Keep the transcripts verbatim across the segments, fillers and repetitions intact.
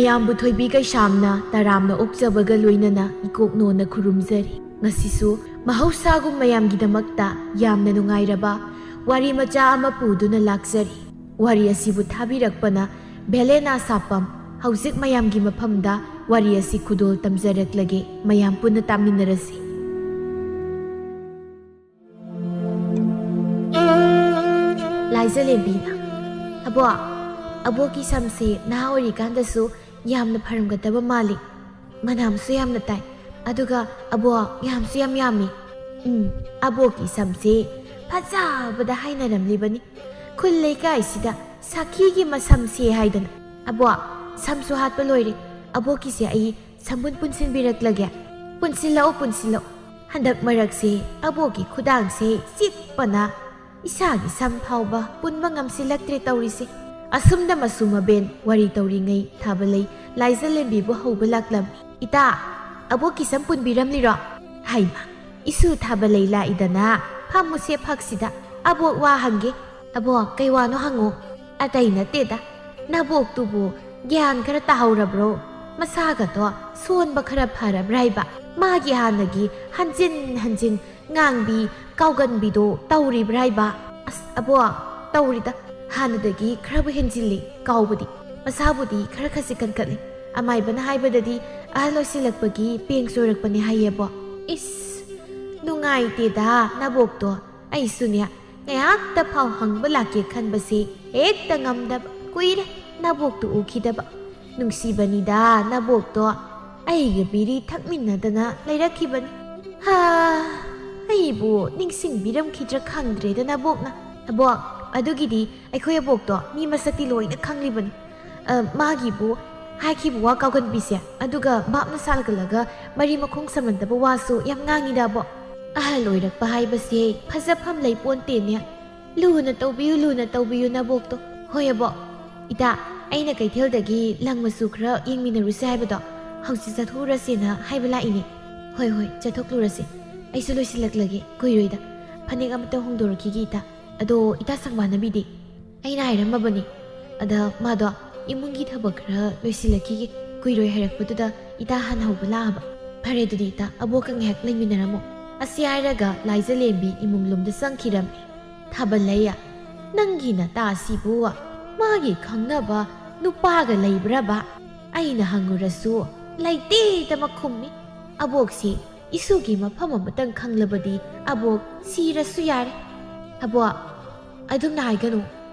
ꯃꯌꯥꯝꯕꯨ ꯊꯣꯏꯕꯤ ꯀꯩꯁꯥꯝꯅ ꯇꯔꯥꯝꯅ ꯑꯣꯛꯆꯕꯒ ꯂꯣꯏꯅꯅ ꯏꯀꯣꯛꯅꯣꯅ ꯈꯨꯔꯨꯝꯖꯔꯤ꯫ ꯉꯁꯤꯁꯨ ꯃꯍꯧꯁꯥꯒꯨꯝ ꯃꯌꯥꯝꯒꯤꯗꯃꯛꯇ ꯌꯥꯝꯅ ꯅꯨꯡꯉꯥꯏꯔꯕ ꯋꯥꯔꯤ ꯃꯆꯥ ꯑꯃ ꯄꯨꯗꯨꯅ ꯂꯥꯛꯆꯔꯤ꯫ ꯋꯥꯔꯤ ꯑꯁꯤꯕꯨ ꯊꯥꯕꯤꯔꯛꯄꯅ ꯚꯦꯂꯦꯅꯥ ꯁꯥꯄꯝ꯫ ꯍꯧꯖꯤꯛ ꯃꯌꯥꯝꯒꯤ ꯃꯐꯝꯗ ꯋꯥꯔꯤ ꯑꯁꯤ ꯈꯨꯗꯣꯜ ꯇꯝꯖꯔꯛꯂꯒꯦ, ꯃꯌꯥꯝ ꯄꯨꯟꯅ ꯇꯥꯃꯤꯟꯅꯔꯁꯤ꯫ ꯂꯥꯏꯖꯂꯦꯝꯕꯤꯅ, "ꯑꯕꯣꯛ, ꯑꯕꯣꯛꯀꯤ ꯁꯝꯁꯦ ꯅꯍꯥ ꯑꯣꯏꯔꯤꯀꯥꯟꯗꯁꯨ ꯌꯥꯝꯅ ꯐꯔꯝꯒꯗꯕ ꯃꯥꯜꯂꯤ꯫ ꯃꯅꯥꯝꯁꯨ ꯌꯥꯝꯅ ꯇꯥꯏ, ꯑꯗꯨꯒ ꯑꯕꯣꯛ ꯌꯥꯝꯁꯨ ꯌꯥꯝ ꯌꯥꯝꯃꯤ꯫ ꯎꯝ, ꯑꯕꯣꯛꯀꯤ ꯁꯝꯁꯦ ꯐꯖꯕꯗ ꯍꯥꯏꯅꯔꯝꯂꯤꯕꯅꯤ꯫ ꯈꯨꯜ ꯂꯩꯀꯥꯏꯁꯤꯗ ꯁꯥꯈꯤꯒꯤ ꯃꯁꯝꯁꯦ ꯍꯥꯏꯗꯅ꯫ ꯑꯕꯣꯛ, ꯁꯝꯁꯨ ꯍꯥꯠꯄ ꯂꯣꯏꯔꯦ꯫ ꯑꯕꯣꯛꯀꯤꯁꯦ ꯑꯩ ꯁꯝꯕꯨꯟ ꯄꯨꯟꯁꯤꯟꯕꯤꯔꯛꯂꯒꯦ꯫ ꯄꯨꯟꯁꯤꯜꯂꯛꯑꯣ, ꯄꯨꯟꯁꯤꯜꯂꯛꯑꯣ꯫ ꯍꯟꯗꯛ ꯃꯔꯛꯁꯦ ꯑꯕꯣꯛꯀꯤ ꯈꯨꯗꯥꯡꯁꯦ ꯆꯤꯛꯄꯅ ꯏꯁꯥꯒꯤ ꯁꯝ ꯐꯥꯎꯕ ꯄꯨꯟꯕ ꯉꯝꯁꯤꯜꯂꯛꯇ꯭ꯔꯦ ꯇꯧꯔꯤꯁꯦ꯫" ꯑꯁꯨꯝꯅ ꯃꯁꯨ ꯃꯕꯦꯟ ꯋꯥꯔꯤ ꯇꯧꯔꯤꯉꯩ ꯊꯥꯕꯂꯩ ꯂꯥꯏꯖꯂꯦꯝꯕꯤꯕꯨ ꯍꯧꯕ ꯂꯥꯛꯂꯝꯃꯤ꯫ "ꯏꯇꯥ, ꯑꯕꯣꯛꯀꯤ ꯁꯝ ꯄꯨꯟꯕꯤꯔꯝꯂꯤꯔꯣ?" "ꯍꯥꯏꯃ, ꯏꯁꯨ ꯊꯥꯕꯂꯩ ꯂꯥꯛꯏꯗꯅ, ꯐꯝꯃꯨꯁꯦ ꯐꯛꯁꯤꯗ, ꯑꯕꯣꯛ ꯋꯥ ꯍꯪꯒꯦ꯫" "ꯑꯕꯣꯛ, ꯀꯩ ꯋꯥꯅꯣ ꯍꯪꯉꯣ꯫" "ꯑꯇꯩ ꯅꯠꯇꯦꯗ, ꯅꯕꯣꯛꯇꯨꯕꯨ ꯒ꯭ꯌꯥꯟ ꯈꯔ ꯇꯥꯍꯧꯔꯕ꯭ꯔꯣ? ꯃꯁꯥꯒꯗꯣ ꯁꯣꯟꯕ ꯈꯔ ꯐꯔꯕ꯭ꯔꯥ ꯍꯥꯏꯕ? ꯃꯥꯒꯤ ꯍꯥꯟꯅꯒꯤ ꯍꯟꯖꯤꯟ ꯍꯟꯖꯤꯟ ꯉꯥꯡꯕꯤ, ꯀꯥꯎꯒꯟꯕꯤꯗꯣ ꯇꯧꯔꯤꯕ꯭ꯔꯥ ꯍꯥꯏꯕ?" "ꯑꯁ ꯑꯕꯣꯛ, ꯇꯧꯔꯤꯗ꯫ ꯍꯥꯟꯅꯗꯒꯤ ꯈꯔꯕꯨ ꯍꯦꯟꯖꯤꯜꯂꯤ ꯀꯥꯎꯕꯗꯤ꯫ ꯃꯁꯥꯕꯨꯗꯤ ꯈꯔ ꯈꯔꯁꯤ ꯀꯟꯈꯠꯂꯤ꯫ ꯑꯃꯥꯏꯕꯅ ꯍꯥꯏꯕꯗꯗꯤ ꯑꯍꯜ ꯑꯣꯏꯁꯤꯜꯂꯛꯄꯒꯤ ꯄꯦꯡ ꯆꯣꯏꯔꯛꯄꯅꯦ ꯍꯥꯏꯌꯦ ꯑꯕꯣꯛ꯫" "ꯏꯁ, ꯅꯨꯡꯉꯥꯏꯇꯦꯗ ꯅꯕꯣꯛꯇꯣ꯫ ꯑꯩꯁꯨꯅꯦ, ꯉꯥꯏꯍꯥꯛꯇ ꯐꯥꯎ ꯍꯪꯕ ꯂꯥꯛꯀꯦ ꯈꯟꯕꯁꯦ ꯍꯦꯛꯇ ꯉꯝꯗꯕ꯫ ꯀꯨꯏꯔꯦ ꯅꯕꯣꯛꯇꯨ ꯎꯈꯤꯗꯕ꯫ ꯅꯨꯡꯁꯤꯕꯅꯤꯗ ꯅꯕꯣꯛꯇꯣ꯫ ꯑꯩꯒ ꯕꯤꯔꯤ ꯊꯛꯃꯤꯟꯅꯗꯅ ꯂꯩꯔꯛꯈꯤꯕꯅꯤ꯫ ꯍꯥ, ꯑꯩꯕꯨ ꯅꯤꯡꯁꯤꯡꯕꯤꯔꯝꯈꯤꯗ꯭ꯔꯥ ꯈꯪꯗ꯭ꯔꯦꯗ ꯅꯕꯣꯛꯅ꯫" "ꯑꯕꯣꯛ, ꯑꯗꯨꯒꯤꯗꯤ ꯑꯩꯈꯣꯏ ꯑꯕꯣꯛꯇꯣ ꯃꯤ ꯃꯁꯛꯇꯤ ꯂꯣꯏꯅ ꯈꯪꯂꯤꯕꯅꯤ꯫ ꯑ, ꯃꯥꯒꯤꯕꯨ ꯍꯥꯏꯈꯤꯕ ꯋꯥ ꯀꯥꯎꯒꯟꯕꯤꯁꯦ, ꯑꯗꯨꯒ ꯚꯥꯞꯅ ꯁꯥꯒꯠꯂꯒ ꯃꯔꯤ ꯃꯈꯣꯡ ꯁꯝꯅꯗꯕ ꯋꯥꯁꯨ ꯌꯥꯝ ꯉꯥꯡꯉꯤꯗ ꯑꯕꯣꯛ꯫ ꯑꯍꯜ ꯑꯣꯏꯔꯛꯄ ꯍꯥꯏꯕꯁꯦ ꯐꯖꯐꯝ ꯂꯩꯄꯣꯟꯇꯦꯅꯦ꯫ ꯂꯨꯅ ꯇꯧꯕꯤꯌꯨ, ꯂꯨꯅ ꯇꯧꯕꯤꯌꯨ ꯅꯕꯣꯛꯇꯣ꯫" "ꯍꯣꯏ ꯑꯕꯣꯛ꯫ ꯏꯇꯥ, ꯑꯩꯅ ꯀꯩꯊꯦꯜꯗꯒꯤ ꯂꯪ ꯃꯆꯨ ꯈꯔ ꯌꯦꯡꯃꯤꯟꯅꯔꯨꯁꯦ ꯍꯥꯏꯕꯗꯣ, ꯍꯧꯖꯤꯛ ꯆꯠꯊꯣꯛꯎꯔꯁꯦꯅ ꯍꯥꯏꯕ ꯂꯥꯛꯏꯅꯦ꯫" "ꯍꯣꯏ, ꯍꯣꯏ, ꯆꯠꯊꯣꯛꯂꯨꯔꯁꯦ꯫ ꯑꯩꯁꯨ ꯂꯣꯏꯁꯤꯜꯂꯛꯂꯒꯦ, ꯀꯨꯏꯔꯣꯏꯗ꯫ ꯐꯅꯦꯛ ꯑꯃꯇ ꯍꯣꯡꯗꯣꯔꯛꯈꯤꯒꯦ ꯏꯇꯥ꯫ ꯑꯗꯣ ꯏꯇꯥ ꯁꯪꯕꯥꯅꯕꯤꯗꯤ?" "ꯑꯩꯅ ꯍꯥꯏꯔꯝꯃꯕꯅꯤ꯫ ꯑꯗ ꯃꯥꯗꯣ ꯏꯃꯨꯡꯒꯤ ꯊꯕꯛ ꯈꯔ ꯂꯣꯏꯁꯤꯜꯂꯛꯈꯤꯒꯦ꯫ ꯀꯨꯏꯔꯣꯏ ꯍꯥꯏꯔꯛꯄꯗꯨꯗ ꯏꯇꯥ ꯍꯥꯟꯅ ꯍꯧꯕ ꯂꯥꯛꯑꯕ꯫ ꯐꯔꯦ, ꯑꯗꯨꯗꯤ ꯏꯇꯥ, ꯑꯕꯣꯛꯀ ꯉꯥꯏꯍꯥꯛ ꯂꯩꯃꯤꯟꯅꯔꯝꯃꯣ꯫ ꯑꯁꯤ ꯍꯥꯏꯔꯒ ꯂꯥꯏꯖꯂꯦꯝꯕꯤ ꯏꯃꯨꯡ ꯂꯣꯝꯗ ꯆꯪꯈꯤꯔꯝꯃꯤ꯫ ꯊꯥꯕꯜꯂꯩ, ꯅꯪꯒꯤ ꯅꯇꯥꯁꯤꯕꯨ ꯃꯥꯒꯤ ꯈꯪꯅꯕ ꯅꯨꯄꯥꯒ ꯂꯩꯕ꯭ꯔꯕ? ꯑꯩꯅ ꯍꯪꯉꯨꯔꯁꯨ ꯂꯩꯇꯦꯗ ꯃꯈꯨꯝꯃꯤ꯫ ꯑꯕꯣꯛꯁꯤ ꯏꯁꯨꯒꯤ ꯃꯐꯝ ꯑꯃꯇꯪ ꯈꯪꯂꯕꯗꯤ ꯑꯕꯣꯛ ꯁꯤꯔꯁꯨ ꯌꯥꯔꯦ꯫ ꯑꯕꯣꯛ, ꯑꯗꯨꯝꯅ ꯍꯥꯏꯒꯅꯨ꯫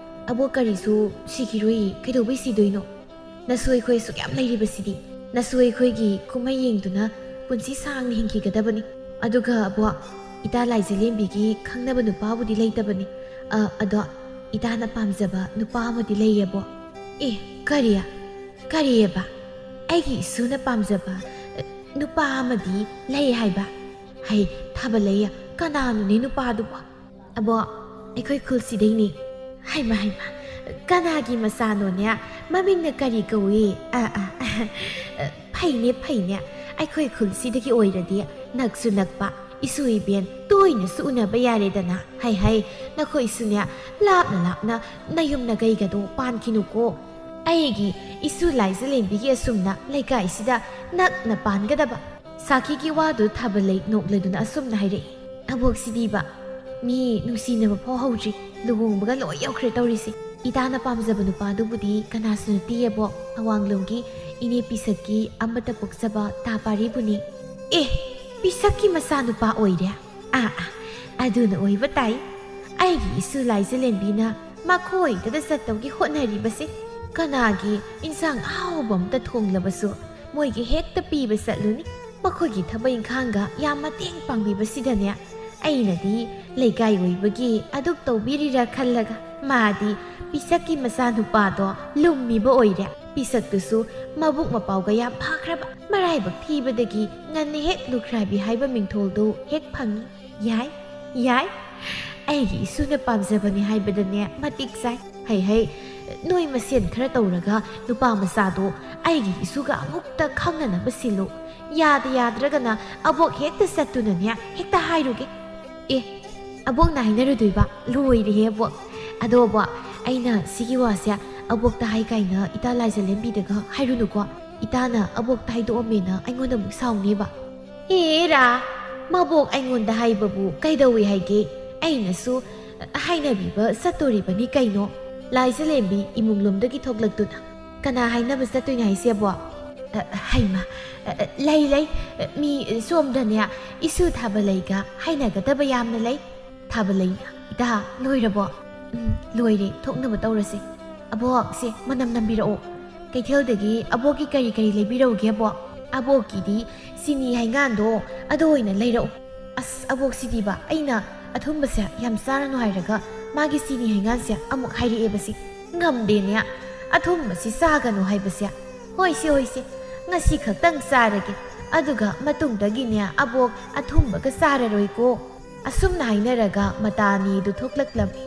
ꯑꯕꯣꯛ ꯀꯔꯤꯁꯨ ꯁꯤꯈꯤꯔꯣꯏ, ꯀꯩꯗꯧꯕꯩ ꯁꯤꯗꯣꯏꯅꯣ? ꯅꯁꯨ ꯑꯩꯈꯣꯏ ꯑꯁꯨꯛ ꯌꯥꯝ ꯂꯩꯔꯤꯕꯁꯤꯗꯤ꯫ ꯅꯁꯨ ꯑꯩꯈꯣꯏꯒꯤ ꯀꯨꯝꯍꯩ ꯌꯦꯡꯗꯨꯅ ꯄꯨꯟꯁꯤ ꯁꯥꯡꯅ ꯍꯤꯡꯈꯤꯒꯗꯕꯅꯤ꯫ ꯑꯗꯨꯒ ꯑꯕꯣꯛ, ꯏꯇꯥ ꯂꯥꯏꯖꯂꯦꯝꯕꯤꯒꯤ ꯈꯪꯅꯕ ꯅꯨꯄꯥꯕꯨꯗꯤ ꯂꯩꯇꯕꯅꯤ꯫ ꯑ, ꯑꯗꯣ ꯏꯇꯥꯅ ꯄꯥꯝꯖꯕ ꯅꯨꯄꯥ ꯑꯃꯗꯤ ꯂꯩꯌꯦ ꯑꯕꯣꯛ꯫ ꯑꯦ, ꯀꯔꯤ? ꯀꯔꯤꯑꯕ? ꯑꯩꯒꯤ ꯏꯁꯨꯅ ꯄꯥꯝꯖꯕ, ꯑ, ꯅꯨꯄꯥ ꯑꯃꯗꯤ ꯂꯩ ꯍꯥꯏꯕ? ꯍꯩ, ꯊꯥꯕꯂꯩ, ꯀꯅꯥꯅꯣꯅꯦ ꯅꯨꯄꯥꯗꯨꯕꯣ? ꯑꯕꯣꯛ, ꯑꯩꯈꯣꯏ ꯈꯨꯜꯁꯤꯗꯩꯅꯦ꯫ ꯍꯩꯃ, ꯍꯩꯃ, ꯀꯅꯥꯒꯤ ꯃꯆꯥꯅꯣꯅꯦ? ꯃꯃꯤꯡꯅ ꯀꯔꯤ ꯀꯧꯏ? ꯑ, ꯑ, ꯑ, ꯐꯩꯅꯦ, ꯐꯩꯅꯦ꯫ ꯑꯩꯈꯣꯏ ꯈꯨꯜꯁꯤꯗꯒꯤ ꯑꯣꯏꯔꯗꯤ ꯅꯛꯁꯨ ꯅꯛꯄ, ꯏꯁꯨ ꯏꯕꯦꯟ ꯇꯣꯏꯅꯁꯨ ꯎꯅꯕ ꯌꯥꯔꯦꯗꯅ꯫ ꯍꯩ, ꯍꯩ, ꯅꯈꯣꯏꯁꯨꯅꯦ, ꯂꯥꯞꯅ ꯂꯥꯞꯅ ꯅꯌꯨꯝ ꯅꯒꯩꯒꯗꯣ ꯄꯥꯟꯈꯤꯅꯨꯀꯣ꯫ ꯑꯩꯒꯤ ꯏꯁꯨ ꯂꯥꯏꯖꯂꯦꯝꯕꯤꯒꯤ ꯑꯁꯨꯝꯅ ꯂꯩꯀꯥꯏꯁꯤꯗ ꯅꯛꯅ ꯄꯥꯟꯒꯗꯕ꯫ ꯁꯥꯈꯤꯒꯤ ꯋꯥꯗꯨ ꯊꯥꯕꯂꯩ ꯅꯣꯛꯂꯗꯨꯅ ꯑꯁꯨꯝꯅ ꯍꯥꯏꯔꯛꯏ꯫ ꯑꯕꯣꯛꯁꯤꯗꯤꯕ, ꯃꯤ ꯅꯨꯡꯁꯤꯅꯕ ꯐꯥꯎ ꯍꯧꯗ꯭ꯔꯤ, ꯂꯨꯍꯣꯡꯕꯒ ꯂꯣꯏ ꯌꯧꯈ꯭ꯔꯦ ꯇꯧꯔꯤꯁꯦ꯫ ꯏꯇꯥꯅ ꯄꯥꯝꯖꯕ ꯅꯨꯄꯥꯗꯨꯕꯨꯗꯤ ꯀꯅꯥꯁꯨ ꯅꯠꯇꯦ ꯑꯕꯣꯛ, ꯑꯋꯥꯡꯂꯣꯝꯒꯤ ꯏꯅꯦ ꯄꯤꯁꯛꯀꯤ ꯑꯃꯠꯇ ꯄꯣꯛꯆꯕ ꯇꯥ ꯄꯥꯔꯤꯕꯨꯅꯤ꯫ ꯑꯦ, ꯄꯤꯁꯛꯀꯤ ꯃꯆꯥꯅꯨꯄꯥ ꯑꯣꯏꯔꯦ? ꯑꯥ, ꯑꯥ, ꯑꯗꯨꯅ ꯑꯣꯏꯕ ꯇꯥꯏ꯫ ꯑꯩꯒꯤ ꯏꯁꯨ ꯂꯥꯏꯖꯂꯦꯝꯕꯤꯅ ꯃꯈꯣꯏꯗꯗ ꯆꯠꯇꯧꯒꯤ ꯍꯣꯠꯅꯔꯤꯕꯁꯦ꯫ ꯀꯅꯥꯒꯤ ꯏꯟꯁꯥꯡ ꯑꯍꯥꯎꯕ ꯑꯝꯇ ꯊꯣꯡꯂꯕꯁꯨ ꯃꯣꯏꯒꯤ ꯍꯦꯛꯇ ꯄꯤꯕ ꯆꯠꯂꯨꯅꯤ꯫ ꯃꯈꯣꯏꯒꯤ ꯊꯕꯛ ꯏꯪꯈꯥꯡꯒ ꯌꯥꯝ ꯃꯇꯦꯡ ꯄꯥꯡꯕꯤꯕꯁꯤꯗꯅꯦ, ꯑꯩꯅꯗꯤ ꯂꯩꯀꯥꯏ ꯑꯣꯏꯕꯒꯤ ꯑꯗꯨꯛ ꯇꯧꯕꯤꯔꯤꯔꯥ ꯈꯜꯂꯒ, ꯃꯥꯗꯤ ꯄꯤꯁꯛꯀꯤ ꯃꯆꯥꯅꯨꯄꯥꯗꯣ ꯂꯨꯝꯃꯤꯕ ꯑꯣꯏꯔꯦ꯫ ꯄꯤꯁꯛꯇꯨꯁꯨ ꯃꯕꯨꯛ ꯃꯄꯥꯎꯒ ꯌꯥꯝ ꯐꯈ꯭ꯔꯕ, ꯃꯔꯥꯏꯕꯛ ꯊꯤꯕꯗꯒꯤ ꯉꯟꯅ ꯍꯦꯛ ꯂꯨꯈ꯭ꯔꯥꯕꯤ ꯍꯥꯏꯕ ꯃꯤꯡꯊꯣꯜꯗꯨ ꯍꯦꯛ ꯐꯪꯉꯤ꯫ ꯌꯥꯏ, ꯌꯥꯏ꯫ ꯑꯩꯒꯤ ꯏꯁꯨꯅ ꯄꯥꯝꯖꯕꯅꯤ ꯍꯥꯏꯕꯗꯅꯦ ꯃꯇꯤꯛ ꯆꯥꯏ꯫ ꯍꯩ ꯍꯩ, ꯅꯣꯏ ꯃꯁꯦꯟ ꯈꯔ ꯇꯧꯔꯒ ꯅꯨꯄꯥ ꯃꯆꯥꯗꯣ ꯑꯩꯒꯤ ꯏꯁꯨꯒ ꯑꯃꯨꯛꯇ ꯈꯪꯅꯅꯕ ꯁꯤꯜꯂꯨ꯫ ꯌꯥꯗ ꯌꯥꯗ꯭ꯔꯒꯅ ꯑꯕꯣꯛ ꯍꯦꯛꯇ ꯆꯠꯇꯨꯅꯅꯦ ꯍꯦꯛꯇ ꯍꯥꯏꯔꯨꯒꯦ꯫ ꯑꯦ, ꯑꯕꯣꯛꯅ ꯍꯥꯏꯅꯔꯨꯗꯣꯏꯕ? ꯂꯣꯏꯔꯦꯍꯦ ꯑꯕꯣꯛ꯫ ꯑꯗꯣ ꯑꯕꯣꯛ, ꯑꯩꯅ ꯁꯤꯒꯤ ꯋꯥꯁꯦ ꯑꯕꯣꯛꯇ ꯍꯥꯏ ꯀꯥꯏꯅ ꯏꯇꯥ ꯂꯥꯏꯖꯂꯦꯝꯕꯤꯗꯒ ꯍꯥꯏꯔꯨꯅꯨꯀꯣ꯫ ꯏꯇꯥꯅ ꯑꯕꯣꯛꯇ ꯍꯥꯏꯗꯣꯛꯑꯝꯃꯦꯅ ꯑꯩꯉꯣꯟꯗ ꯑꯃꯨꯛ ꯁꯥꯎꯅꯦꯕ꯫ ꯑꯦꯔꯥ, ꯃꯕꯣꯛ ꯑꯩꯉꯣꯟꯗ ꯍꯥꯏꯕꯕꯨ ꯀꯩꯗꯧꯏ ꯍꯥꯏꯒꯦ? ꯑꯩꯅꯁꯨ ꯍꯥꯏꯅꯕꯤꯕ ꯆꯠꯇꯣꯔꯤꯕꯅꯤ ꯀꯩꯅꯣ꯫ ꯂꯥꯏꯖꯂꯦꯝꯕꯤ ꯏꯃꯨꯡꯂꯣꯝꯗꯒꯤ ꯊꯣꯛꯂꯛꯇꯨꯅ꯫ "ꯀꯅꯥ ꯍꯥꯏꯅꯕ ꯆꯠꯇꯣꯏꯅꯣ ꯍꯥꯏꯁꯦꯕꯣ?" "ꯑ, ꯍꯩꯃ, ꯑ, ꯑ, ꯂꯩ, ꯂꯩ꯫ ꯑ, ꯃꯤ ꯁꯣꯝꯗꯅꯦ, ꯏꯁꯨ ꯊꯥꯕꯂꯩꯒ ꯍꯥꯏꯅꯒꯗꯕ ꯌꯥꯝꯅ ꯂꯩ꯫ ꯊꯥꯕꯂꯩ, ꯏꯇꯥ, ꯂꯣꯏꯔꯕꯣ?" "ꯎꯝ, ꯂꯣꯏꯔꯦ, ꯊꯣꯛꯅꯕ ꯇꯧꯔꯁꯦ꯫ ꯑꯕꯣꯛ, ꯁꯦ, ꯃꯅꯝ ꯅꯝꯕꯤꯔꯛꯑꯣ꯫ ꯀꯩꯊꯦꯜꯗꯒꯤ ꯑꯕꯣꯛꯀꯤ ꯀꯔꯤ ꯀꯔꯤ ꯂꯩꯕꯤꯔꯛꯎꯒꯦꯕꯣ?" "ꯑꯕꯣꯛꯀꯤꯗꯤ ꯆꯤꯅꯤ ꯍꯩꯉꯥꯟꯗꯣ ꯑꯗꯨ ꯑꯣꯏꯅ ꯂꯩꯔꯛꯎ꯫" "ꯑꯁ, ꯑꯕꯣꯛꯁꯤꯗꯤꯕ, ꯑꯩꯅ ꯑꯊꯨꯝꯕꯁꯦ ꯌꯥꯝ ꯆꯥꯔꯅꯨ ꯍꯥꯏꯔꯒ ꯃꯥꯒꯤ ꯆꯤꯅꯤ ꯍꯩꯉꯥꯟꯁꯦ ꯑꯃꯨꯛ ꯍꯥꯏꯔꯛꯑꯦꯕꯁꯤ꯫ ꯉꯝꯗꯦꯅꯦ, ꯑꯊꯨꯝꯕꯁꯤ ꯆꯥꯒꯅꯨ ꯍꯥꯏꯕꯁꯦ꯫ ꯍꯣꯏꯁꯦ, ꯍꯣꯏꯁꯦ, ꯉꯁꯤ ꯈꯛꯇꯪ ꯆꯥꯔꯒꯦ꯫ ꯑꯗꯨꯒ ꯃꯇꯨꯡꯗꯒꯤꯅꯦ ꯑꯕꯣꯛ ꯑꯊꯨꯝꯕꯒ ꯆꯥꯔꯔꯣꯏꯀꯣ꯫" ꯑꯁꯨꯝꯅ ꯍꯥꯏꯅꯔꯒ ꯃꯇꯥ ꯑꯅꯤꯗꯨ ꯊꯣꯛꯂꯛꯂꯝꯃꯤ꯫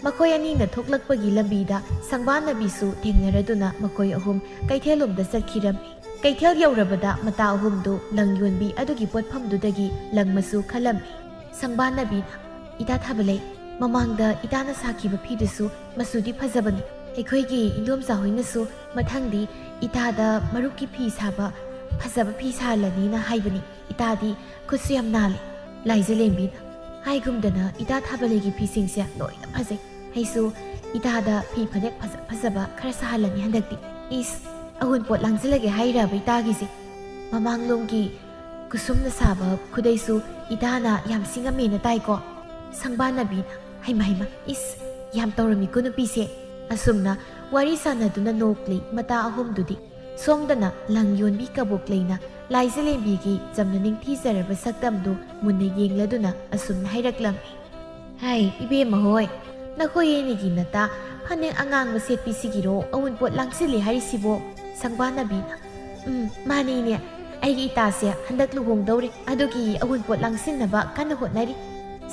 ꯃꯈꯣꯏ ꯑꯅꯤꯅ ꯊꯣꯛꯂꯛꯄꯒꯤ ꯂꯝꯕꯤꯗ ꯁꯪꯕꯥꯅꯕꯤꯁꯨ ꯊꯦꯡꯅꯔꯗꯨꯅ ꯃꯈꯣꯏ ꯑꯍꯨꯝ ꯀꯩꯊꯦꯜꯂꯣꯝꯗ ꯆꯠꯈꯤꯔꯝꯃꯤ꯫ ꯀꯩꯊꯦꯜ ꯌꯧꯔꯕꯗ ꯃꯇꯥ ꯑꯍꯨꯝꯗꯨ ꯂꯪ ꯌꯣꯟꯕꯤ ꯑꯗꯨꯒꯤ ꯄꯣꯠꯐꯝꯗꯨꯗꯒꯤ ꯂꯪ ꯃꯆꯨ ꯈꯜꯂꯝꯃꯤ꯫ ꯁꯪꯕꯥꯅꯕꯤꯅ, "ꯏꯇꯥ ꯊꯥꯕꯂꯩ, ꯃꯃꯥꯡꯗ ꯏꯇꯥꯅ ꯁꯥꯈꯤꯕ ꯐꯤꯗꯨꯁꯨ ꯃꯆꯨꯗꯤ ꯐꯖꯕꯅꯤ꯫ ꯑꯩꯈꯣꯏꯒꯤ ꯏꯟꯗꯣꯝꯆꯥ ꯍꯣꯏꯅꯁꯨ ꯃꯊꯪꯗꯤ ꯏꯇꯥꯗ ꯃꯔꯨꯞꯀꯤ ꯐꯤ ꯁꯥꯕ ꯐꯖꯕ ꯐꯤ ꯁꯥꯍꯜꯂꯅꯤꯅ ꯍꯥꯏꯕꯅꯤ꯫ ꯏꯇꯥꯗꯤ ꯈꯨꯠꯁꯨ ꯌꯥꯝ ꯅꯥꯜꯂꯦ꯫" ꯂꯥꯏꯖꯂꯦꯝꯕꯤꯅ, "ꯍꯥꯏꯒꯨꯝꯗꯅ ꯏꯇꯥ ꯊꯥꯕꯂꯩꯒꯤ ꯐꯤꯁꯤꯡꯁꯦ ꯂꯣꯏꯅ ꯐꯖꯩ꯫ ꯑꯩꯁꯨ ꯏꯇꯥꯗ ꯐꯤ ꯐꯅꯦꯛ ꯐꯖ ꯐꯖꯕ ꯈꯔ ꯁꯥꯍꯜꯂꯅꯤ ꯍꯟꯗꯛꯇꯤ꯫" "ꯏꯁ, ꯑꯋꯨꯟꯄꯣꯠ ꯂꯥꯡꯁꯤꯜꯂꯒꯦ ꯍꯥꯏꯔꯕ ꯏꯇꯥꯒꯤꯁꯦ? ꯃꯃꯥꯡꯂꯣꯝꯒꯤ ꯀꯨꯁꯨꯝꯅ ꯁꯥꯕ ꯈꯨꯗꯩꯁꯨ ꯏꯇꯥꯅ ꯌꯥꯝ ꯁꯤꯡꯉꯝꯃꯦꯅ ꯇꯥꯏꯀꯣ?" ꯁꯪꯕꯥꯅꯕꯤꯅ, "ꯍꯩꯃ ꯍꯩꯃ, ꯏꯁ, ꯌꯥꯝ ꯇꯧꯔꯝꯃꯤꯀꯣ ꯅꯨꯄꯤꯁꯦ꯫" ꯑꯁꯨꯝꯅ ꯋꯥꯔꯤ ꯁꯥꯟꯅꯗꯨꯅ ꯅꯣꯛꯂꯤ ꯃꯇꯥ ꯑꯍꯨꯝꯗꯨꯗꯤ꯫ ꯁꯣꯝꯗꯅ ꯂꯪ ꯌꯣꯟꯕꯤ ꯀꯕꯣꯛꯂꯩꯅ ꯂꯥꯏꯖꯂꯦꯝꯕꯤꯒꯤ ꯆꯝꯅ ꯅꯤꯡꯊꯤꯖꯔꯕ ꯁꯛꯇꯝꯗꯨ ꯃꯨꯟꯅ ꯌꯦꯡꯂꯗꯨꯅ ꯑꯁꯨꯝꯅ ꯍꯥꯏꯔꯛꯂꯝꯃꯤ꯫ "ꯍꯥꯏ, ꯏꯕꯦꯝꯃ ꯍꯣꯏ, ꯅꯈꯣꯏ ꯑꯅꯤꯒꯤ ꯅꯇꯥ ꯐꯅꯦꯛ ꯑꯉꯥꯡꯕ ꯁꯦꯠꯄꯤꯁꯤꯒꯤꯔꯣ ꯑꯋꯨꯟꯄꯣꯠ ꯂꯥꯡꯁꯤꯜꯂꯤ ꯍꯥꯏꯔꯤꯁꯤꯕꯣ?" ꯁꯪꯕꯥꯅꯕꯤꯅ, "ꯎꯝ, ꯃꯥꯅꯤꯅꯦ, ꯑꯩꯒꯤ ꯏꯇꯥꯁꯦ ꯍꯟꯗꯛ ꯂꯨꯍꯣꯡꯗꯧꯔꯦ, ꯑꯗꯨꯒꯤ ꯑꯋꯨꯟꯄꯣꯠ ꯂꯥꯡꯁꯤꯟꯅꯕ ꯀꯟꯅ ꯍꯣꯠꯅꯔꯤ꯫"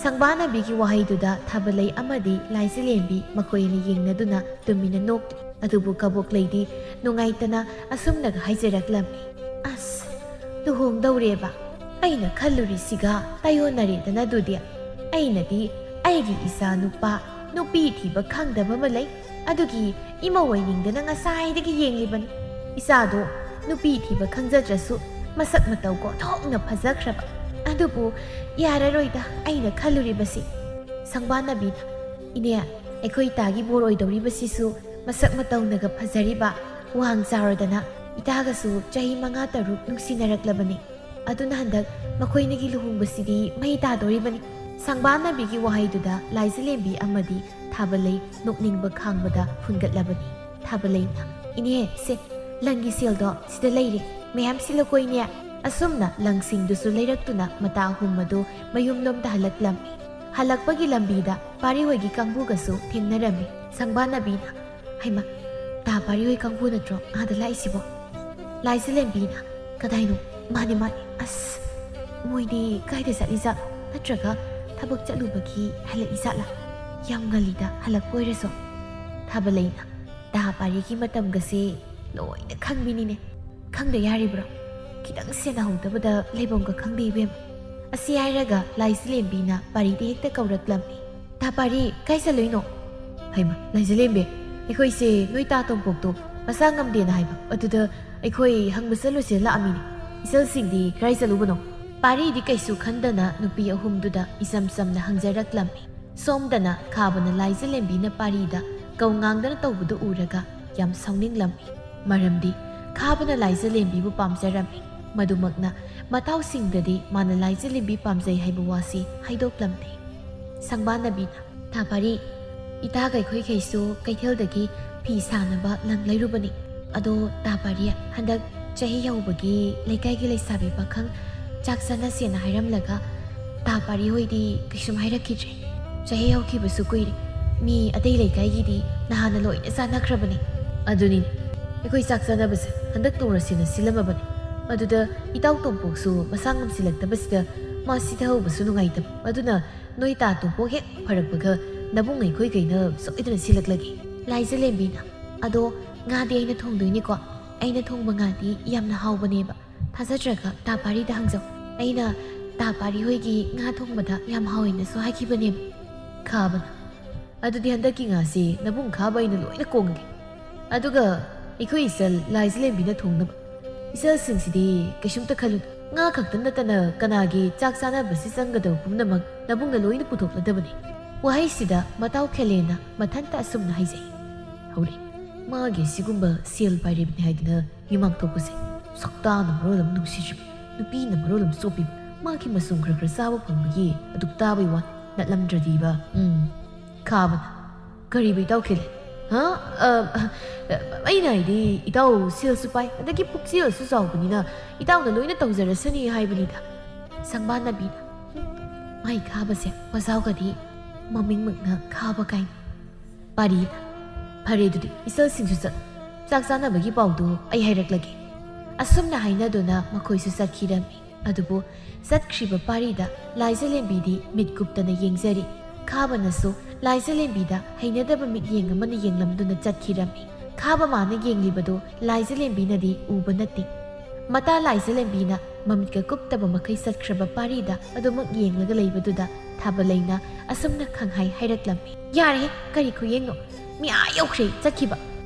ꯁꯪꯕꯥꯅꯕꯤꯒꯤ ꯋꯥꯍꯩꯗꯨꯗ ꯊꯥꯕꯂꯩ ꯑꯃꯗꯤ ꯂꯥꯏꯖꯂꯦꯝꯕꯤ ꯃꯈꯣꯏ ꯑꯅꯤ ꯌꯦꯡꯅꯗꯨꯅ ꯇꯨꯃꯤꯟꯅ ꯅꯣꯛꯂꯤ꯫ ꯑꯗꯨꯕꯨ ꯀꯕꯣꯛꯂꯩꯗꯤ ꯅꯨꯡꯉꯥꯏꯇꯅ ꯑꯁꯨꯝꯅꯒ ꯍꯥꯏꯖꯔꯛꯂꯝꯃꯤ, "ꯑꯁ, ꯂꯨꯍꯣꯡꯗꯧꯔꯦꯕ꯫ ꯑꯩꯅ ꯈꯜꯂꯨꯔꯤꯁꯤꯒ ꯇꯥꯏꯌꯣꯟꯅꯔꯦꯗꯅ ꯑꯗꯨꯗꯤ꯫ ꯑꯩꯅꯗꯤ ꯑꯩꯒꯤ ꯏꯆꯥ ꯅꯨꯄꯥ ꯅꯨꯄꯤ ꯊꯤꯕ ꯈꯪꯗꯕ ꯑꯃ ꯂꯩ, ꯑꯗꯨꯒꯤ ꯏꯃꯧ ꯑꯣꯏꯅꯤꯡꯗꯅ ꯉꯁꯥꯏꯗꯒꯤ ꯌꯦꯡꯂꯤꯕꯅꯤ꯫ ꯏꯆꯥꯗꯣ ꯅꯨꯄꯤ ꯊꯤꯕ ꯈꯪꯖꯗ꯭ꯔꯁꯨ ꯃꯁꯛ ꯃꯇꯧ ꯀꯣꯊꯣꯛꯅ ꯐꯖꯈ꯭ꯔꯕ꯫ ꯑꯗꯨꯕꯨ ꯌꯥꯔꯔꯣꯏꯗ ꯑꯩꯅ ꯈꯜꯂꯨꯔꯤꯕꯁꯤ꯫ ꯁꯪꯕꯥꯅꯕꯤꯅ, "ꯏꯅꯦ, ꯑꯩꯈꯣꯏ ꯏꯇꯥꯒꯤ ꯕꯣꯔ ꯑꯣꯏꯗꯧꯔꯤꯕꯁꯤꯁꯨ ꯃꯁꯛ ꯃꯇꯧꯅꯒ ꯐꯖꯔꯤꯕ, ꯋꯥꯡ ꯆꯥꯎꯔꯗꯅ, ꯏꯇꯥꯒꯁꯨ ꯆꯍꯤ ꯃꯉꯥ ꯇꯔꯨꯛ ꯅꯨꯡꯁꯤꯅꯔꯛꯂꯕꯅꯤ꯫ ꯑꯗꯨꯅ ꯍꯟꯗꯛ ꯃꯈꯣꯏꯅꯤꯒꯤ ꯂꯨꯍꯣꯡꯕꯁꯤꯗꯤ ꯃꯩ ꯇꯥꯗꯣꯔꯤꯕꯅꯤ꯫" ꯁꯪꯕꯥꯅꯕꯤꯒꯤ ꯋꯥꯍꯩꯗꯨꯗ ꯂꯥꯏꯖꯂꯦꯝꯕꯤ ꯑꯃꯗꯤ ꯊꯥꯕꯂꯩ ꯅꯣꯛꯅꯤꯡꯕ ꯈꯥꯡꯕꯗ ꯐꯨꯟꯒꯠꯂꯕꯅꯤ꯫ ꯊꯥꯕꯂꯩꯅ, "ꯏꯅꯦ, ꯁꯦ, ꯂꯪꯒꯤ ꯁꯦꯜꯗꯣ ꯁꯤꯗ ꯂꯩꯔꯦ, ꯃꯌꯥꯝ ꯁꯤꯜꯂꯨꯀꯣ ꯏꯅꯦ꯫" ꯑꯁꯨꯝꯅ ꯂꯪꯁꯤꯡꯗꯨꯁꯨ ꯂꯩꯔꯛꯇꯨꯅ ꯃꯇꯥ ꯑꯍꯨꯝ ꯑꯗꯨ ꯃꯌꯨꯝꯂꯣꯝꯗ ꯍꯜꯂꯛꯂꯝꯃꯤ꯫ ꯍꯜꯂꯛꯄꯒꯤ ꯂꯝꯕꯤꯗ ꯄꯥꯔꯤ ꯍꯣꯏꯒꯤ ꯀꯥꯡꯕꯨꯒꯁꯨ ꯊꯦꯡꯅꯔꯝꯃꯤ꯫ ꯁꯪꯕꯥꯅꯕꯤꯅ, "ꯍꯩꯃ, ꯇꯥ ꯄꯥꯔꯤ ꯍꯣꯏ ꯀꯥꯡꯕꯨ ꯅꯠꯇ꯭ꯔꯣ ꯑꯥꯗ ꯂꯥꯛꯏꯁꯤꯕꯣ?" ꯂꯥꯏꯖꯂꯦꯝꯕꯤꯅ, "ꯀꯗꯥꯏꯅꯣ? ꯃꯥꯅꯦ, ꯃꯥꯅꯦ꯫ ꯑꯁ, ꯃꯣꯏꯗꯤ ꯀꯥꯏꯗ ꯆꯠꯂꯤꯖꯥꯠꯅꯣ? ꯅꯠꯇ꯭ꯔꯒ ꯊꯕꯛ ꯆꯠꯂꯨꯕꯒꯤ ꯍꯜꯂꯛꯏꯖꯥꯠꯂꯥ? ꯌꯥꯝ ꯉꯜꯂꯤꯗ ꯍꯜꯂꯛꯄ ꯑꯣꯏꯔꯁꯨ꯫" ꯊꯥꯕꯂꯩꯅ, "ꯇꯥ ꯄꯥꯔꯤꯒꯤ ꯃꯇꯝꯒꯁꯦ ꯂꯣꯏꯅ ꯈꯪꯕꯤꯅꯤꯅꯦ꯫ ꯈꯪꯗ ꯌꯥꯔꯤꯕ꯭ꯔꯣ? ꯈꯤꯇꯪ ꯁꯦꯟꯅꯍꯧꯗꯕꯗ ꯂꯩꯐꯝꯒ ꯈꯪꯗꯦ ꯏꯕꯦꯝ꯫" ꯑꯁꯤ ꯍꯥꯏꯔꯒ ꯂꯥꯏꯖꯂꯦꯝꯕꯤꯅ ꯄꯥꯔꯤꯗ ꯍꯦꯛꯇ ꯀꯧꯔꯛꯂꯝꯃꯤ꯫ "ꯇꯥ ꯄꯥꯔꯤ, ꯀꯥꯏ ꯆꯠꯂꯨꯏꯅꯣ?" "ꯍꯩꯃ, ꯂꯥꯏꯖꯂꯦꯝꯕꯤ, ꯑꯩꯈꯣꯏꯁꯦ ꯅꯣꯏ ꯇꯥ ꯇꯣꯝꯄꯣꯛꯇꯣ ꯃꯁꯥ ꯉꯝꯗꯦꯅ ꯍꯥꯏꯕ, ꯑꯗꯨꯗ ꯑꯩꯈꯣꯏ ꯍꯪꯕ ꯆꯠꯂꯨꯁꯦ ꯂꯥꯛꯑꯝꯃꯤꯅꯦ꯫ ꯏꯆꯜꯁꯤꯡꯗꯤ ꯀꯗꯥꯏ ꯆꯠꯂꯨꯕꯅꯣ?" ꯄꯥꯔꯤꯗꯤ ꯀꯩꯁꯨ ꯈꯟꯗꯅ ꯅꯨꯄꯤ ꯑꯍꯨꯝꯗꯨꯗ ꯏꯆꯝ ꯆꯝꯅ ꯍꯪꯖꯔꯛꯂꯝꯃꯤ꯫ ꯁꯣꯝꯗꯅ ꯈꯥꯕꯅ ꯂꯥꯏꯖꯂꯦꯝꯕꯤꯅ ꯄꯥꯔꯤꯗ ꯀꯧ ꯉꯥꯡꯗꯅ ꯇꯧꯕꯗꯨ ꯎꯔꯒ ꯌꯥꯝ ꯁꯥꯎꯅꯤꯡꯂꯝꯃꯤ꯫ ꯃꯔꯝꯗꯤ ꯈꯥꯕꯅ ꯂꯥꯏꯖꯂꯦꯝꯕꯤꯕꯨ ꯄꯥꯝꯖꯔꯝꯃꯤ꯫ ꯃꯗꯨꯃꯛꯅ ꯃꯇꯥꯎꯁꯤꯡꯗꯗꯤ ꯃꯥꯅ ꯂꯥꯏꯖꯂꯦꯝꯕꯤ ꯄꯥꯝꯖꯩ ꯍꯥꯏꯕ ꯋꯥꯁꯤ ꯍꯥꯏꯗꯣꯛꯂꯝꯗꯦ꯫ ꯁꯪꯕꯥꯅꯕꯤꯅ, "ꯇꯥ ꯄꯥꯔꯤ, ꯏꯇꯥꯒ ꯑꯩꯈꯣꯏꯈꯩꯁꯨ ꯀꯩꯊꯦꯜꯗꯒꯤ ꯐꯤ ꯁꯥꯅꯕ ꯂꯪ ꯂꯩꯔꯨꯕꯅꯤ꯫ ꯑꯗꯣ ꯇꯥ ꯄꯥꯔꯤ, ꯍꯟꯗꯛ ꯆꯍꯤ ꯍꯧꯕꯒꯤ ꯂꯩꯀꯥꯏꯒꯤ ꯂꯩꯁꯥꯕꯤ ꯄꯥꯈꯪ ꯆꯥꯛ ꯆꯥꯅꯁꯦꯅ ꯍꯥꯏꯔꯝꯂꯒ ꯇꯥ ꯄꯥꯔꯤ ꯍꯣꯏꯗꯤ ꯀꯩꯁꯨꯝ ꯍꯥꯏꯔꯛꯈꯤꯗ꯭ꯔꯦ꯫ ꯆꯍꯤ ꯍꯧꯈꯤꯕꯁꯨ ꯀꯨꯏꯔꯦ꯫ ꯃꯤ ꯑꯇꯩ ꯂꯩꯀꯥꯏꯒꯤꯗꯤ ꯅꯍꯥꯟꯅ ꯂꯣꯏꯅ ꯆꯥꯅꯈ꯭ꯔꯕꯅꯤ꯫" "ꯑꯗꯨꯅꯤꯅꯦ, ꯑꯩꯈꯣꯏ ꯆꯥꯛ ꯆꯥꯅꯕꯁꯦ ꯍꯟꯗꯛ ꯇꯧꯔꯁꯦꯅ ꯁꯤꯜꯂꯝꯃꯕꯅꯤ꯫ ꯑꯗꯨꯗ ꯏꯇꯥꯎ ꯇꯣꯝꯄꯣꯛꯁꯨ ꯃꯁꯥ ꯉꯝꯁꯤꯜꯂꯛꯇꯕꯁꯤꯗ ꯃꯥ ꯁꯤꯊꯍꯧꯕꯁꯨ ꯅꯨꯡꯉꯥꯏꯇꯕ꯫ ꯑꯗꯨꯅ ꯅꯣꯏ ꯇꯥ ꯇꯣꯝꯄꯣꯛ ꯍꯦꯛ ꯐꯔꯛꯄꯒ ꯅꯕꯨꯡ ꯑꯩꯈꯣꯏꯈꯩꯅ ꯁꯣꯏꯗꯅ ꯁꯤꯜꯂꯛꯂꯒꯦ꯫" ꯂꯥꯏꯖꯂꯦꯝꯕꯤꯅ, "ꯑꯗꯣ ꯉꯥꯗꯤ ꯑꯩꯅ ꯊꯣꯡꯗꯣꯏꯅꯤꯀꯣ? ꯑꯩꯅ ꯊꯣꯡꯕ ꯉꯥꯗꯤ ꯌꯥꯝꯅ ꯍꯥꯎꯕꯅꯦꯕ꯫ ꯊꯥꯖꯗ꯭ꯔꯒ ꯇꯥ ꯄꯥꯔꯤꯗ ꯍꯪꯖꯧ꯫ ꯑꯩꯅ ꯇꯥ ꯄꯥꯔꯤ ꯍꯣꯏꯒꯤ ꯉꯥ ꯊꯣꯡꯕꯗ ꯌꯥꯝ ꯍꯥꯎꯋꯦꯅꯁꯨ ꯍꯥꯏꯈꯤꯕꯅꯦꯕ꯫" ꯈꯥꯕꯅ, ꯑꯗꯨꯗꯤ ꯍꯟꯗꯛꯀꯤ ꯉꯥꯁꯤ ꯅꯕꯨꯡ ꯈꯥꯕ ꯑꯩꯅ ꯂꯣꯏꯅ ꯀꯣꯡꯒꯦ꯫ ꯑꯗꯨꯒ ꯑꯩꯈꯣꯏ ꯏꯆꯜ ꯂꯥꯏꯖꯂꯦꯝꯕꯤꯅ ꯊꯣꯡꯅꯕ꯫ ꯏꯆꯜꯁꯤꯡꯁꯤꯗꯤ ꯀꯩꯁꯨꯝꯇ ꯈꯜꯂꯨꯅꯨ꯫ ꯉꯥ ꯈꯛꯇ ꯅꯠꯇꯅ ꯀꯅꯥꯒꯤ ꯆꯥꯛ ꯆꯥꯅꯕꯁꯤ ꯆꯪꯒꯗꯕ ꯄꯨꯝꯅꯃꯛ ꯅꯕꯨꯡꯅ ꯂꯣꯏꯅ ꯄꯨꯊꯣꯛꯂꯗꯕꯅꯤ꯫ ꯋꯥꯍꯩꯁꯤꯗ ꯃꯇꯥꯎ ꯈꯦꯂꯦꯟꯅ ꯃꯊꯟꯇ ꯑꯁꯨꯝꯅ ꯍꯥꯏꯖꯩ꯫ ꯍꯧꯔꯦ꯫ ꯃꯥꯒꯤ ꯁꯤꯒꯨꯝꯕ ꯁꯦꯜ ꯄꯥꯏꯔꯤꯕꯅꯤ ꯍꯥꯏꯗꯅ ꯃꯤꯃꯥꯡ ꯊꯣꯛꯄꯁꯦ꯫ ꯁꯛꯇꯥꯅ ꯃꯔꯣꯜ ꯑꯃ ꯅꯨꯡꯁꯤꯗ꯭ꯔꯤꯕ, ꯅꯨꯄꯤꯅ ꯃꯔꯣꯜ ꯑꯃ ꯆꯣꯞꯄꯤꯕ, ꯃꯥꯒꯤ ꯃꯁꯨꯡ ꯈꯔ ꯈꯔ ꯆꯥꯕ ꯐꯪꯕꯒꯤ ꯑꯗꯨꯛ ꯇꯥꯕꯩ ꯋꯥ ꯅꯠꯂꯝꯗ꯭ꯔꯗꯤꯕ꯫ ꯎꯝ, ꯈꯥꯕꯅ꯫ ꯀꯔꯤꯕ ꯏꯇꯥꯎ ꯈꯦꯂꯦꯟ? ꯍꯥ? ꯑ, ꯑ, ꯑꯩꯅ ꯍꯥꯏꯗꯤ ꯏꯇꯥꯎ ꯁꯦꯜꯁꯨ ꯄꯥꯏ, ꯑꯗꯒꯤ ꯄꯨꯛꯆꯦꯜꯁꯨ ꯆꯥꯎꯕꯅꯤꯅ ꯏꯇꯥꯎꯅ ꯂꯣꯏꯅ ꯇꯧꯖꯔꯁꯅꯤ ꯍꯥꯏꯕꯅꯤꯗ꯫ ꯁꯪꯕꯥꯟꯅꯕꯤꯅ꯫ ꯃꯥꯏ ꯈꯥꯕꯁꯦ ꯃꯖꯥꯎꯒꯗꯤ ꯃꯃꯤꯡꯃꯛꯅ ꯈꯥꯕ ꯀꯥꯏꯅ꯫ ꯄꯥꯔꯤꯅ꯫ ꯐꯔꯦ ꯑꯗꯨꯗꯤ ꯏꯆꯜꯁꯤꯡꯁꯨ ꯆꯠ-, ꯆꯥꯛ ꯆꯥꯅꯕꯒꯤ ꯄꯥꯎꯗꯨ ꯑꯩ ꯍꯥꯏꯔꯛꯂꯒꯦ꯫ ꯑꯁꯨꯝꯅ ꯍꯥꯏꯅꯗꯨꯅ ꯃꯈꯣꯏꯁꯨ ꯆꯠꯈꯤꯔꯝꯃꯤ꯫ ꯑꯗꯨꯕꯨ ꯆꯠꯈ꯭ꯔꯤꯕ ꯄꯥꯔꯤꯗ ꯂꯥꯏꯖꯂꯦꯝꯕꯤꯗꯤ ꯃꯤꯠ ꯀꯨꯞꯇꯅ ꯌꯦꯡꯖꯔꯤ꯫ ꯈꯥꯕꯅꯁꯨ ꯂꯥꯏꯖꯂꯦꯝꯕꯤꯗ ꯍꯩꯅꯗꯕ ꯃꯤꯠꯌꯦꯡ ꯑꯃꯅ ꯌꯦꯡꯂꯝꯗꯨꯅ ꯆꯠꯈꯤꯔꯝꯃꯤ꯫ ꯈꯥꯕ ꯃꯥꯅ ꯌꯦꯡꯂꯤꯕꯗꯨ ꯂꯥꯏꯖꯂꯦꯝꯕꯤꯅꯗꯤ ꯎꯕ ꯅꯠꯇꯦ꯫ ꯃꯇꯥ ꯂꯥꯏꯖꯂꯦꯝꯕꯤꯅ ꯃꯃꯤꯠꯀ ꯀꯨꯞꯇꯕ ꯃꯈꯩ ꯆꯠꯈ꯭ꯔꯕ ꯄꯥꯔꯤꯗ ꯑꯗꯨꯃꯛ ꯌꯦꯡꯂꯒ ꯂꯩꯕꯗꯨꯗ ꯊꯥꯕꯂꯩꯅ ꯑꯁꯨꯝꯅ ꯈꯪꯍꯥꯏ ꯍꯥꯏꯔꯛꯂꯝꯃꯤ꯫ ꯌꯥꯔꯦꯍꯦ, ꯀꯔꯤ ꯈꯨꯌꯦꯡꯅꯣ? ꯃꯤ ꯑꯥ ꯌꯧꯈ꯭ꯔꯦ ꯆꯠꯈꯤꯕ꯫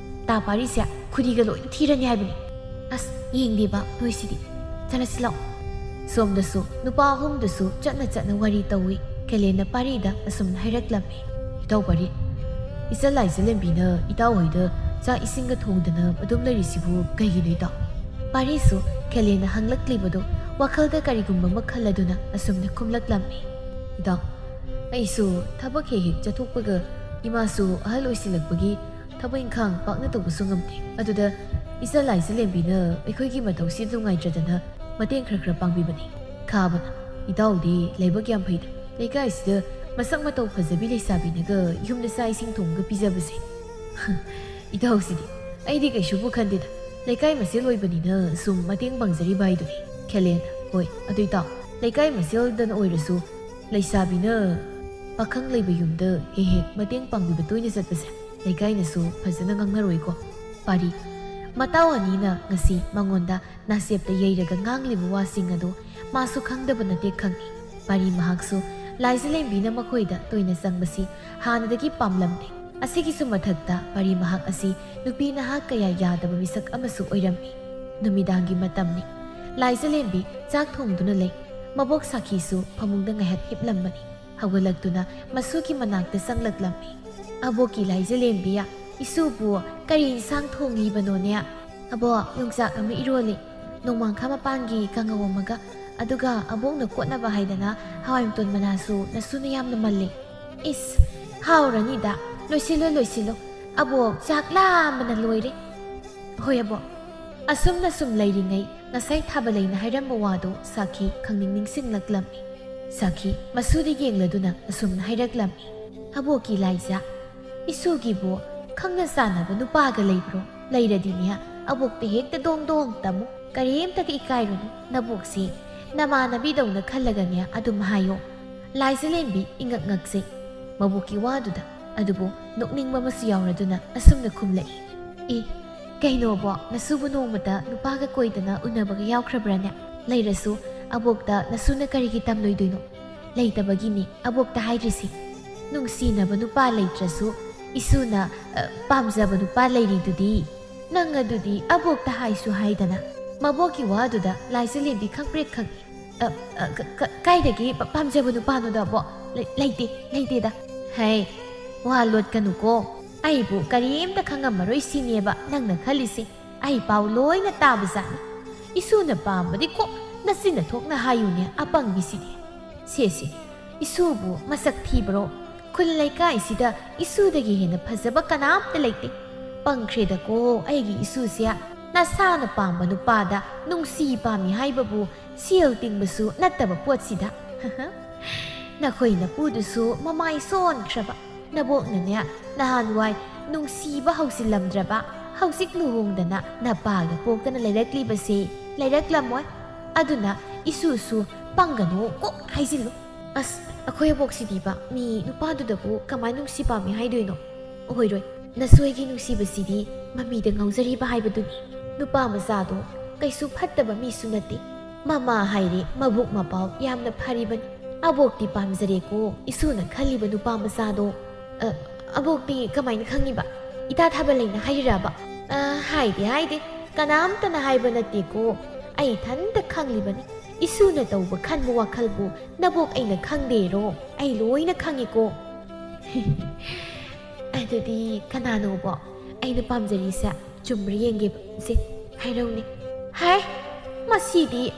ꯇꯥ ꯄꯥꯔꯤꯁꯦ ꯈꯨꯗꯤꯒ ꯂꯣꯏꯅ ꯊꯤꯔꯅꯤ ꯍꯥꯏꯕꯅꯤ꯫ ꯑꯁ, ꯌꯦꯡꯗꯦꯕ ꯅꯣꯏꯁꯤꯗꯤ꯫ ꯆꯠꯂꯁꯤ ꯂꯥꯛꯑꯣ꯫ ꯁꯣꯝꯗꯁꯨ ꯅꯨꯄꯥ ꯑꯍꯨꯝꯗꯨꯁꯨ ꯆꯠꯅ ꯆꯠꯅ ꯋꯥꯔꯤ ꯇꯧꯏ꯫ ꯈꯦꯂꯦꯟꯅ ꯄꯥꯔꯤꯗ ꯑꯁꯨꯝꯅ ꯍꯥꯏꯔꯛꯂꯝꯃꯤ꯫ ꯏꯇꯥꯎ ꯄꯥꯔꯤ, ꯏꯆꯜ ꯂꯥꯏꯖꯂꯦꯝꯕꯤꯅ ꯏꯇꯥꯎ ꯍꯣꯏꯗ ꯆꯥꯛ ꯏꯁꯤꯡꯒ ꯊꯣꯡꯗꯅ ꯑꯗꯨꯝ ꯂꯩꯔꯤꯁꯤꯕꯨ ꯀꯩꯒꯤꯅꯣ ꯏꯇꯥꯎ? ꯄꯥꯔꯤꯁꯨ ꯈꯦꯂꯦꯟꯅ ꯍꯪꯂꯛꯂꯤꯕꯗꯨ ꯋꯥꯈꯜꯗ ꯀꯔꯤꯒꯨꯝꯕ ꯑꯃ ꯈꯜꯂꯗꯨꯅ ꯑꯁꯨꯝꯅ ꯈꯨꯝꯂꯛꯂꯝꯃꯤ꯫ ꯏꯇꯥꯎ, ꯑꯩꯁꯨ ꯊꯕꯛ ꯍꯦꯛ ꯍꯦꯛ ꯆꯠꯊꯣꯛꯄꯒ ꯏꯃꯥꯁꯨ ꯑꯍꯜ ꯑꯣꯏꯁꯤꯜꯂꯛꯄꯒꯤ ꯊꯕꯛ ꯏꯪꯈꯥꯡ ꯄꯥꯛꯅ ꯇꯧꯕꯁꯨ ꯉꯝꯗꯦ꯫ ꯑꯗꯨꯗ ꯏꯆꯜ ꯂꯥꯏꯖꯂꯦꯝꯕꯤꯅ ꯑꯩꯈꯣꯏꯒꯤ ꯃꯇꯧꯁꯤ ꯅꯨꯡꯉꯥꯏꯇ꯭ꯔꯗꯅ ꯃꯇꯦꯡ ꯈꯔ ꯈꯔ ꯄꯥꯡꯕꯤꯕꯅꯤ꯫ ꯈꯥꯕꯅ, ꯏꯇꯥꯎꯗꯤ ꯂꯥꯏꯕꯛ ꯌꯥꯝ ꯐꯩꯗ꯫ ꯂꯩꯀꯥꯏꯁꯤꯗ ꯃꯁꯛ ꯃꯇꯧ ꯐꯖꯕꯤ ꯂꯩꯁꯥꯕꯤꯅꯒ ꯌꯨꯝꯗ ꯆꯥꯛ ꯏꯁꯤꯡ ꯊꯣꯡꯉꯒ ꯄꯤꯖꯕꯁꯦ꯫ ꯏꯇꯥꯎꯁꯤꯗꯤ꯫ ꯑꯩꯗꯤ ꯀꯩꯁꯨꯕꯨ ꯈꯟꯗꯦꯗ꯫ ꯂꯩꯀꯥꯏ ꯃꯁꯦꯜ ꯑꯣꯏꯕꯅꯤꯅ ꯁꯨꯝ ꯃꯇꯦꯡ ꯄꯥꯡꯖꯔꯤꯕ ꯍꯥꯏꯗꯨꯅꯤ꯫ ꯈꯦꯂꯦꯟ, ꯍꯣꯏ, ꯑꯗꯨ ꯏꯇꯥꯎ, ꯂꯩꯀꯥꯏ ꯃꯁꯦꯜꯗꯅ ꯑꯣꯏꯔꯁꯨ ꯂꯩꯁꯥꯕꯤꯅ ꯄꯥꯈꯪ ꯂꯩꯕ ꯌꯨꯝꯗ ꯍꯦꯛ ꯍꯦꯛ ꯃꯇꯦꯡ ꯄꯥꯡꯕꯤꯕ ꯇꯣꯏꯅ ꯆꯠꯄꯁꯦ ꯂꯩꯀꯥꯏꯅꯁꯨ ꯐꯖꯅ ꯉꯥꯡꯅꯔꯣꯏꯀꯣ꯫ ꯄꯥꯔꯤ꯫ ꯃꯇꯥꯎ ꯑꯅꯤꯅ ꯉꯁꯤ ꯃꯉꯣꯟꯗ ꯅꯥꯁꯦꯞꯇ ꯌꯩꯔꯒ ꯉꯥꯡꯂꯤꯕ ꯋꯥꯁꯤꯡ ꯑꯗꯨ ꯃꯥꯁꯨ ꯈꯪꯗꯕ ꯅꯠꯇꯦ ꯈꯪꯏ꯫ ꯄꯥꯔꯤ ꯃꯍꯥꯛꯁꯨ ꯂꯥꯏꯖꯂꯦꯝꯕꯤꯅ ꯃꯈꯣꯏꯗ ꯇꯣꯏꯅ ꯆꯪꯕꯁꯤ ꯍꯥꯟꯅꯗꯒꯤ ꯄꯥꯝꯂꯝꯗꯦ꯫ ꯑꯁꯤꯒꯤꯁꯨ ꯃꯊꯛꯇ ꯄꯔꯤ ꯃꯍꯥꯛ ꯑꯁꯤ ꯅꯨꯄꯤ ꯅꯍꯥ ꯀꯌꯥ ꯌꯥꯗꯕ ꯃꯤꯁꯛ ꯑꯃꯁꯨ ꯑꯣꯏꯔꯝꯃꯤ꯫ ꯅꯨꯃꯤꯗꯥꯡꯒꯤ ꯃꯇꯝꯅꯤ꯫ ꯂꯥꯏꯖꯂꯦꯝꯕꯤ ꯆꯥꯛ ꯊꯣꯡꯗꯨꯅ ꯂꯩ꯫ ꯃꯕꯣꯛ ꯁꯥꯈꯤꯁꯨ ꯐꯃꯨꯡꯗ ꯉꯥꯏꯍꯥꯛ ꯍꯤꯞꯂꯝꯕꯅꯤ꯫ ꯍꯧꯒꯠꯂꯛꯇꯨꯅ ꯃꯁꯨꯒꯤ ꯃꯅꯥꯛꯇ ꯆꯪꯂꯛꯂꯝꯃꯤ꯫ "ꯑꯕꯣꯛꯀꯤ ꯂꯥꯏꯖꯂꯦꯝꯕꯤ, ꯏꯁꯨꯕꯨ ꯀꯔꯤ ꯏꯟꯁꯥꯡ ꯊꯣꯡꯂꯤꯕꯅꯣꯅꯦ?" "ꯑꯕꯣꯛ, ꯌꯣꯡꯆꯥꯛ ꯑꯃ ꯏꯔꯣꯜꯂꯤ, ꯅꯣꯡꯃꯥꯡꯈꯥ ꯃꯄꯥꯟꯒꯤ ꯀꯥꯡꯉꯧ ꯑꯃꯒ, ꯑꯗꯨꯒ ꯑꯕꯣꯛꯅ ꯀꯣꯠꯅꯕ ꯍꯥꯏꯗꯅ ꯍꯋꯥꯏ ꯃꯇꯣꯟ ꯃꯅꯥꯁꯨ ꯅꯁꯨꯅ ꯌꯥꯝꯅ ꯃꯜꯂꯤ꯫" "ꯏꯁ, ꯍꯥꯎꯔꯅꯤꯗ, ꯂꯣꯏꯁꯤꯜꯂꯣ, ꯂꯣꯏꯁꯤꯜꯂꯣ, ꯑꯕꯣꯛ ꯆꯥꯛ ꯂꯥꯝꯕꯅ ꯂꯣꯏꯔꯦ꯫" "ꯍꯣꯏ ꯑꯕꯣꯛ꯫" ꯑꯁꯨꯝꯅ ꯁꯨꯝ ꯂꯩꯔꯤꯉꯩ ꯉꯁꯥꯏ ꯊꯥꯕꯂꯩꯅ ꯍꯥꯏꯔꯝꯕ ꯋꯥꯗꯨ ꯁꯥꯈꯤ ꯈꯪꯅꯤꯡ ꯅꯤꯡꯁꯤꯡꯂꯛꯂꯝꯃꯤ꯫ ꯁꯥꯈꯤ ꯃꯁꯨꯗ ꯌꯦꯡꯂꯗꯨꯅ ꯑꯁꯨꯝꯅ ꯍꯥꯏꯔꯛꯂꯝꯃꯤ, "ꯑꯕꯣꯛꯀꯤ ꯂꯥꯏꯖ, ꯏꯁꯨꯒꯤꯕꯨ ꯈꯪꯅ ꯆꯥꯟꯅꯕ ꯅꯨꯄꯥꯒ ꯂꯩꯕ꯭ꯔꯣ? ꯂꯩꯔꯗꯤꯅꯦ, ꯑꯕꯣꯛꯇ ꯍꯦꯛꯇ ꯗꯣꯡ ꯗꯣꯡ ꯇꯝꯃꯨ꯫ ꯀꯔꯤꯝꯇꯒ ꯏꯀꯥꯏꯔꯨꯅꯨ꯫ ꯅꯕꯣꯛꯁꯤ ꯅꯃꯥꯟꯅꯕꯤꯗꯧꯅ ꯈꯜꯂꯒꯅꯦ ꯑꯗꯨꯝ ꯍꯥꯏꯌꯣ꯫" ꯂꯥꯏꯖꯂꯦꯝꯕꯤ ꯏꯉꯛ ꯉꯛꯆꯩ ꯃꯕꯣꯛꯀꯤ ꯋꯥꯗꯨꯗ꯫ ꯑꯗꯨꯕꯨ ꯅꯣꯛꯅꯤꯡꯕ ꯑꯃꯁꯨ ꯌꯥꯎꯔꯗꯨꯅ ꯑꯁꯨꯝꯅ ꯈꯨꯝꯂꯛꯏ, "ꯑꯦ, ꯀꯩꯅꯣꯕꯣ, ꯅꯁꯨꯕꯨ ꯅꯣꯡꯃꯇ ꯅꯨꯄꯥꯒ ꯀꯣꯏꯗꯅ ꯎꯅꯕꯒ ꯌꯥꯎꯈ꯭ꯔꯕ꯭ꯔꯥꯅꯦ? ꯂꯩꯔꯁꯨ ꯑꯕꯣꯛꯇ ꯅꯁꯨꯅ ꯀꯔꯤꯒꯤ ꯇꯝꯂꯣꯏꯗꯣꯏꯅꯣ? ꯂꯩꯇꯕꯒꯤꯅꯤ ꯑꯕꯣꯛꯇ ꯍꯥꯏꯗ꯭ꯔꯤꯁꯤ꯫ ꯅꯨꯡꯁꯤꯅꯕ ꯅꯨꯄꯥ ꯂꯩꯇ꯭ꯔꯁꯨ ꯏꯁꯨꯅ, ꯑ, ꯄꯥꯝꯖꯕ ꯅꯨꯄꯥ ꯂꯩꯔꯤꯗꯨꯗꯤ꯫ ꯅꯪ ꯑꯗꯨꯗꯤ ꯑꯕꯣꯛꯇ ꯍꯥꯏꯁꯨ ꯍꯥꯏꯗꯅ꯫" ꯃꯕꯣꯛꯀꯤ ꯋꯥꯗꯨꯗ ꯂꯥꯏꯖꯂꯦꯝꯕꯤ ꯈꯪꯄ꯭ꯔꯦꯛ ꯈꯪꯏ꯫ "ꯑ, ꯑ, ꯀ-, ꯀ-, ꯀꯥꯏꯗꯒꯤ ꯄ-, ꯄꯥꯝꯖꯕ ꯅꯨꯄꯥꯅꯣꯗ ꯑꯕꯣꯛ? ꯂꯩ-, ꯂꯩꯇꯦ, ꯂꯩꯇꯦꯗ꯫" "ꯍꯩ, ꯋꯥ ꯂꯣꯠꯀꯅꯨꯀꯣ꯫ ꯑꯩꯕꯨ ꯀꯔꯤꯝꯇ ꯈꯪꯉꯝꯃꯔꯣꯏ ꯁꯤꯅꯦꯕ ꯅꯪꯅ ꯈꯜꯂꯤꯁꯦ꯫ ꯑꯩ ꯄꯥꯎ ꯂꯣꯏꯅ ꯇꯥꯕꯖꯥꯠꯅꯤ꯫ ꯏꯁꯨꯅ ꯄꯥꯝꯕꯗꯤ ꯀꯣꯛ ꯅꯆꯤꯟꯅ ꯊꯣꯛꯅ ꯍꯥꯏꯌꯨꯅꯦ, ꯑꯄꯪꯕꯤꯁꯤꯗꯤ꯫ ꯁꯦ, ꯁꯦ, ꯏꯁꯨꯕꯨ ꯃꯁꯛ ꯊꯤꯕ꯭ꯔꯣ? ꯈꯨꯜ ꯂꯩꯀꯥꯏꯁꯤꯗ ꯏꯁꯨꯗꯒꯤ ꯍꯦꯟꯅ ꯐꯖꯕ ꯀꯅꯥꯝꯇ ꯂꯩꯇꯦ꯫ ꯄꯪꯈ꯭ꯔꯦꯗꯀꯣ ꯑꯩꯒꯤ ꯏꯁꯨꯁꯦ꯫ ꯅꯁꯥꯅ ꯄꯥꯝꯕ ꯅꯨꯄꯥꯗ ꯅꯨꯡꯁꯤ ꯄꯥꯝꯃꯤ ꯍꯥꯏꯕꯕꯨ ꯁꯦꯜ ꯇꯤꯡꯕꯁꯨ ꯅꯠꯇꯕ ꯄꯣꯠꯁꯤꯗ꯫" "ꯅꯈꯣꯏ ꯅꯄꯨꯗꯨꯁꯨ ꯃꯃꯥꯏ ꯁꯣꯟꯈ꯭ꯔꯕ꯫ ꯅꯕꯣꯛꯅꯅꯦ ꯅꯍꯥꯟꯋꯥꯏ ꯅꯨꯡꯁꯤꯕ ꯍꯧꯖꯤꯜꯂꯝꯗ꯭ꯔꯕ, ꯍꯧꯖꯤꯛ ꯂꯨꯍꯣꯡꯗꯅ ꯅꯄꯥꯒ ꯄꯣꯛꯇꯅ ꯂꯩꯔꯛꯂꯤꯕꯁꯦ ꯂꯩꯔꯛꯂꯝꯃꯣꯏ꯫ ꯑꯗꯨꯅ ꯏꯁꯨꯁꯨ ꯄꯪꯒꯅꯨ ꯀꯣꯛ ꯍꯥꯏꯖꯤꯜꯂꯨ꯫" "ꯑꯁ, ꯑꯩꯈꯣꯏ ꯑꯕꯣꯛꯁꯤꯗꯤꯕ ꯃꯤ ꯅꯨꯄꯥꯗꯨꯗꯕꯨ ꯀꯃꯥꯏ ꯅꯨꯡꯁꯤ ꯄꯥꯝꯃꯤ ꯍꯥꯏꯗꯣꯏꯅꯣ?" "ꯑꯣꯏꯔꯣꯏ, ꯅꯁꯨ ꯑꯩꯒꯤ ꯅꯨꯡꯁꯤꯕꯁꯤꯗꯤ ꯃꯃꯤꯗ ꯉꯥꯎꯖꯔꯤꯕ ꯍꯥꯏꯕꯗꯨꯅꯤ꯫ ꯅꯨꯄꯥ ꯃꯆꯥꯗꯣ ꯀꯩꯁꯨ ꯐꯠꯇꯕ ꯃꯤꯁꯨ ꯅꯠꯇꯦ꯫ ꯃꯃꯥ ꯍꯥꯏꯔꯦ ꯃꯕꯨꯛ ꯃꯄꯥꯎ ꯌꯥꯝꯅ ꯐꯔꯤꯕꯅꯤ꯫ ꯑꯕꯣꯛꯇꯤ ꯄꯥꯝꯖꯔꯦꯀꯣ, ꯏꯁꯨꯅ ꯈꯜꯂꯤꯕ ꯅꯨꯄꯥ ꯃꯆꯥꯗꯣ꯫ ꯑ, ꯑꯕꯣꯛꯇꯤ ꯀꯃꯥꯏꯅ ꯈꯪꯉꯤꯕ? ꯏꯇꯥ ꯊꯥꯕ ꯂꯩꯅ ꯍꯥꯏꯔꯤꯔꯕ? ꯑ, ꯍꯥꯏꯗꯦ, ꯍꯥꯏꯗꯦ, ꯀꯅꯥꯝꯇꯅ ꯍꯥꯏꯕ ꯅꯠꯇꯦꯀꯣ, ꯑꯩ ꯏꯊꯟꯇ ꯈꯪꯂꯤꯕꯅꯤ꯫ ꯏꯁꯨꯅ ꯇꯧꯕ ꯈꯟꯕ ꯋꯥꯈꯜꯕꯨ ꯅꯕꯣꯛ ꯑꯩꯅ ꯈꯪꯗꯦꯔꯣ? ꯑꯩ ꯂꯣꯏꯅ ꯈꯪꯉꯤꯀꯣ꯫ ꯑꯗꯨꯗꯤ ꯀꯅꯥꯅꯣꯕꯣ ꯑꯩꯅ ꯄꯥꯝꯖꯔꯤꯁꯦ? ꯆꯨꯝꯕ꯭ꯔꯥ ꯌꯦꯡꯒꯦꯕ꯫ ꯁꯦ, ꯍꯥꯏꯔꯧꯅꯦ꯫ ꯍꯥꯏ, ꯃꯁꯤꯗꯤ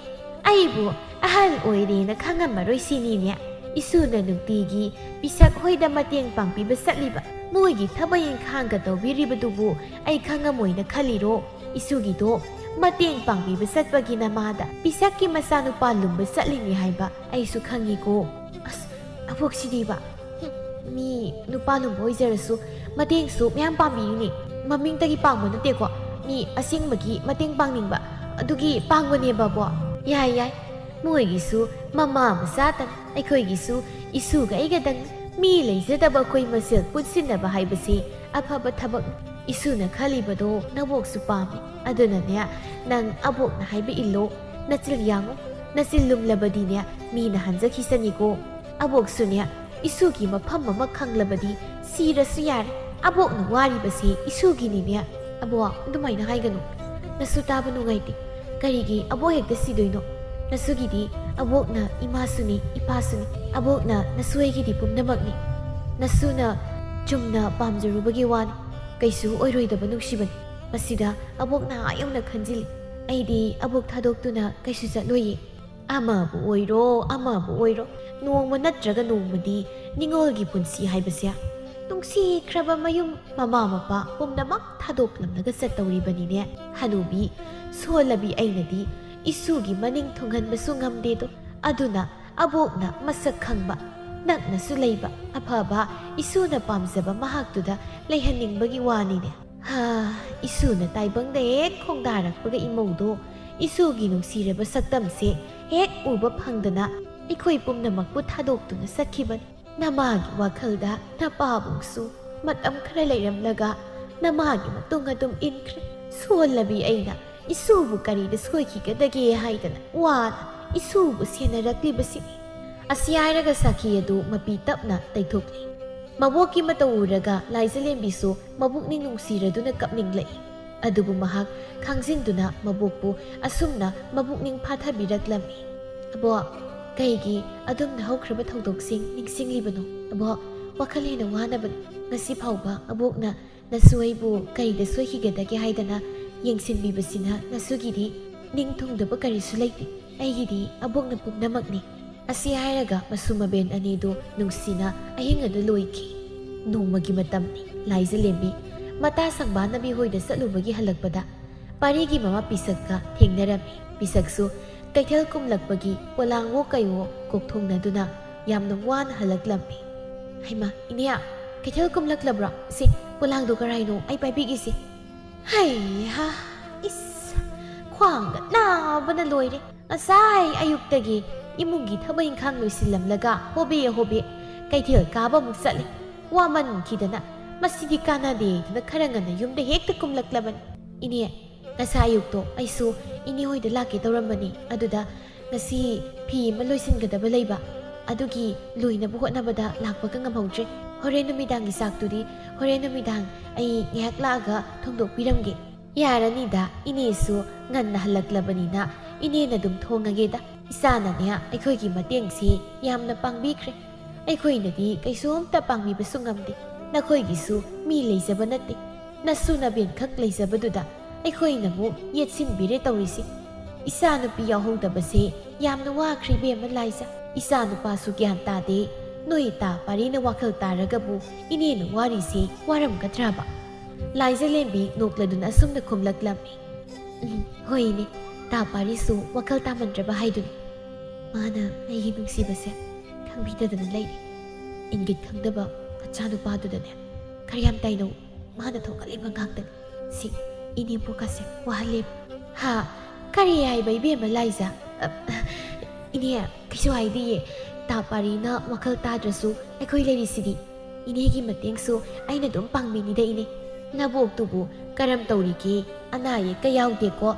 ꯑꯩꯕꯨ ꯑꯍꯜ ꯑꯣꯏꯔꯦꯅ ꯈꯪꯉꯝꯃꯔꯣꯏ ꯁꯤꯅꯤꯅꯦ꯫ ꯏꯁꯨꯅ ꯅꯨꯡꯇꯤꯒꯤ ꯄꯤꯁꯛ ꯍꯣꯏꯗ ꯃꯇꯦꯡ ꯄꯥꯡꯕꯤꯕ ꯆꯠꯂꯤꯕ, ꯃꯣꯏꯒꯤ ꯊꯕꯛ ꯏꯪꯈꯥꯡꯒ ꯇꯧꯕꯤꯔꯤꯕꯗꯨꯕꯨ ꯑꯩ ꯈꯪꯉꯝꯃꯣꯏꯅ ꯈꯜꯂꯤꯔꯣ? ꯏꯁꯨꯒꯤꯗꯣ ꯃꯇꯦꯡ ꯄꯥꯡꯕꯤꯕ ꯆꯠꯄꯒꯤ ꯅꯃꯥꯗ ꯄꯤꯁꯛꯀꯤ ꯃꯆꯥꯅꯨꯄꯥ ꯂꯨꯝꯕ ꯆꯠꯂꯤꯅꯤ ꯍꯥꯏꯕ ꯑꯩꯁꯨ ꯈꯪꯉꯤꯀꯣ꯫ ꯑꯁ, ꯑꯕꯣꯛꯁꯤꯗꯤꯕ꯫ ꯍꯨꯝ, ꯃꯤ ꯅꯨꯄꯥ ꯂꯨꯝꯕ ꯑꯣꯏꯖꯔꯁꯨ ꯃꯇꯦꯡꯁꯨ ꯃꯌꯥꯝ ꯄꯥꯡꯕꯤꯔꯤꯅꯤ꯫ ꯃꯃꯤꯡꯇꯒꯤ ꯄꯥꯡꯕ ꯅꯠꯇꯦꯀꯣ, ꯃꯤ ꯑꯁꯦꯡꯕꯒꯤ ꯃꯇꯦꯡ ꯄꯥꯡꯅꯤꯡꯕ ꯑꯗꯨꯒꯤ ꯄꯥꯡꯕꯅꯦꯕ, ꯕꯣ꯫ ꯌꯥꯏ, ꯌꯥꯏ, ꯃꯣꯏꯒꯤꯁꯨ ꯃꯃꯥ ꯃꯆꯥꯇꯅꯤ, ꯑꯩꯈꯣꯏꯒꯤꯁꯨ ꯏꯁꯨꯒ ꯑꯩꯒꯗꯪ꯫ ꯃꯤ ꯂꯩꯖꯗꯕ ꯑꯩꯈꯣꯏ ꯃꯁꯦꯜ ꯄꯨꯟꯁꯤꯟꯅꯕ ꯍꯥꯏꯕꯁꯤ ꯑꯐꯕ ꯊꯕꯛꯅꯤ꯫ ꯏꯁꯨꯅ ꯈꯜꯂꯤꯕꯗꯣ ꯅꯕꯣꯛꯁꯨ ꯄꯥꯝꯃꯤ꯫ ꯑꯗꯨꯅꯅꯦ, ꯅꯪ ꯑꯕꯣꯛꯅ ꯍꯥꯏꯕ ꯏꯜꯂꯣ, ꯅꯆꯤꯜ ꯌꯥꯡꯉꯨ꯫ ꯅꯆꯤꯜ ꯂꯨꯝꯂꯕꯗꯤꯅꯦ, ꯃꯤꯅ ꯍꯟꯖꯈꯤꯁꯅꯤꯀꯣ꯫ ꯑꯕꯣꯛꯁꯨꯅꯦ, ꯏꯁꯨꯒꯤ ꯃꯐꯝ ꯑꯃ ꯈꯪꯂꯕꯗꯤ ꯁꯤꯔꯁꯨ ꯌꯥꯔꯦ꯫ ꯑꯕꯣꯛꯅ ꯋꯥꯔꯤꯕꯁꯦ ꯏꯁꯨꯒꯤꯅꯤꯅꯦ꯫ ꯑꯕꯣꯛ, ꯑꯗꯨꯃꯥꯏꯅ ꯍꯥꯏꯒꯅꯨ꯫ ꯅꯁꯨ ꯇꯥꯕ ꯅꯨꯡꯉꯥꯏꯇꯦ꯫ ꯀꯔꯤꯒꯤ ꯑꯕꯣꯛ ꯍꯦꯛꯇ ꯁꯤꯗꯣꯏꯅꯣ? ꯅꯁꯨꯒꯤꯗꯤ ꯑꯕꯣꯛꯅ ꯏꯃꯥꯁꯨꯅꯤ, ꯏꯄꯥꯁꯨꯅꯤ꯫ ꯑꯕꯣꯛꯅ ꯅꯁꯨ ꯑꯩꯒꯤꯗꯤ ꯄꯨꯝꯅꯃꯛꯅꯤ꯫ ꯅꯁꯨꯅ ꯆꯨꯝꯅ ꯄꯥꯝꯖꯔꯨꯕꯒꯤ ꯋꯥꯅꯤ꯫ ꯀꯩꯁꯨ ꯑꯣꯏꯔꯣꯏꯗꯕ ꯅꯨꯡꯁꯤꯕꯅꯤ꯫ ꯃꯁꯤꯗ ꯑꯕꯣꯛꯅ ꯑꯥ ꯌꯧꯅ ꯈꯟꯖꯤꯜꯂꯤ꯫ ꯑꯩꯗꯤ ꯑꯕꯣꯛ ꯊꯥꯗꯣꯛꯇꯨꯅ ꯀꯩꯁꯨ ꯆꯠꯂꯣꯏꯌꯦ꯫ ꯑꯃꯕꯨ ꯑꯣꯏꯔꯣ, ꯑꯃꯕꯨ ꯑꯣꯏꯔꯣ, ꯅꯣꯡꯃ ꯅꯠꯇ꯭ꯔꯒ ꯅꯣꯡꯃꯗꯤ ꯅꯤꯡꯉꯣꯜꯒꯤ ꯄꯨꯟꯁꯤ ꯍꯥꯏꯕꯁꯦ, ꯅꯨꯡꯁꯤꯈ꯭ꯔꯕ ꯃꯌꯨꯝ, ꯃꯃꯥ ꯃꯄꯥ ꯄꯨꯝꯅꯃꯛ ꯊꯥꯗꯣꯛꯂꯝꯂꯒ ꯆꯠꯇꯧꯔꯤꯕꯅꯤꯅꯦ꯫ ꯍꯅꯨꯕꯤ ꯁꯣꯜꯂꯕꯤ ꯑꯩꯅꯗꯤ ꯏꯁꯨꯒꯤ ꯃꯅꯤꯡ ꯊꯨꯡꯍꯟꯕꯁꯨ ꯉꯝꯗꯦꯗꯣ꯫ ꯑꯗꯨꯅ ꯑꯕꯣꯛꯅ ꯃꯁꯛ ꯈꯪꯕ, ꯅꯛꯅꯁꯨ ꯂꯩꯕ, ꯑꯐꯕ, ꯏꯁꯨꯅ ꯄꯥꯝꯖꯕ ꯃꯍꯥꯛꯇꯨꯗ ꯂꯩꯍꯟꯅꯤꯡꯕꯒꯤ ꯋꯥꯅꯤꯅꯦ꯫ ꯍꯥ, ꯏꯁꯨꯅ ꯇꯥꯏꯕꯪꯗ ꯍꯦꯛ ꯈꯣꯡꯗꯥꯔꯛꯄꯒ ꯏꯃꯧꯗꯣ, ꯏꯁꯨꯒꯤ ꯅꯨꯡꯁꯤꯔꯕ ꯁꯛꯇꯝꯁꯦ ꯍꯦꯛ ꯎꯕ ꯐꯪꯗꯅ ꯑꯩꯈꯣꯏ ꯄꯨꯝꯅꯃꯛꯄꯨ ꯊꯥꯗꯣꯛꯇꯨꯅ ꯆꯠꯈꯤꯕꯅꯤ꯫ ꯅꯃꯥꯒꯤ ꯋꯥꯈꯜꯗ ꯅꯄꯥꯕꯨꯡꯁꯨ ꯃꯇꯝ ꯈꯔ ꯂꯩꯔꯝꯂꯒ ꯅꯃꯥꯒꯤ ꯃꯇꯨꯡ ꯑꯗꯨꯝ ꯏꯟꯈ꯭ꯔꯦ꯫ ꯁꯣꯜꯂꯕꯤ ꯑꯩꯅ ꯏꯁꯨꯕꯨ ꯀꯔꯤꯗ ꯁꯣꯏꯈꯤꯒꯗꯒꯦ ꯍꯥꯏꯗꯅ ꯋꯥꯅ ꯏꯁꯨꯕꯨ ꯁꯦꯟꯅꯔꯛꯂꯤꯕꯁꯤꯅꯤ꯫ ꯑꯁꯤ ꯍꯥꯏꯔꯒ ꯁꯥꯈꯤ ꯑꯗꯨ ꯃꯄꯤ ꯇꯞꯅ ꯇꯩꯊꯣꯛꯂꯤ꯫ ꯃꯕꯣꯛꯀꯤ ꯃꯇꯧ ꯎꯔꯒ ꯂꯥꯏꯖꯂꯦꯝꯕꯤꯁꯨ ꯃꯕꯨꯛꯅꯤꯡ ꯅꯨꯡꯁꯤꯔꯗꯨꯅ ꯀꯞꯅꯤꯡꯂꯛꯏ꯫ ꯑꯗꯨꯕꯨ ꯃꯍꯥꯛ ꯈꯥꯡꯖꯤꯟꯗꯨꯅ ꯃꯕꯣꯛꯄꯨ ꯑꯁꯨꯝꯅ ꯃꯕꯨꯛꯅꯤꯡ ꯐꯥꯊꯕꯤꯔꯛꯂꯝꯃꯤ꯫ "ꯑꯕꯣꯛ, ꯀꯩꯒꯤ ꯑꯗꯨꯝꯅ ꯍꯧꯈ꯭ꯔꯕ ꯊꯧꯗꯣꯛꯁꯤꯡ ꯅꯤꯡꯁꯤꯡꯂꯤꯕꯅꯣ? ꯑꯕꯣꯛ, ꯋꯥꯈꯜ ꯍꯦꯟꯅ ꯋꯥꯅꯕꯅꯤ꯫ ꯉꯁꯤ ꯐꯥꯎꯕ ꯑꯕꯣꯛꯅ ꯅꯁꯨ ꯑꯩꯕꯨ ꯀꯔꯤꯗ ꯁꯣꯏꯈꯤꯒꯗꯒꯦ ꯍꯥꯏꯗꯅ ꯌꯦꯡꯁꯤꯟꯕꯤꯕꯁꯤꯅ ꯅꯁꯨꯒꯤꯗꯤ ꯅꯤꯡ ꯊꯨꯡꯗꯕ ꯀꯔꯤꯁꯨ ꯂꯩꯇꯦ꯫ ꯑꯩꯒꯤꯗꯤ ꯑꯕꯣꯛꯅ ꯄꯨꯝꯅꯃꯛꯅꯤ꯫" ꯑꯁꯤ ꯍꯥꯏꯔꯒ ꯃꯁꯨ ꯃꯕꯦꯟ ꯑꯅꯤꯗꯨ ꯅꯨꯡꯁꯤꯅ ꯑꯍꯤꯡ ꯑꯗꯨ ꯂꯣꯏꯈꯤ꯫ ꯅꯣꯡꯃꯒꯤ ꯃꯇꯝꯅꯤ꯫ ꯂꯥꯏꯖꯂꯦꯝꯕꯤ ꯃꯇꯥ ꯁꯪꯕꯥꯅꯕꯤ ꯍꯣꯏꯗ ꯆꯠꯂꯨꯕꯒꯤ ꯍꯜꯂꯛꯄꯗ ꯄꯥꯔꯤꯒꯤ ꯃꯃꯥ ꯄꯤꯁꯛꯀ ꯊꯦꯡꯅꯔꯝꯃꯤ꯫ ꯄꯤꯁꯛꯁꯨ ꯀꯩꯊꯦꯜ ꯀꯨꯝꯂꯛꯄꯒꯤ ꯄꯣꯂꯥꯡꯋꯣ ꯀꯩꯋꯣ ꯀꯣꯛꯊꯣꯡꯅꯗꯨꯅ ꯌꯥꯝꯅ ꯋꯥꯅ ꯍꯜꯂꯛꯂꯝꯃꯤ꯫ "ꯍꯩꯃꯥ, ꯏꯅꯦ, ꯀꯩꯊꯦꯜ ꯀꯨꯝꯂꯛꯂꯕ꯭ꯔꯣ? ꯁꯦ, ꯄꯣꯂꯥꯡꯗꯣ ꯀꯔꯥꯏꯅꯣ? ꯑꯩ ꯄꯥꯏꯕꯤꯒꯦꯁꯦ꯫" ꯍꯩꯍꯥ, ꯏꯁ, ꯈ꯭ꯋꯥꯡꯒ ꯅꯥꯕꯅ ꯂꯣꯏꯔꯦ꯫ ꯉꯁꯥꯏ ꯑꯌꯨꯛꯇꯒꯤ ꯏꯃꯨꯡꯒꯤ ꯊꯕꯛ ꯏꯪꯈꯥꯡ ꯂꯣꯏꯁꯤꯜꯂꯝꯂꯒ ꯍꯣꯕꯦ ꯍꯣꯕꯦ ꯀꯩꯊꯦꯜ ꯀꯥꯕ ꯑꯃꯨꯛ ꯆꯠꯂꯤ꯫ ꯋꯥꯃꯟꯈꯤꯗꯅ ꯃꯁꯤꯗꯤ ꯀꯥꯟꯅꯗꯦꯗꯨꯅ ꯈꯔ ꯉꯟꯅ ꯌꯨꯝꯗ ꯍꯦꯛꯇ ꯀꯨꯝꯂꯛꯂꯕꯅꯤ꯫ ꯏꯅꯦ, ꯉꯁꯥꯏ ꯑꯌꯨꯛꯇꯣ ꯑꯩꯁꯨ ꯏꯅꯦ ꯍꯣꯏꯗ ꯂꯥꯛꯀꯦ ꯇꯧꯔꯝꯕꯅꯤ꯫ ꯑꯗꯨꯗ ꯉꯁꯤ ꯐꯤ ꯑꯃ ꯂꯣꯏꯁꯤꯟꯒꯗꯕ ꯂꯩꯕ, ꯑꯗꯨꯒꯤ ꯂꯣꯏꯅꯕ ꯍꯣꯠꯅꯕꯗ ꯂꯥꯛꯄꯒ ꯉꯝꯍꯧꯗ꯭ꯔꯦ꯫ ꯍꯣꯔꯦꯟ ꯅꯨꯃꯤꯗꯥꯡꯒꯤ ꯆꯥꯛꯇꯨꯗꯤ ꯍꯣꯔꯦꯟ ꯅꯨꯃꯤꯗꯥꯡ ꯑꯩ ꯉꯥꯏꯍꯥꯛ ꯂꯥꯛꯑꯒ ꯊꯣꯡꯗꯣꯛꯄꯤꯔꯝꯒꯦ꯫ ꯌꯥꯔꯅꯤꯗ, ꯏꯅꯦꯁꯨ ꯉꯟꯅ ꯍꯜꯂꯛꯂꯕꯅꯤꯅ ꯏꯅꯦꯅ ꯑꯗꯨꯝ ꯊꯣꯡꯉꯒꯦꯗ꯫ ꯏꯆꯥꯅꯅꯦ ꯑꯩꯈꯣꯏꯒꯤ ꯃꯇꯦꯡꯁꯤ ꯌꯥꯝꯅ ꯄꯥꯡꯕꯤꯈ꯭ꯔꯦ꯫ ꯑꯩꯈꯣꯏꯅꯗꯤ ꯀꯩꯁꯨꯝꯇ ꯄꯥꯡꯕꯤꯕꯁꯨ ꯉꯝꯗꯦ꯫ ꯅꯈꯣꯏꯒꯤꯁꯨ ꯃꯤ ꯂꯩꯖꯕ ꯅꯠꯇꯦ꯫ ꯅꯁꯨ ꯅꯕꯦꯟꯈꯛ ꯂꯩꯖꯕꯗꯨꯗ ꯑꯩꯈꯣꯏꯅ ꯑꯃꯨꯛ ꯌꯦꯠꯁꯤꯟꯕꯤꯔꯦ ꯇꯧꯔꯤꯁꯦ꯫ ꯏꯆꯥꯅꯨꯄꯤ ꯌꯥꯎꯍꯧꯗꯕꯁꯦ ꯌꯥꯝꯅ ꯋꯥꯈ꯭ꯔꯦ ꯏꯕꯦꯝꯃ ꯂꯥꯏꯖ꯫ ꯏꯆꯥꯅꯨꯄꯥꯁꯨ ꯒ꯭ꯌꯥꯟ ꯇꯥꯗꯦ꯫ ꯅꯣꯏ ꯇꯥ ꯄꯥꯔꯤꯅ ꯋꯥꯈꯜ ꯇꯥꯔꯒꯕꯨ ꯏꯅꯦꯅ ꯋꯥꯔꯤꯁꯦ ꯋꯥꯔꯝꯒꯗ꯭ꯔꯕ? ꯂꯥꯏꯖꯂꯦꯝꯕꯤ ꯅꯣꯛꯂꯗꯨꯅ ꯑꯁꯨꯝꯅ ꯈꯨꯝꯂꯛꯂꯝꯃꯤ꯫ "ꯎꯝ, ꯍꯣꯏꯅꯦ, ꯇꯥ ꯄꯥꯔꯤꯁꯨ ꯋꯥꯈꯜ ꯇꯥꯃꯟꯗ꯭ꯔꯕ ꯍꯥꯏꯗꯨꯅꯤ꯫ ꯃꯥꯅ ꯑꯩꯒꯤ ꯅꯨꯡꯁꯤꯕꯁꯦ ꯈꯪꯕꯤꯗꯗꯅ ꯂꯩꯔꯦ꯫ ꯏꯪꯒꯤꯠ ꯈꯪꯗꯕ ꯃꯆꯥꯅꯨꯄꯥꯗꯨꯗꯅꯦ ꯈꯔ ꯌꯥꯝ ꯇꯥꯏꯅꯧ꯫ ꯃꯥꯅ ꯊꯣꯛꯍꯜꯂꯤꯕ ꯉꯥꯛꯇꯅꯤ꯫ ꯁꯤ ꯏꯅꯦꯝꯄꯣꯛꯀꯁꯦ ꯋꯥꯍꯜꯂꯦꯕ꯫" "ꯍꯥ? ꯀꯔꯤ ꯍꯥꯏꯕ ꯏꯕꯦꯝꯃ ꯂꯥꯏꯖ?" "ꯑ, ꯏꯅꯦ, ꯀꯩꯁꯨ ꯍꯥꯏꯗꯤꯌꯦ꯫ ꯇꯥ ꯄꯥꯔꯤꯅ ꯋꯥꯈꯜ ꯇꯥꯗ꯭ꯔꯁꯨ ꯑꯩꯈꯣꯏ ꯂꯩꯔꯤꯁꯤꯗꯤ꯫ ꯏꯅꯦꯒꯤ ꯃꯇꯦꯡꯁꯨ ꯑꯩꯅ ꯑꯗꯨꯝ ꯄꯥꯡꯕꯤꯅꯤꯗ ꯏꯅꯦ꯫ ꯅꯕꯣꯛꯇꯨꯕꯨ ꯀꯔꯝ ꯇꯧꯔꯤꯒꯦ? ꯑꯅꯥ ꯑꯌꯦꯛꯀ ꯌꯥꯎꯗꯦꯀꯣ?"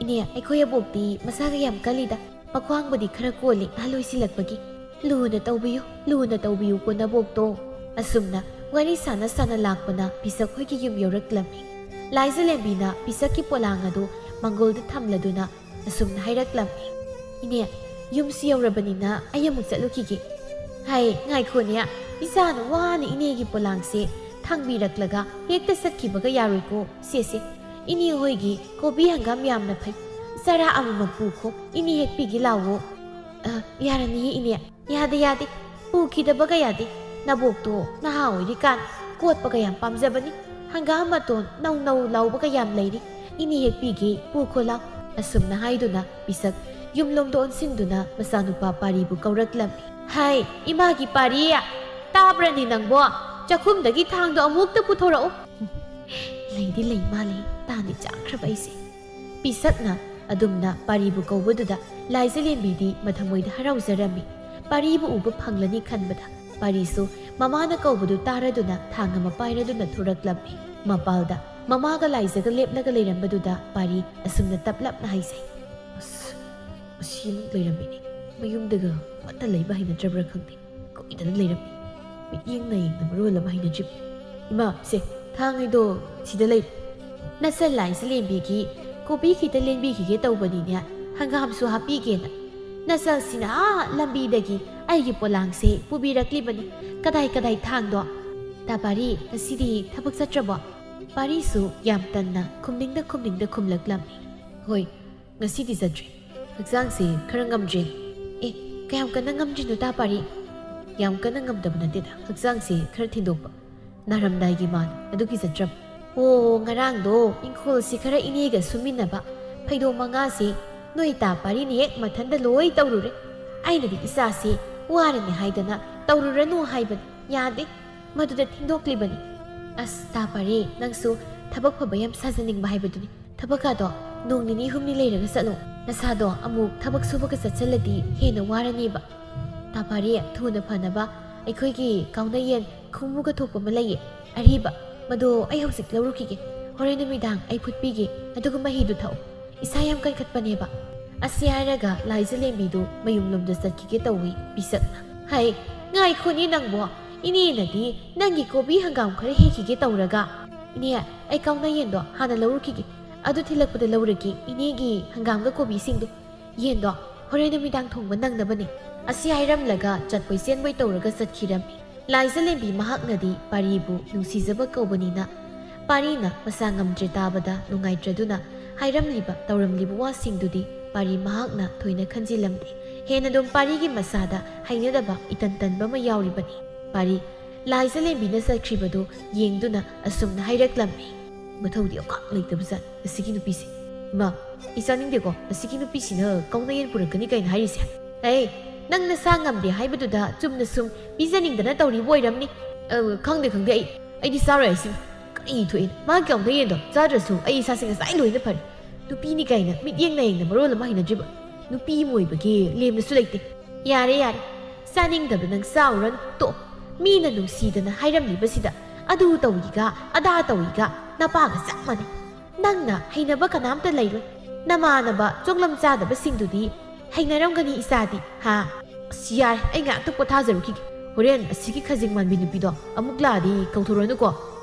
"ꯏꯅꯦ, ꯑꯩꯈꯣꯏ ꯑꯕꯣꯛꯇꯤ ꯃꯁꯥꯒ ꯌꯥꯝ ꯀꯜꯂꯤꯗ꯫ ꯃꯈ꯭ꯋꯥꯡꯕꯨꯗꯤ ꯈꯔ ꯀꯣꯜꯂꯤ ꯑꯍꯜ ꯑꯣꯏꯁꯤꯜꯂꯛꯄꯒꯤ꯫ "ꯂꯨꯅ ꯇꯧꯕꯤꯌꯨ, ꯂꯨꯅ ꯇꯧꯕꯤꯌꯨꯀꯣ ꯅꯕꯣꯛꯇꯣ"꯫ ꯑꯁꯨꯝꯅ ꯋꯥꯔꯤ ꯁꯥꯟꯅ ꯁꯥꯟꯅ ꯂꯥꯛꯄꯅ ꯄꯤꯁꯛ ꯍꯣꯏꯒꯤ ꯌꯨꯝ ꯌꯧꯔꯛꯂꯝꯃꯤ꯫ ꯂꯥꯏꯖꯂꯦꯝꯕꯤꯅ ꯄꯤꯁꯛꯀꯤ ꯄꯣꯂꯥꯡ ꯑꯗꯨ ꯃꯪꯒꯣꯜꯗ ꯊꯝꯂꯗꯨꯅ ꯑꯁꯨꯝꯅ ꯍꯥꯏꯔꯛꯂꯝꯃꯤ, "ꯏꯅꯦ, ꯌꯨꯝꯁꯨ ꯌꯧꯔꯕꯅꯤꯅ ꯑꯩ ꯑꯃꯨꯛ ꯆꯠꯂꯨꯈꯤꯒꯦ꯫ ꯍꯥꯏ, ꯉꯥꯏꯈꯣꯅꯦ, ꯏꯆꯥꯅ ꯋꯥꯅ ꯏꯅꯦꯒꯤ ꯄꯣꯂꯥꯡꯁꯦ ꯊꯥꯡꯕꯤꯔꯛꯂꯒ ꯍꯦꯛꯇ ꯆꯠꯈꯤꯕꯒ ꯌꯥꯔꯣꯏꯀꯣ꯫ ꯁꯦ, ꯁꯦ, ꯏꯅꯦ ꯍꯣꯏꯒꯤ ꯀꯣꯕꯤ ꯍꯪꯒꯥꯝ ꯌꯥꯝꯅ ꯐꯩ꯫ ꯆꯔꯥ ꯑꯃꯃꯝ ꯄꯨꯈꯣ, ꯏꯅꯦ ꯍꯦꯛꯄꯤꯒꯦ ꯂꯥꯛꯑꯣ"꯫ "ꯑ, ꯌꯥꯔꯅꯤꯌꯦ ꯏꯅꯦ, ꯌꯥꯗꯦ, ꯌꯥꯗꯦ, ꯄꯨꯈꯤꯗꯕꯒ ꯌꯥꯗꯦ꯫ ꯅꯕꯣꯛꯇꯣ ꯅꯍꯥ ꯑꯣꯏꯔꯤꯀꯥꯟ ꯀꯣꯠꯄꯒ ꯌꯥꯝ ꯄꯥꯝꯖꯕꯅꯤ꯫ ꯍꯪꯒꯥꯝ ꯃꯇꯣꯟ ꯅꯧ ꯅꯧ ꯂꯥꯎꯕꯒ ꯌꯥꯝ ꯂꯩꯔꯤ꯫ ꯏꯅꯦ ꯍꯦꯛꯄꯤꯒꯦ, ꯄꯨꯈꯣ ꯂꯥꯎ"꯫ ꯑꯁꯨꯝꯅ ꯍꯥꯏꯗꯨꯅ ꯄꯤꯁꯛ ꯌꯨꯝꯂꯣꯝꯗ ꯑꯣꯟꯁꯤꯟꯗꯨꯅ ꯃꯆꯥꯅꯨꯄꯥ ꯄꯥꯔꯤꯕꯨ ꯀꯧꯔꯛꯂꯝꯃꯤ꯫ "ꯍꯥꯏ, ꯏꯃꯥꯒꯤ ꯄꯥꯔꯤ, ꯇꯥꯕ꯭ꯔꯅꯤ ꯅꯪꯕꯣ? ꯆꯥꯛꯈꯨꯝꯗꯒꯤ ꯊꯥꯡꯗꯣ ꯑꯃꯨꯛꯇ ꯄꯨꯊꯣꯔꯛꯎ"꯫ ꯂꯩꯗꯤ ꯂꯩ ꯃꯥꯜꯂꯦ, ꯇꯥꯟꯗꯤ ꯆꯥꯈ꯭ꯔꯕ ꯑꯩꯁꯦ꯫ ꯄꯤꯁꯛꯅ ꯑꯗꯨꯝꯅ ꯄꯥꯔꯤꯕꯨ ꯀꯧꯕꯗꯨꯗ ꯂꯥꯏꯖꯂꯦꯝꯕꯤꯗꯤ ꯃꯊꯃꯣꯏꯗ ꯍꯔꯥꯎꯖꯔꯝꯃꯤ꯫ ꯄꯥꯔꯤꯕꯨ ꯎꯕ ꯐꯪꯂꯅꯤ ꯈꯟꯕꯗ ꯄꯥꯔꯤꯁꯨ ꯃꯃꯥꯅ ꯀꯧꯕꯗꯨ ꯇꯥꯔꯗꯨꯅ ꯊꯥꯡ ꯑꯃ ꯄꯥꯏꯔꯗꯨꯅ ꯊꯣꯔꯛꯂꯝꯃꯤ꯫ ꯃꯄꯥꯜꯗ ꯃꯃꯥꯒ ꯂꯥꯏꯖꯒ ꯂꯦꯞꯂꯒ ꯂꯩꯔꯝꯕꯗꯨꯗ ꯄꯥꯔꯤ ꯑꯁꯨꯝꯅ ꯇꯞꯂꯞꯅ ꯍꯥꯏꯖꯩ, "ꯑꯁ, ꯑꯁꯤꯃꯨꯛ ꯂꯩꯔꯝꯃꯤꯅꯦ꯫ ꯃꯌꯨꯝꯗꯒ ꯑꯃꯠꯇ ꯂꯩꯕ ꯍꯩꯅꯗ꯭ꯔꯕ꯭ꯔꯥ ꯈꯪꯗꯦ꯫ ꯀꯨꯏꯗꯅ ꯂꯩꯔꯝꯃꯤ꯫ ꯃꯤꯠꯌꯦꯡ ꯅꯥꯌꯦꯡꯅ ꯃꯔꯣꯜ ꯑꯃ ꯍꯩꯅꯗ꯭ꯔꯤꯕ꯫ ꯏꯃꯥ, ꯁꯦ, ꯊꯥꯡꯉꯩꯗꯣ ꯁꯤꯗ ꯂꯩ"꯫ "ꯅꯆꯜ ꯂꯥꯏꯖꯂꯦꯝꯕꯤꯒꯤ ꯀꯣꯕꯤ ꯈꯤꯇ ꯂꯦꯟꯕꯤꯈꯤꯒꯦ ꯇꯧꯕꯅꯤꯅꯦ, ꯍꯪꯒꯥꯝꯁꯨ ꯍꯥꯞꯄꯤꯒꯦꯅ꯫ ꯅꯆꯜꯁꯤꯅ ꯑꯥ ꯂꯝꯕꯤꯗꯒꯤ ꯑꯩꯒꯤ ꯄꯣꯂꯥꯡꯁꯦ ꯄꯨꯕꯤꯔꯛꯂꯤꯕꯅꯤ꯫ ꯀꯗꯥꯏ ꯀꯗꯥꯏ ꯊꯥꯡꯗꯣ?" "ꯇꯥ ꯄꯥꯔꯤ, ꯉꯁꯤꯗꯤ ꯊꯕꯛ ꯆꯠꯇ꯭ꯔꯕꯣ?" ꯄꯥꯔꯤꯁꯨ ꯌꯥꯝ ꯇꯟꯅ ꯈꯨꯝꯅꯤꯡꯗ ꯈꯨꯝꯅꯤꯡꯗ ꯈꯨꯝꯂꯛꯂꯝꯃꯤ꯫ "ꯍꯣꯏ, ꯉꯁꯤꯗꯤ ꯆꯠꯇ꯭ꯔꯤ꯫ ꯍꯛꯆꯥꯡꯁꯦ ꯈꯔ ꯉꯝꯗ꯭ꯔꯦ"꯫ "ꯑꯦ, ꯀꯌꯥꯝ ꯀꯟꯅ ꯉꯝꯗ꯭ꯔꯤꯅꯣ ꯇꯥ ꯄꯥꯔꯤ?" "ꯌꯥꯝ ꯀꯟꯅ ꯉꯝꯗꯕ ꯅꯠꯇꯦꯗ, ꯍꯛꯆꯥꯡꯁꯦ ꯈꯔ ꯊꯤꯟꯗꯣꯛꯄ꯫ ꯅꯥꯔꯝꯗꯥꯏꯒꯤ ꯃꯥꯟ ꯑꯗꯨꯒꯤ ꯆꯠꯇ꯭ꯔꯕ"꯫ "ꯑꯣ, ꯉꯔꯥꯡꯗꯣ ꯏꯪꯈꯣꯜꯁꯤ ꯈꯔ ꯏꯅꯦꯒ ꯁꯨꯃꯤꯟꯅꯕ, ꯐꯩꯗꯣꯝ ꯃꯉꯥꯁꯤ ꯅꯣꯏ ꯇꯥ ꯄꯥꯔꯤꯅ ꯍꯦꯛ ꯃꯊꯟꯗ ꯂꯣꯏ ꯇꯧꯔꯨꯔꯦ꯫ ꯑꯩꯅꯗꯤ ꯏꯆꯥꯁꯤ ꯋꯥꯔꯅꯤ ꯍꯥꯏꯗꯅ ꯇꯧꯔꯨꯔꯅꯨ ꯍꯥꯏꯕꯅꯤ, ꯌꯥꯗꯦ, ꯃꯗꯨꯗ ꯊꯤꯟꯗꯣꯛꯂꯤꯕꯅꯤ"꯫ "ꯑꯁ, ꯇꯥ ꯄꯥꯔꯤ, ꯅꯪꯁꯨ ꯊꯕꯛ ꯐꯕ ꯌꯥꯝ ꯁꯥꯖꯅꯤꯡꯕ ꯍꯥꯏꯕꯗꯨꯅꯤ꯫ ꯊꯕꯛꯀꯥꯗꯣ ꯅꯣꯡ ꯅꯤꯅꯤ ꯍꯨꯝꯅꯤ ꯂꯩꯔꯒ ꯆꯠꯂꯣ꯫ ꯅꯁꯥꯗꯣ ꯑꯃꯨꯛ ꯊꯕꯛ ꯁꯨꯕꯒ ꯆꯠꯁꯜꯂꯗꯤ ꯍꯦꯟꯅ ꯋꯥꯔꯅꯦꯕ꯫ ꯇꯥ ꯄꯥꯔꯤ, ꯊꯨꯅ ꯐꯅꯕ ꯑꯩꯈꯣꯏꯒꯤ ꯀꯥꯎꯅ ꯌꯦꯟ ꯈꯣꯡꯃꯨꯒ ꯊꯣꯛꯄ ꯑꯃ ꯂꯩꯌꯦ, ꯑꯔꯤꯕ꯫ ꯃꯗꯣ ꯑꯩ ꯍꯧꯖꯤꯛ ꯂꯧꯔꯨꯈꯤꯒꯦ꯫ ꯍꯣꯔꯦꯟ ꯅꯨꯃꯤꯗꯥꯡ ꯑꯩ ꯐꯨꯠꯄꯤꯒꯦ, ꯑꯗꯨꯒ ꯃꯍꯤꯗꯨ ꯊꯛꯎ꯫ ꯏꯁꯥ ꯌꯥꯝ ꯀꯟꯈꯠꯄꯅꯦꯕ"꯫ ꯑꯁꯤ ꯍꯥꯏꯔꯒ ꯂꯥꯏꯖꯂꯦꯝꯕꯤꯗꯨ ꯃꯌꯨꯝꯂꯣꯝꯗ ꯆꯠꯈꯤꯒꯦ ꯇꯧꯏ ꯄꯤꯁꯛꯅ꯫ "ꯍꯩ, ꯉꯥꯏꯈꯣꯅꯦ ꯅꯪꯕꯣ, ꯏꯅꯦꯅꯗꯤ ꯅꯪꯒꯤ ꯀꯣꯕꯤ ꯍꯪꯒꯥꯝ ꯈꯔ ꯍꯦꯛꯈꯤꯒꯦ ꯇꯧꯔꯒ꯫ ꯏꯅꯦ, ꯑꯩ ꯀꯥꯎꯅ ꯌꯦꯟꯗꯣ ꯍꯥꯟꯅ ꯂꯧꯔꯨꯈꯤꯒꯦ, ꯑꯗꯨ ꯊꯤꯜꯂꯛꯄꯗ ꯂꯧꯔꯒꯦ ꯏꯅꯦꯒꯤ ꯍꯪꯒꯥꯝꯒ ꯀꯣꯕꯤꯁꯤꯡꯗꯣ꯫ ꯌꯦꯟꯗꯣ ꯍꯣꯔꯦꯟ ꯅꯨꯃꯤꯗꯥꯡ ꯊꯣꯡꯕ ꯅꯪꯅꯕꯅꯦ"꯫ ꯑꯁꯤ ꯍꯥꯏꯔꯝꯂꯒ ꯆꯠꯄꯣꯏ ꯆꯦꯟꯕꯣꯏ ꯇꯧꯔꯒ ꯆꯠꯈꯤꯔꯝꯃꯤ꯫ ꯂꯥꯏꯖꯂꯦꯝꯕꯤ ꯃꯍꯥꯛꯅꯗꯤ ꯄꯥꯔꯤꯕꯨ ꯅꯨꯡꯁꯤꯖꯕ ꯀꯧꯕꯅꯤꯅ ꯄꯥꯔꯤꯅ ꯃꯁꯥ ꯉꯝꯗ꯭ꯔꯦ ꯇꯥꯕꯗ ꯅꯨꯡꯉꯥꯏꯇ꯭ꯔꯗꯨꯅ ꯍꯥꯏꯔꯝꯂꯤꯕ ꯇꯧꯔꯝꯂꯤꯕ ꯋꯥꯁꯤꯡꯗꯨꯗꯤ ꯄꯥꯔꯤ ꯃꯍꯥꯛꯅ ꯊꯣꯏꯅ ꯈꯟꯖꯤꯜꯂꯝꯗꯦ꯫ ꯍꯦꯟꯅꯗꯨꯝ ꯄꯥꯔꯤꯒꯤ ꯃꯁꯥꯗ ꯍꯩꯅꯗꯕ ꯏꯇꯟ ꯇꯟꯕ ꯑꯃ ꯌꯥꯎꯔꯤꯕꯅꯤ꯫ ꯄꯥꯔꯤ, ꯂꯥꯏꯖꯂꯦꯝꯕꯤꯅ ꯆꯠꯈ꯭ꯔꯤꯕꯗꯨ ꯌꯦꯡꯗꯨꯅ ꯑꯁꯨꯝꯅ ꯍꯥꯏꯔꯛꯂꯝꯃꯤ꯫ "ꯃꯊꯧꯗꯤ ꯑꯃꯈꯛ ꯂꯩꯇꯕꯖꯥꯠ ꯑꯁꯤꯒꯤ ꯅꯨꯄꯤꯁꯦ꯫ ꯏꯃꯥ, ꯑꯩ ꯆꯥꯅꯤꯡꯗꯦꯀꯣ ꯑꯁꯤꯒꯤ ꯅꯨꯄꯤꯁꯤꯅ ꯀꯥꯎꯅꯌꯦꯟ ꯄꯨꯔꯛꯀꯅꯤ ꯀꯥꯏꯅ ꯍꯥꯏꯔꯤꯁꯦ꯫ ꯑꯦ, ꯅꯪ ꯅꯁꯥ ꯉꯝꯗꯦ ꯍꯥꯏꯕꯗꯨꯗ ꯆꯨꯝꯅ ꯁꯨꯝ ꯄꯤꯖꯅꯤꯡꯗꯅ ꯇꯧꯔꯤꯕ ꯑꯣꯏꯔꯝꯅꯤ"꯫ "ꯑ, ꯈꯪꯗꯦ, ꯈꯪꯗꯦ, ꯑꯩ, ꯑꯩꯗꯤ ꯆꯥꯔꯣꯏ ꯍꯥꯏꯁꯤꯅꯤ꯫ ꯀꯔꯤ ꯊꯣꯛꯑꯦꯅ? ꯃꯥꯒꯤ ꯀꯥꯎꯅꯌꯦꯟꯗꯣ ꯆꯥꯗ꯭ꯔꯁꯨ ꯑꯩ ꯏꯁꯥꯁꯦ ꯉꯁꯥꯏ ꯂꯣꯏꯅ ꯐꯔꯦ꯫ ꯅꯨꯄꯤꯅꯤ ꯀꯥꯏꯅ ꯃꯤꯠꯌꯦꯡ ꯅꯥꯌꯦꯡꯅ ꯃꯔꯣꯜ ꯑꯃ ꯍꯩꯅꯗ꯭ꯔꯤꯕ꯫ ꯅꯨꯄꯤ ꯑꯃ ꯑꯣꯏꯕꯒꯤ ꯂꯦꯝꯅꯁꯨ ꯂꯩꯇꯦ"꯫ "ꯌꯥꯔꯦ, ꯌꯥꯔꯦ, ꯆꯥꯅꯤꯡꯗꯕ ꯅꯪ ꯆꯥꯎꯔꯅꯨ, ꯇꯣꯛ꯫ ꯃꯤꯅ ꯅꯨꯡꯁꯤꯗꯅ ꯍꯥꯏꯔꯝꯂꯤꯕꯁꯤꯗ ꯑꯗꯨ ꯇꯧꯏꯒ ꯑꯗꯥ ꯇꯧꯏꯒ ꯅꯄꯥꯒ ꯆꯞ ꯃꯥꯟꯅꯩ꯫ ꯅꯪꯅ ꯍꯩꯅꯕ ꯀꯅꯥꯝꯇ ꯂꯩꯔꯣꯏ꯫ ꯅꯃꯥꯟꯅꯕ ꯆꯣꯡꯂꯝ ꯆꯥꯗꯕꯁꯤꯡꯗꯨꯗꯤ ꯍꯩꯅꯔꯝꯒꯅꯤ ꯏꯆꯥꯗꯤ, ꯍꯥ?" "ꯑꯁ, ꯌꯥꯔꯦ, ꯑꯩ ꯉꯥꯏꯍꯥꯛꯇ ꯄꯣꯊꯥꯖꯔꯨꯈꯤꯒꯦ꯫ ꯍꯣꯔꯦꯟ ꯑꯁꯤꯒꯤ ꯈꯖꯤꯡ ꯃꯥꯟꯕꯤ ꯅꯨꯄꯤꯗꯣ ꯑꯃꯨꯛ ꯂꯥꯛꯑꯗꯤ ꯀꯧꯊꯣꯔꯛꯑꯅꯨꯀꯣ"꯫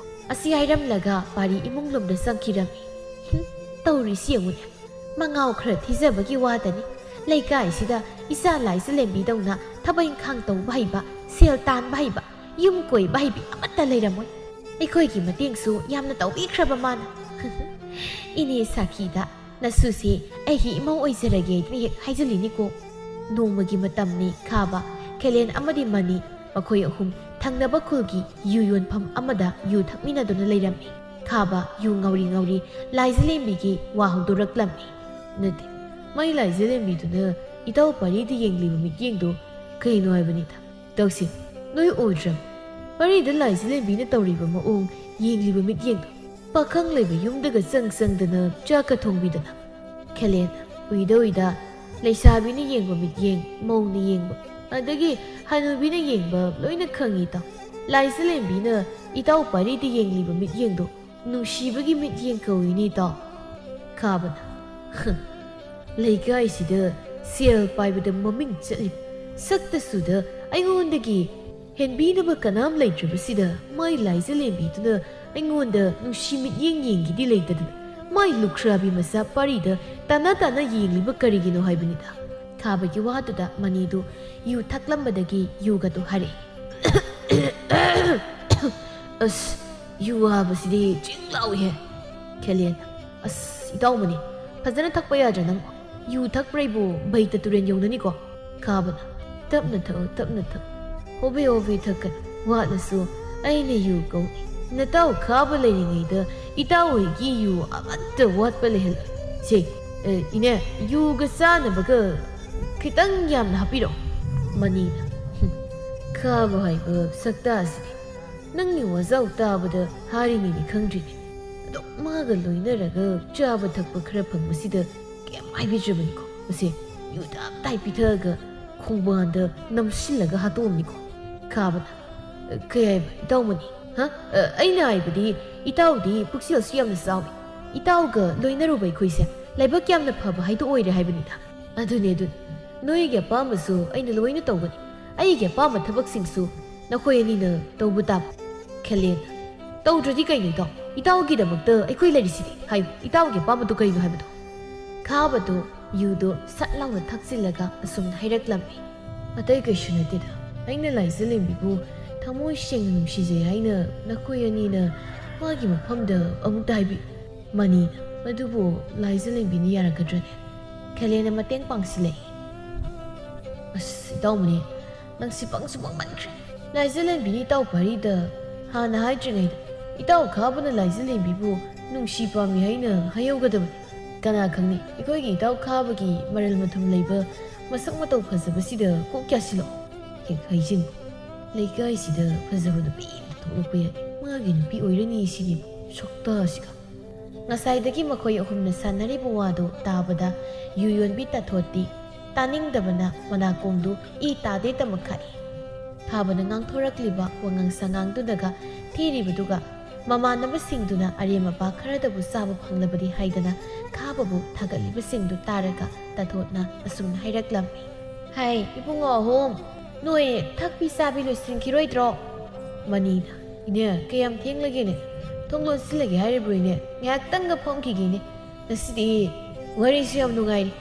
ꯑꯁꯤ ꯍꯥꯏꯔꯝꯂꯒ ꯄꯥꯔꯤ ꯏꯃꯨꯡ ꯂꯣꯝꯗ ꯆꯪꯈꯤꯔꯝꯃꯤ꯫ ꯍꯨꯝ, ꯇꯧꯔꯤꯁꯤ ꯌꯦꯡꯉꯨꯅꯦ꯫ ꯃꯉꯥꯎ ꯈꯔ ꯊꯤꯖꯕꯒꯤ ꯋꯥꯗꯅꯤ꯫ ꯂꯩꯀꯥꯏꯁꯤꯗ ꯏꯆꯥ ꯂꯥꯏꯖꯂꯦꯝꯕꯤꯗꯧꯅ ꯊꯕꯛ ꯏꯪꯈꯥꯡ ꯇꯧꯕ ꯍꯩꯕ, ꯁꯦꯜ ꯇꯥꯟꯕ ꯍꯩꯕ, ꯌꯨꯝ ꯀꯣꯏꯕ ꯍꯩꯕꯤ ꯑꯃꯠꯇ ꯂꯩꯔꯝꯃꯣꯏ꯫ ꯑꯩꯈꯣꯏꯒꯤ ꯃꯇꯦꯡꯁꯨ ꯌꯥꯝꯅ ꯇꯧꯕꯤꯈ꯭ꯔꯕ ꯃꯥꯅ꯫ "ꯏꯅꯦ ꯁꯥꯈꯤꯗ ꯅꯁꯨꯁꯦ ꯑꯩꯒꯤ ꯏꯃꯧ ꯑꯣꯏꯖꯔꯒꯦ" ꯍꯥꯏꯗꯨꯅ ꯍꯦꯛ ꯍꯥꯏꯖꯤꯜꯂꯤꯅꯤꯀꯣ꯫ ꯅꯣꯡꯃꯒꯤ ꯃꯇꯝꯅꯤ꯫ ꯈꯥꯕ, ꯈꯦꯂꯦꯟ ꯑꯃꯗꯤ ꯃꯅꯤ, ꯃꯈꯣꯏ ꯑꯍꯨꯝ ꯊꯪꯅꯕ ꯈꯨꯜꯒꯤ ꯌꯨ ꯌꯣꯟꯐꯝ ꯑꯃꯗ ꯌꯨ ꯊꯛꯃꯤꯟꯅꯗꯨꯅ ꯂꯩꯔꯝꯃꯤ꯫ ꯈꯥꯕ ꯌꯨ ꯉꯥꯎꯔꯤ ꯉꯥꯎꯔꯤ ꯂꯥꯏꯖꯂꯦꯝꯕꯤꯒꯤ ꯋꯥ ꯍꯧꯗꯣꯔꯛꯂꯝꯃꯤ꯫ "ꯅꯠꯇꯦ, ꯃꯥꯏ ꯂꯥꯏꯖꯂꯦꯝꯕꯤꯗꯨꯅ ꯏꯇꯥꯎ ꯄꯥꯔꯤꯗ ꯌꯦꯡꯂꯤꯕ ꯃꯤꯠꯌꯦꯡꯗꯣ ꯀꯩꯅꯣ ꯍꯥꯏꯕꯅꯤꯗ꯫ ꯇꯧꯁꯤ, ꯅꯣꯏ ꯎꯗ꯭ꯔꯕ? ꯄꯥꯔꯤꯗ ꯂꯥꯏꯖꯂꯦꯝꯕꯤꯅ ꯇꯧꯔꯤꯕ ꯃꯑꯣꯡ, ꯌꯦꯡꯂꯤꯕ ꯃꯤꯠꯌꯦꯡꯗꯣ꯫ ꯄꯥꯈꯪ ꯂꯩꯕ ꯌꯨꯝꯗꯒ ꯆꯪ ꯆꯪꯗꯅ ꯆꯥꯛꯀ ꯊꯣꯡꯕꯤꯗꯅ"꯫ ꯈꯦꯂꯦꯟ ꯎꯏꯗ ꯎꯏꯗ ꯂꯩꯁꯥꯕꯤꯅ ꯌꯦꯡꯕ ꯃꯤꯠꯌꯦꯡ, ꯃꯧꯅ ꯌꯦꯡꯕ, ꯑꯗꯒꯤ ꯍꯅꯨꯕꯤꯅ ꯌꯦꯡꯕ ꯂꯣꯏꯅ ꯈꯪꯉꯤ ꯏꯇꯥꯎ꯫ ꯂꯥꯏꯖꯂꯦꯝꯕꯤꯅ ꯏꯇꯥꯎ ꯄꯥꯔꯤꯗ ꯌꯦꯡꯂꯤꯕ ꯃꯤꯠꯌꯦꯡꯗꯣ ꯅꯨꯡꯁꯤꯕꯒꯤ ꯃꯤꯠꯌꯦꯡ ꯀꯧꯏꯅꯦ ꯏꯇꯥꯎ꯫ ꯈꯥꯕꯅ, "ꯍꯝ, ꯂꯩꯀꯥꯏꯁꯤꯗ ꯁꯦꯜ ꯄꯥꯏꯕꯗ ꯃꯃꯤꯡ ꯆꯠꯂꯤꯕ, ꯁꯛꯇꯁꯨꯗ ꯑꯩꯉꯣꯟꯗꯒꯤ ꯍꯦꯟꯕꯤꯅꯕ ꯀꯅꯥꯝ ꯂꯩꯇ꯭ꯔꯕꯁꯤꯗ, ꯃꯥꯏ ꯂꯥꯏꯖꯂꯦꯝꯕꯤꯗꯨꯅ ꯑꯩꯉꯣꯟꯗ ꯅꯨꯡꯁꯤ ꯃꯤꯠꯌꯦꯡ ꯌꯦꯡꯒꯦꯗꯤ ꯂꯩꯇꯗꯅ, ꯃꯥꯏ ꯂꯨꯈ꯭ꯔꯥꯕꯤ ꯃꯆꯥ ꯄꯥꯔꯤꯗ ꯇꯥꯅ ꯇꯥꯅ ꯌꯦꯡꯂꯤꯕ ꯀꯔꯤꯒꯤꯅꯣ ꯍꯥꯏꯕꯅꯤꯗ꯫ ꯈꯥꯕꯒꯤ ꯋꯥꯗꯨꯗ ꯃꯅꯤꯗꯨ ꯌꯨ ꯊꯛꯂꯝꯕꯗꯒꯤ ꯌꯨꯒꯗꯨ ꯍꯥꯏꯔꯛꯏ꯫ ꯑꯁ, ꯌꯨ ꯍꯥꯏꯕꯁꯤꯗꯤ ꯆꯤꯡ ꯂꯥꯎꯏꯍꯦ꯫ ꯈꯦꯂꯦꯟ, ꯑꯁ, ꯏꯇꯥꯎ ꯃꯅꯤ, ꯐꯖꯅ ꯊꯛꯄ ꯌꯥꯗ꯭ꯔꯥ ꯅꯪ? ꯌꯨ ꯊꯛꯄ꯭ꯔꯩꯕꯨ ꯕꯩꯇ ꯇꯨꯔꯦꯟ ꯌꯧꯅꯅꯤꯀꯣ꯫ ꯈꯥꯕꯅ, ꯇꯞꯅ ꯊꯛꯎ, ꯇꯞꯅ ꯊꯛꯎ꯫ ꯍꯣꯕꯦ ꯍꯣꯕꯦ ꯊꯛꯀꯅꯨ꯫ ꯋꯥꯠꯂꯁꯨ ꯑꯩꯅ ꯌꯨ ꯀꯧꯏ꯫ ꯅꯇꯥꯎ ꯈꯥꯕ ꯂꯩꯔꯤꯉꯩꯗ ꯏꯇꯥꯎ ꯍꯣꯏꯒꯤ ꯌꯨ ꯑꯃꯠꯇ ꯋꯥꯠꯄ ꯂꯩꯍꯜꯂꯣꯏ꯫ ꯁꯦ, ꯑꯦ, ꯏꯅꯦ, ꯌꯨꯒ ꯆꯥꯅꯕꯒ ꯈꯤꯇꯪ ꯌꯥꯝꯅ ꯍꯥꯞꯄꯤꯔꯛꯑꯣ꯫ ꯃꯅꯤꯅ, "ꯍꯨꯝ, ꯈꯥꯕ ꯍꯥꯏꯕ ꯁꯛꯇꯥꯁꯤꯗꯤ ꯅꯪꯒꯤ ꯋꯥꯖꯥꯎ ꯇꯥꯕꯗ ꯍꯥꯔꯤꯉꯩꯗꯤ ꯈꯪꯗ꯭ꯔꯤꯅꯦ꯫ ꯑꯗꯣ ꯃꯥꯒ ꯂꯣꯏꯅꯔꯒ ꯆꯥꯕ ꯊꯛꯄ ꯈꯔ ꯐꯪꯕꯁꯤꯗ ꯀꯩꯝ ꯍꯥꯏꯕꯤꯗ꯭ꯔꯕꯅꯤꯀꯣ꯫ ꯃꯁꯦ ꯌꯨ ꯇꯞ ꯇꯥꯏ ꯄꯤꯊꯛꯑꯒ ꯈꯣꯡꯕꯥꯟꯗ ꯅꯝꯁꯤꯜꯂꯒ ꯍꯥꯠꯇꯣꯛꯑꯝꯅꯤꯀꯣ꯫" ꯈꯥꯕꯅ, "ꯀꯩ ꯍꯥꯏꯕ, ꯏꯇꯥꯎ ꯃꯅꯤ? ꯍꯥ? ꯑ, ꯑꯩꯅ ꯍꯥꯏꯕꯗꯤ, ꯏꯇꯥꯎꯗꯤ ꯄꯨꯛꯆꯦꯜꯁꯨ ꯌꯥꯝꯅ ꯆꯥꯎꯏ꯫ ꯏꯇꯥꯎꯒ ꯂꯣꯏꯅꯔꯨꯕ ꯑꯩꯈꯣꯏꯁꯦ ꯂꯥꯏꯕꯛ ꯌꯥꯝꯅ ꯐꯕ ꯍꯥꯏꯗꯣ ꯑꯣꯏꯔꯦ ꯍꯥꯏꯕꯅꯤꯗ꯫" "ꯑꯗꯨꯅꯦ, ꯑꯗꯨꯅꯦ꯫ ꯅꯣꯏꯒꯤ ꯑꯄꯥꯝꯕꯁꯨ ꯑꯩꯅ ꯂꯣꯏꯅ ꯇꯧꯒꯅꯤ꯫ ꯑꯩꯒꯤ ꯑꯄꯥꯝꯕ ꯊꯕꯛꯁꯤꯡꯁꯨ ꯅꯈꯣꯏ ꯑꯅꯤꯅ ꯇꯧꯕ ꯇꯥꯕ꯫" ꯈꯦꯂꯦꯟ, "ꯇꯧꯗ꯭ꯔꯗꯤ ꯀꯩꯅꯣ ꯏꯇꯥꯎ? ꯏꯇꯥꯎꯒꯤꯗꯃꯛꯇ ꯑꯩꯈꯣꯏ ꯂꯩꯔꯤꯁꯤꯗꯤ꯫ ꯍꯥꯏꯌꯨ, ꯏꯇꯥꯎꯒꯤ ꯑꯄꯥꯝꯕꯗꯨ ꯀꯩꯅꯣ ꯍꯥꯏꯕꯗꯣ?" ꯈꯥꯕꯗꯨ ꯌꯨꯗꯨ ꯁꯠ ꯂꯥꯎꯅ ꯊꯛꯆꯤꯜꯂꯒ ꯑꯁꯨꯝꯅ ꯍꯥꯏꯔꯛꯂꯝꯃꯤ꯫ "ꯑꯇꯩ ꯀꯩꯁꯨ ꯅꯠꯇꯦꯗ꯫ ꯑꯩꯅ ꯂꯥꯏꯖꯂꯦꯝꯕꯤꯕꯨ ꯊꯃꯣꯏ ꯁꯦꯡꯅ ꯅꯨꯡꯁꯤꯖꯩ ꯍꯥꯏꯅ ꯅꯈꯣꯏ ꯑꯅꯤꯅ ꯃꯥꯒꯤ ꯃꯐꯝꯗ ꯑꯃꯨꯛꯇ ꯍꯥꯏꯕꯤꯌꯨ꯫" ꯃꯅꯤꯅ, "ꯑꯗꯨꯕꯨ ꯂꯥꯏꯖꯂꯦꯝꯕꯤꯅ ꯌꯥꯔꯛꯀꯗ꯭ꯔꯅꯦ?" ꯈꯦꯂꯦꯟꯅ ꯃꯇꯦꯡ ꯄꯥꯡꯁꯤꯜꯂꯛꯏ꯫ "ꯑꯁ, ꯏꯇꯥꯎ ꯃꯅꯤ, ꯅꯪꯁꯤ ꯄꯪꯁꯨ ꯄꯪꯃꯟꯈ꯭ꯔꯦ꯫ ꯂꯥꯏꯖꯂꯦꯝꯕꯤꯅ ꯏꯇꯥꯎ ꯄꯥꯔꯤꯗ ꯍꯥꯟꯅ ꯍꯥꯏꯗ꯭ꯔꯤꯉꯩꯗ ꯏꯇꯥꯎ ꯈꯥꯕꯅ ꯂꯥꯏꯖꯂꯦꯝꯕꯤꯕꯨ ꯅꯨꯡꯁꯤ ꯄꯥꯝꯃꯤ ꯍꯥꯏꯅ ꯍꯥꯏꯍꯧꯒꯗꯕꯅꯤ꯫ ꯀꯅꯥ ꯈꯪꯅꯤ, ꯑꯩꯈꯣꯏꯒꯤ ꯏꯇꯥꯎ ꯈꯥꯕꯒꯤ ꯃꯔꯜ ꯃꯊꯨꯝ ꯂꯩꯕ ꯃꯁꯛ ꯃꯇꯧ ꯐꯖꯕꯁꯤꯗ ꯀꯣꯛ ꯀꯌꯥꯁꯤꯜꯂꯣ꯫ ꯍꯦꯛ ꯍꯥꯏꯖꯤꯟ꯫ ꯂꯩꯀꯥꯏꯁꯤꯗ ꯐꯖꯕ ꯅꯨꯄꯤ ꯑꯃ ꯊꯣꯛꯂꯛꯄ ꯌꯥꯏ꯫ ꯃꯥꯒꯤ ꯅꯨꯄꯤ ꯑꯣꯏꯔꯅꯤ ꯁꯤꯅꯤ ꯁꯛꯇꯥꯁꯤꯒ꯫" ꯉꯁꯥꯏꯗꯒꯤ ꯃꯈꯣꯏ ꯑꯍꯨꯝꯅ ꯁꯥꯟꯅꯔꯤꯕ ꯋꯥꯗꯨ ꯇꯥꯕꯗ ꯌꯨ ꯌꯣꯟꯕꯤ ꯇꯥꯊꯣꯠꯇꯤ ꯇꯥꯅꯤꯡꯗꯕꯅ ꯃꯅꯥꯀꯣꯡꯗꯨ ꯏ ꯇꯥꯗꯦ ꯇꯃꯛ ꯈꯥꯛꯏ꯫ ꯈꯥꯕꯅ ꯉꯥꯡꯊꯣꯔꯛꯂꯤꯕ ꯋꯥꯉꯥꯡ ꯁꯉꯥꯡꯗꯨꯗꯒ ꯊꯤꯔꯤꯕꯗꯨꯒ ꯃꯃꯥꯟꯅꯕꯁꯤꯡꯗꯨꯅ ꯑꯔꯦꯝ ꯑꯄꯥ ꯈꯔꯗꯕꯨ ꯆꯥꯕ ꯐꯪꯂꯕꯗꯤ ꯍꯥꯏꯗꯅ ꯈꯥꯕꯕꯨ ꯊꯥꯒꯠꯂꯤꯕꯁꯤꯡꯗꯨ ꯇꯥꯔꯒ ꯇꯥꯊꯣꯠꯅ ꯑꯁꯨꯝꯅ ꯍꯥꯏꯔꯛꯂꯝꯃꯤ꯫ "ꯍꯥꯏ, ꯏꯕꯨꯡꯉꯣ ꯑꯍꯨꯝ, ꯅꯣꯏ ꯊꯛꯄꯤ ꯆꯥꯕꯤ ꯂꯣꯏꯁꯤꯟꯈꯤꯔꯣꯏꯗ꯭ꯔꯣ?" ꯃꯅꯤꯅ, "ꯏꯅꯦ, ꯀꯌꯥꯝ ꯊꯦꯡꯂꯒꯦꯅꯦ? ꯊꯣꯡ ꯂꯣꯟꯁꯤꯜꯂꯒꯦ ꯍꯥꯏꯔꯤꯕ꯭ꯔꯣ ꯏꯅꯦ? ꯉꯥꯏꯍꯥꯛꯇꯪꯒ ꯐꯝꯈꯤꯒꯦꯅꯦ꯫ ꯉꯁꯤꯗꯤ ꯋꯥꯔꯤꯁꯨ ꯌꯥꯝ ꯅꯨꯡꯉꯥꯏꯔꯤ꯫"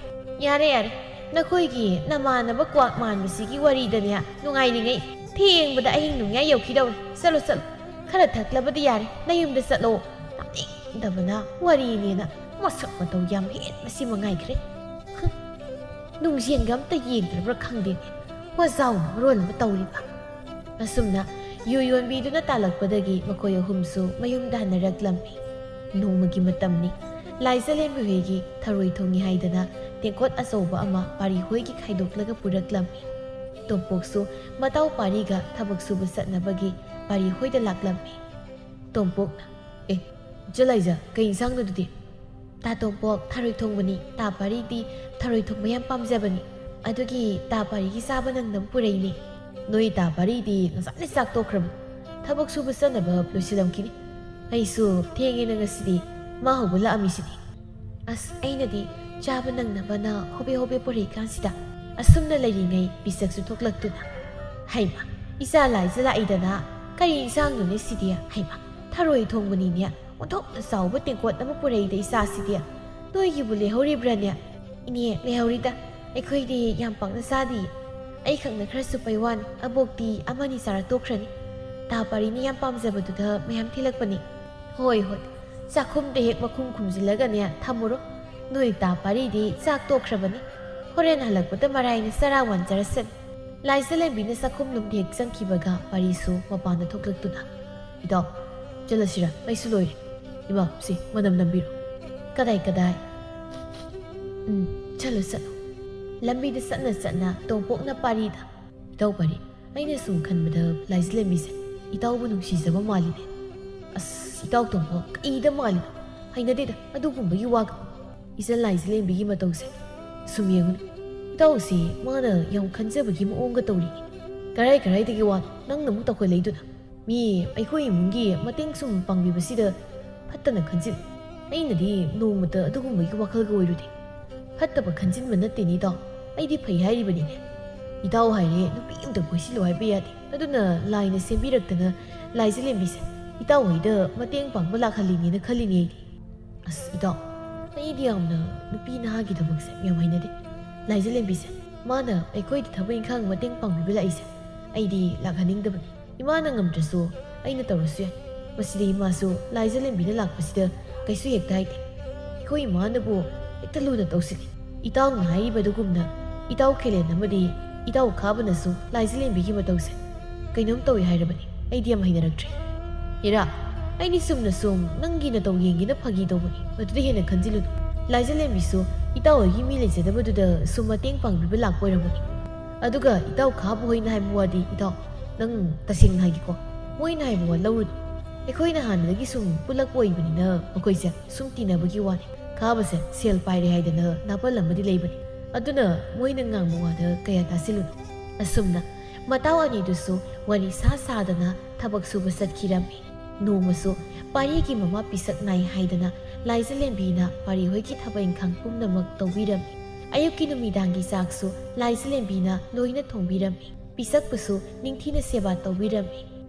"ꯌꯥꯔꯦ, ꯌꯥꯔꯦ, ꯅꯈꯣꯏꯒꯤ ꯅꯃꯥꯟꯅꯕ ꯀ꯭ꯋꯥꯛ ꯃꯥꯟꯕꯁꯤꯒꯤ ꯋꯥꯔꯤꯗꯅꯦ ꯅꯨꯡꯉꯥꯏꯔꯤꯉꯩ ꯊꯦꯡꯕꯗ ꯑꯍꯤꯡ ꯅꯣꯡꯌꯥꯏ ꯌꯧꯈꯤꯗꯧꯔꯦ꯫ ꯆꯠꯂꯣ, ꯆꯠꯂꯣ, ꯈꯔ ꯊꯛꯂꯕꯗꯤ ꯌꯥꯔꯦ, ꯅꯌꯨꯝꯗ ꯆꯠꯂꯣ꯫ ꯇꯥꯅꯤꯡꯗꯕꯅ ꯋꯥꯔꯤꯅꯦꯅ ꯃꯁꯛ ꯃꯇꯧ ꯌꯥꯝ ꯍꯦꯟꯕꯁꯤ ꯃꯉꯥꯏꯈ꯭ꯔꯦ꯫ ꯍꯨꯝ, ꯅꯨꯡꯖꯦꯟꯒ ꯑꯝꯇ ꯌꯦꯡꯗ꯭ꯔꯕ꯭ꯔꯥ ꯈꯪꯗꯦꯅꯦ, ꯋꯥꯖꯥꯎꯅ ꯃꯔꯣꯜ ꯑꯃ ꯇꯧꯔꯤꯕ꯫" ꯑꯁꯨꯝꯅ ꯌꯨ ꯌꯣꯟꯕꯤꯗꯨꯅ ꯇꯥꯜꯂꯛꯄꯗꯒꯤ ꯃꯈꯣꯏ ꯑꯍꯨꯝꯁꯨ ꯃꯌꯨꯝꯗ ꯍꯟꯅꯔꯛꯂꯝꯃꯤ꯫ ꯅꯣꯡꯃꯒꯤ ꯃꯇꯝꯅꯤ꯫ ꯂꯥꯏꯖꯂꯦꯝꯕꯤ ꯍꯣꯏꯒꯤ ꯊꯔꯣꯏ ꯊꯣꯡꯉꯤ ꯍꯥꯏꯗꯅ ꯇꯦꯡꯀꯣꯠ ꯑꯆꯧꯕ ꯑꯃ ꯄꯥꯔꯤ ꯍꯣꯏꯒꯤ ꯈꯥꯏꯗꯣꯛꯂꯒ ꯄꯨꯔꯛꯂꯝꯃꯤ꯫ ꯇꯣꯝꯄꯣꯛꯁꯨ ꯃꯇꯥꯎ ꯄꯥꯔꯤꯒ ꯊꯕꯛ ꯁꯨꯕ ꯆꯠꯅꯕꯒꯤ ꯄꯥꯔꯤ ꯍꯣꯏꯗ ꯂꯥꯛꯂꯝꯃꯤ꯫ ꯇꯣꯝꯄꯣꯛꯅ, "ꯑꯦ, ꯏꯆꯦ ꯂꯥꯏꯖ, ꯀꯩ ꯏꯟꯁꯥꯡꯅꯣ ꯑꯗꯨꯗꯤ?" "ꯇꯥ ꯇꯣꯝꯄꯣꯛ, ꯊꯔꯣꯏ ꯊꯣꯡꯕꯅꯤ꯫ ꯇꯥ ꯄꯥꯔꯤꯗꯤ ꯊꯔꯣꯏ ꯊꯣꯡꯕ ꯌꯥꯝ ꯄꯥꯝꯖꯕꯅꯤ꯫ ꯑꯗꯨꯒꯤ ꯇꯥ ꯄꯥꯔꯤꯒꯤ ꯆꯥꯕ ꯅꯪꯅꯕ ꯄꯨꯔꯛꯏꯅꯦ꯫" "ꯅꯣꯏ ꯇꯥ ꯄꯥꯔꯤꯗꯤ ꯉꯁꯥꯏꯅ ꯆꯥꯛ ꯇꯣꯛꯈ꯭ꯔꯕꯅꯤ꯫ ꯊꯕꯛ ꯁꯨꯕ ꯆꯠꯅꯕ ꯂꯣꯏꯁꯤꯜꯂꯝꯈꯤꯅꯤ꯫ ꯑꯩꯁꯨ ꯊꯦꯡꯉꯦꯅ ꯉꯁꯤꯗꯤ꯫ ꯃꯥ ꯍꯧꯒꯠꯂꯛꯑꯝꯃꯤꯁꯤꯗꯤ꯫" "ꯑꯁ, ꯑꯩꯅꯗꯤ ꯆꯥꯕ ꯅꯪꯅꯕꯅ ꯍꯣꯕꯦ ꯍꯣꯕꯦ ꯄꯨꯔꯛꯏꯀꯥꯟꯁꯤꯗ ꯑꯁꯨꯝꯅ ꯂꯩꯔꯤꯉꯩ ꯄꯤꯁꯛꯁꯨ ꯊꯣꯛꯂꯛꯇꯨꯅ꯫" "ꯍꯩꯃ, ꯏꯆꯥ ꯂꯥꯏꯖ ꯂꯥꯛꯏꯗꯅ꯫ ꯀꯔꯤ ꯏꯟꯁꯥꯡꯅꯣꯅꯦ ꯁꯤꯗꯤ? ꯍꯩꯃ, ꯊꯔꯣꯏ ꯊꯣꯡꯕꯅꯤꯅꯦ꯫ ꯑꯣꯟꯊꯣꯛꯅ ꯆꯥꯎꯕ ꯇꯦꯡꯀꯣꯠ ꯑꯃ ꯄꯨꯔꯛꯏꯗ ꯏꯆꯥꯁꯤꯗꯤ꯫ ꯅꯣꯏꯒꯤꯕꯨ ꯂꯩꯍꯧꯔꯤꯕ꯭ꯔꯥꯅꯦ?" "ꯏꯅꯦ, ꯂꯩꯍꯧꯔꯤꯗ꯫ ꯑꯩꯈꯣꯏꯗꯤ ꯌꯥꯝ ꯄꯥꯛꯅ ꯆꯥꯗꯤꯌꯦ꯫ ꯑꯩꯈꯛꯅ ꯈꯔ ꯆꯨꯞꯄꯩ ꯋꯥꯅꯤ꯫ ꯑꯕꯣꯛꯇꯤ ꯑꯃꯅꯤ ꯆꯥꯔ ꯇꯣꯛꯈ꯭ꯔꯅꯤ꯫ ꯇꯥ ꯄꯥꯔꯤꯅ ꯌꯥꯝ ꯄꯥꯝꯖꯕꯗꯨꯗ ꯃꯌꯥꯝ ꯊꯤꯜꯂꯛꯄꯅꯤ꯫" "ꯍꯣꯏ, ꯍꯣꯏ꯫ ꯆꯥꯛꯈꯨꯝꯗ ꯍꯦꯛ ꯃꯈꯨꯝ ꯈꯨꯝꯖꯤꯜꯂꯒꯅꯦ ꯊꯝꯃꯨꯔꯣ꯫ ꯅꯣꯏ ꯇꯥ ꯄꯥꯔꯤꯗꯤ ꯆꯥꯛ ꯇꯣꯛꯈ꯭ꯔꯕꯅꯤ꯫ ꯍꯣꯔꯦꯟ ꯍꯜꯂꯛꯄꯗ ꯃꯔꯥꯏꯅ ꯆꯔꯥ ꯋꯥꯟꯖꯔꯁꯅꯤ꯫" ꯂꯥꯏꯖꯂꯦꯝꯕꯤꯅ ꯆꯥꯛꯈꯨꯝꯂꯣꯝꯗ ꯍꯦꯛ ꯆꯪꯈꯤꯕꯒ ꯄꯥꯔꯤꯁꯨ ꯃꯄꯥꯟꯗ ꯊꯣꯛꯂꯛꯇꯨꯅ, "ꯏꯇꯥꯎ, ꯆꯠꯂꯁꯤꯔ? ꯑꯩꯁꯨ ꯂꯣꯏꯔꯦ꯫ ꯏꯃꯥ, ꯁꯤ ꯃꯅꯝ ꯅꯝꯕꯤꯔꯣ꯫" "ꯀꯗꯥꯏ, ꯀꯗꯥꯏ?" "ꯎꯝ, ꯆꯠꯂꯣ, ꯆꯠꯂꯣ꯫" ꯂꯝꯕꯤꯗ ꯆꯠꯅ ꯆꯠꯅ ꯇꯣꯝꯄꯣꯛꯅ ꯄꯥꯔꯤꯗ, "ꯏꯇꯥꯎ ꯄꯥꯔꯤ, ꯑꯩꯅ ꯁꯨꯝ ꯈꯟꯕꯗ ꯂꯥꯏꯖꯂꯦꯝꯕꯤꯁꯦ ꯏꯇꯥꯎꯕꯨ ꯅꯨꯡꯁꯤꯖꯕ ꯃꯥꯜꯂꯤꯅꯦ꯫" "ꯑꯁ, ꯏꯇꯥꯎ ꯇꯣꯝꯄꯣꯛ, ꯀꯩꯗ ꯃꯥꯜꯂꯤꯅꯣ? ꯍꯩꯅꯗꯦꯗ ꯑꯗꯨꯒꯨꯝꯕꯒꯤ ꯋꯥꯒ꯫ ꯏꯆꯟ ꯂꯥꯏꯖꯂꯦꯝꯕꯤꯒꯤ ꯃꯇꯧꯁꯦ ꯁꯨꯝ ꯌꯦꯡꯉꯨꯅꯦ꯫ ꯏꯇꯥꯎꯁꯤ ꯃꯥꯅ ꯌꯥꯝ ꯈꯟꯖꯕꯒꯤ ꯃꯑꯣꯡꯒ ꯇꯧꯔꯤꯅꯦ꯫ ꯀꯔꯥꯏ ꯀꯔꯥꯏꯗꯒꯤ ꯋꯥꯅꯣ ꯅꯪꯅ ꯑꯃꯨꯛ ꯇꯧꯈꯠꯂꯛꯏꯗꯨꯅ? ꯃꯤ ꯑꯩꯈꯣꯏ ꯏꯃꯨꯡꯒꯤ ꯃꯇꯦꯡ ꯁꯨꯝ ꯄꯥꯡꯕꯤꯕꯁꯤꯗ ꯐꯠꯇꯅ ꯈꯟꯖꯤꯜꯂꯤ꯫ ꯑꯩꯅꯗꯤ ꯅꯣꯡꯃꯇ ꯑꯗꯨꯒꯨꯝꯕꯒꯤ ꯋꯥꯈꯜꯒ ꯑꯣꯏꯔꯨꯗꯦ꯫ ꯐꯠꯇꯕ ꯈꯟꯖꯤꯟꯕ ꯅꯠꯇꯦꯅꯦ ꯏꯇꯥꯎ, ꯑꯩꯗꯤ ꯐꯩ ꯍꯥꯏꯔꯤꯕꯅꯤꯅꯦ꯫ ꯏꯇꯥꯎ ꯍꯥꯏꯔꯦ ꯅꯨꯄꯤ ꯑꯝꯇ ꯀꯣꯏꯁꯤꯜꯂꯨ ꯍꯥꯏꯕ ꯌꯥꯗꯦ꯫ ꯑꯗꯨꯅ ꯂꯥꯏꯅ ꯁꯦꯝꯕꯤꯔꯛꯇꯅ ꯂꯥꯏꯖꯂꯦꯝꯕꯤꯁꯦ ꯏꯇꯥꯎ ꯍꯣꯏꯗ ꯃꯇꯦꯡ ꯄꯥꯡꯕ ꯂꯥꯛꯍꯜꯂꯤꯅꯦꯅ ꯈꯜꯂꯤꯅꯦ ꯑꯩꯗꯤ꯫ ꯑꯁ ꯏꯇꯥꯎ, ꯑꯩꯗꯤ ꯌꯥꯝꯅ ꯅꯨꯄꯤ ꯅꯍꯥꯒꯤ ꯊꯕꯛꯁꯦ ꯌꯥꯝ ꯍꯩꯅꯗꯦ꯫ ꯂꯥꯏꯖꯂꯦꯝꯕꯤꯁꯦ ꯃꯥꯅ ꯑꯩꯈꯣꯏꯗ ꯊꯕꯛ ꯏꯪꯈꯥꯡ ꯃꯇꯦꯡ ꯄꯥꯡꯕꯤꯕ ꯂꯥꯛꯏꯁꯦ ꯑꯩꯗꯤ ꯂꯥꯛꯍꯟꯅꯤꯡꯗꯕꯅꯤ꯫ ꯏꯃꯥꯅ ꯉꯝꯗ꯭ꯔꯁꯨ ꯑꯩꯅ ꯇꯧꯔꯁꯨ ꯌꯥꯏ꯫ ꯃꯁꯤꯗ ꯏꯃꯥꯁꯨ ꯂꯥꯏꯖꯂꯦꯝꯕꯤꯅ ꯂꯥꯛꯄꯁꯤꯗ ꯀꯩꯁꯨ ꯍꯦꯛꯇ ꯍꯥꯏꯗꯦ꯫ ꯑꯩꯈꯣꯏ ꯏꯃꯥꯅꯕꯨ ꯍꯦꯛꯇ ꯂꯨꯅ ꯇꯧꯁꯤꯜꯂꯤ꯫ ꯏꯇꯥꯎꯅ ꯍꯥꯏꯔꯤꯕꯗꯨꯒꯨꯝꯅ ꯏꯇꯥꯎ ꯈꯦꯂꯦꯟ ꯑꯃꯗꯤ ꯏꯇꯥꯎ ꯈꯥꯕꯅꯁꯨ ꯂꯥꯏꯖꯂꯦꯝꯕꯤꯒꯤ ꯃꯇꯧꯁꯦ ꯀꯩꯅꯣꯝ ꯇꯧꯏ ꯍꯥꯏꯔꯕꯅꯤ꯫ ꯑꯩꯗꯤ ꯌꯥꯝ ꯍꯩꯅꯔꯛꯇ꯭ꯔꯦ꯫ ꯏꯔꯥ, ꯑꯩꯗꯤ ꯆꯨꯝꯅ ꯁꯨꯝ ꯅꯪꯒꯤ ꯅꯇꯧ ꯌꯦꯡꯒꯦꯅ ꯐꯥꯒꯤ ꯇꯧꯕꯅꯤ꯫ ꯃꯗꯨꯗ ꯍꯦꯟꯅ ꯈꯟꯖꯤꯜꯂꯨꯅꯨ꯫ ꯂꯥꯏꯖꯂꯦꯝꯕꯤꯁꯨ ꯏꯇꯥꯎ ꯍꯣꯏꯒꯤ ꯃꯤ ꯂꯩꯖꯗꯕꯗꯨꯗ ꯁꯨꯝ ꯃꯇꯦꯡ ꯄꯥꯡꯕꯤꯕ ꯂꯥꯛꯄ ꯑꯣꯏꯔꯝꯒꯅꯤ꯫ ꯑꯗꯨꯒ ꯏꯇꯥꯎ ꯈꯥꯕ ꯍꯣꯏꯅ ꯍꯥꯏꯕ ꯋꯥꯗꯤ ꯏꯇꯥꯎ, ꯅꯪ ꯇꯁꯦꯡꯅ ꯍꯥꯏꯒꯦꯀꯣ, ꯃꯣꯏꯅ ꯍꯥꯏꯕ ꯋꯥ ꯂꯧꯔꯨꯅꯨ꯫ ꯑꯩꯈꯣꯏꯅ ꯍꯥꯟꯅꯗꯒꯤ ꯁꯨꯝ ꯄꯨꯜꯂꯛꯄ ꯑꯣꯏꯕꯅꯤꯅ ꯃꯈꯣꯏꯁꯦ ꯁꯨꯝ ꯇꯤꯟꯅꯕꯒꯤ ꯋꯥꯅꯤ꯫ ꯈꯥꯕꯁꯦ ꯁꯦꯜ ꯄꯥꯏꯔꯦ ꯍꯥꯏꯗꯅ ꯅꯥꯄꯜ ꯑꯃꯗꯤ ꯂꯩꯕꯅꯤ꯫ ꯑꯗꯨꯅ ꯃꯣꯏꯅ ꯉꯥꯡꯕ ꯋꯥꯗ ꯀꯌꯥ ꯇꯥꯁꯤꯜꯂꯨꯅꯨ꯫ ꯑꯁꯨꯝꯅ ꯃꯇꯥꯎ ꯑꯅꯤꯗꯨꯁꯨ ꯋꯥꯔꯤ ꯁꯥ ꯁꯥꯗꯅ ꯊꯕꯛ ꯁꯨꯕ ꯆꯠꯈꯤꯔꯝꯃꯤ꯫ ꯅꯣꯡꯃꯁꯨ ꯄꯥꯔꯤꯒꯤ ꯃꯃꯥ ꯄꯤꯁꯛ ꯅꯥꯏ ꯍꯥꯏꯗꯅ ꯂꯥꯏꯖꯂꯦꯝꯕꯤꯅ ꯄꯥꯔꯤ ꯍꯣꯏꯒꯤ ꯊꯕꯛ ꯏꯪꯈꯥꯡ ꯄꯨꯝꯅꯃꯛ ꯇꯧꯕꯤꯔꯝꯃꯤ꯫ ꯑꯌꯨꯛꯀꯤ ꯅꯨꯃꯤꯗꯥꯡꯒꯤ ꯆꯥꯛꯁꯨ ꯂꯥꯏꯖꯂꯦꯝꯕꯤꯅ ꯂꯣꯏꯅ ꯊꯣꯡꯕꯤꯔꯝꯃꯤ꯫ ꯄꯤꯁꯛꯄꯨꯁꯨ ꯅꯤꯡꯊꯤꯅ ꯁꯦꯕꯥ ꯇꯧꯕꯤꯔꯝꯃꯤ꯫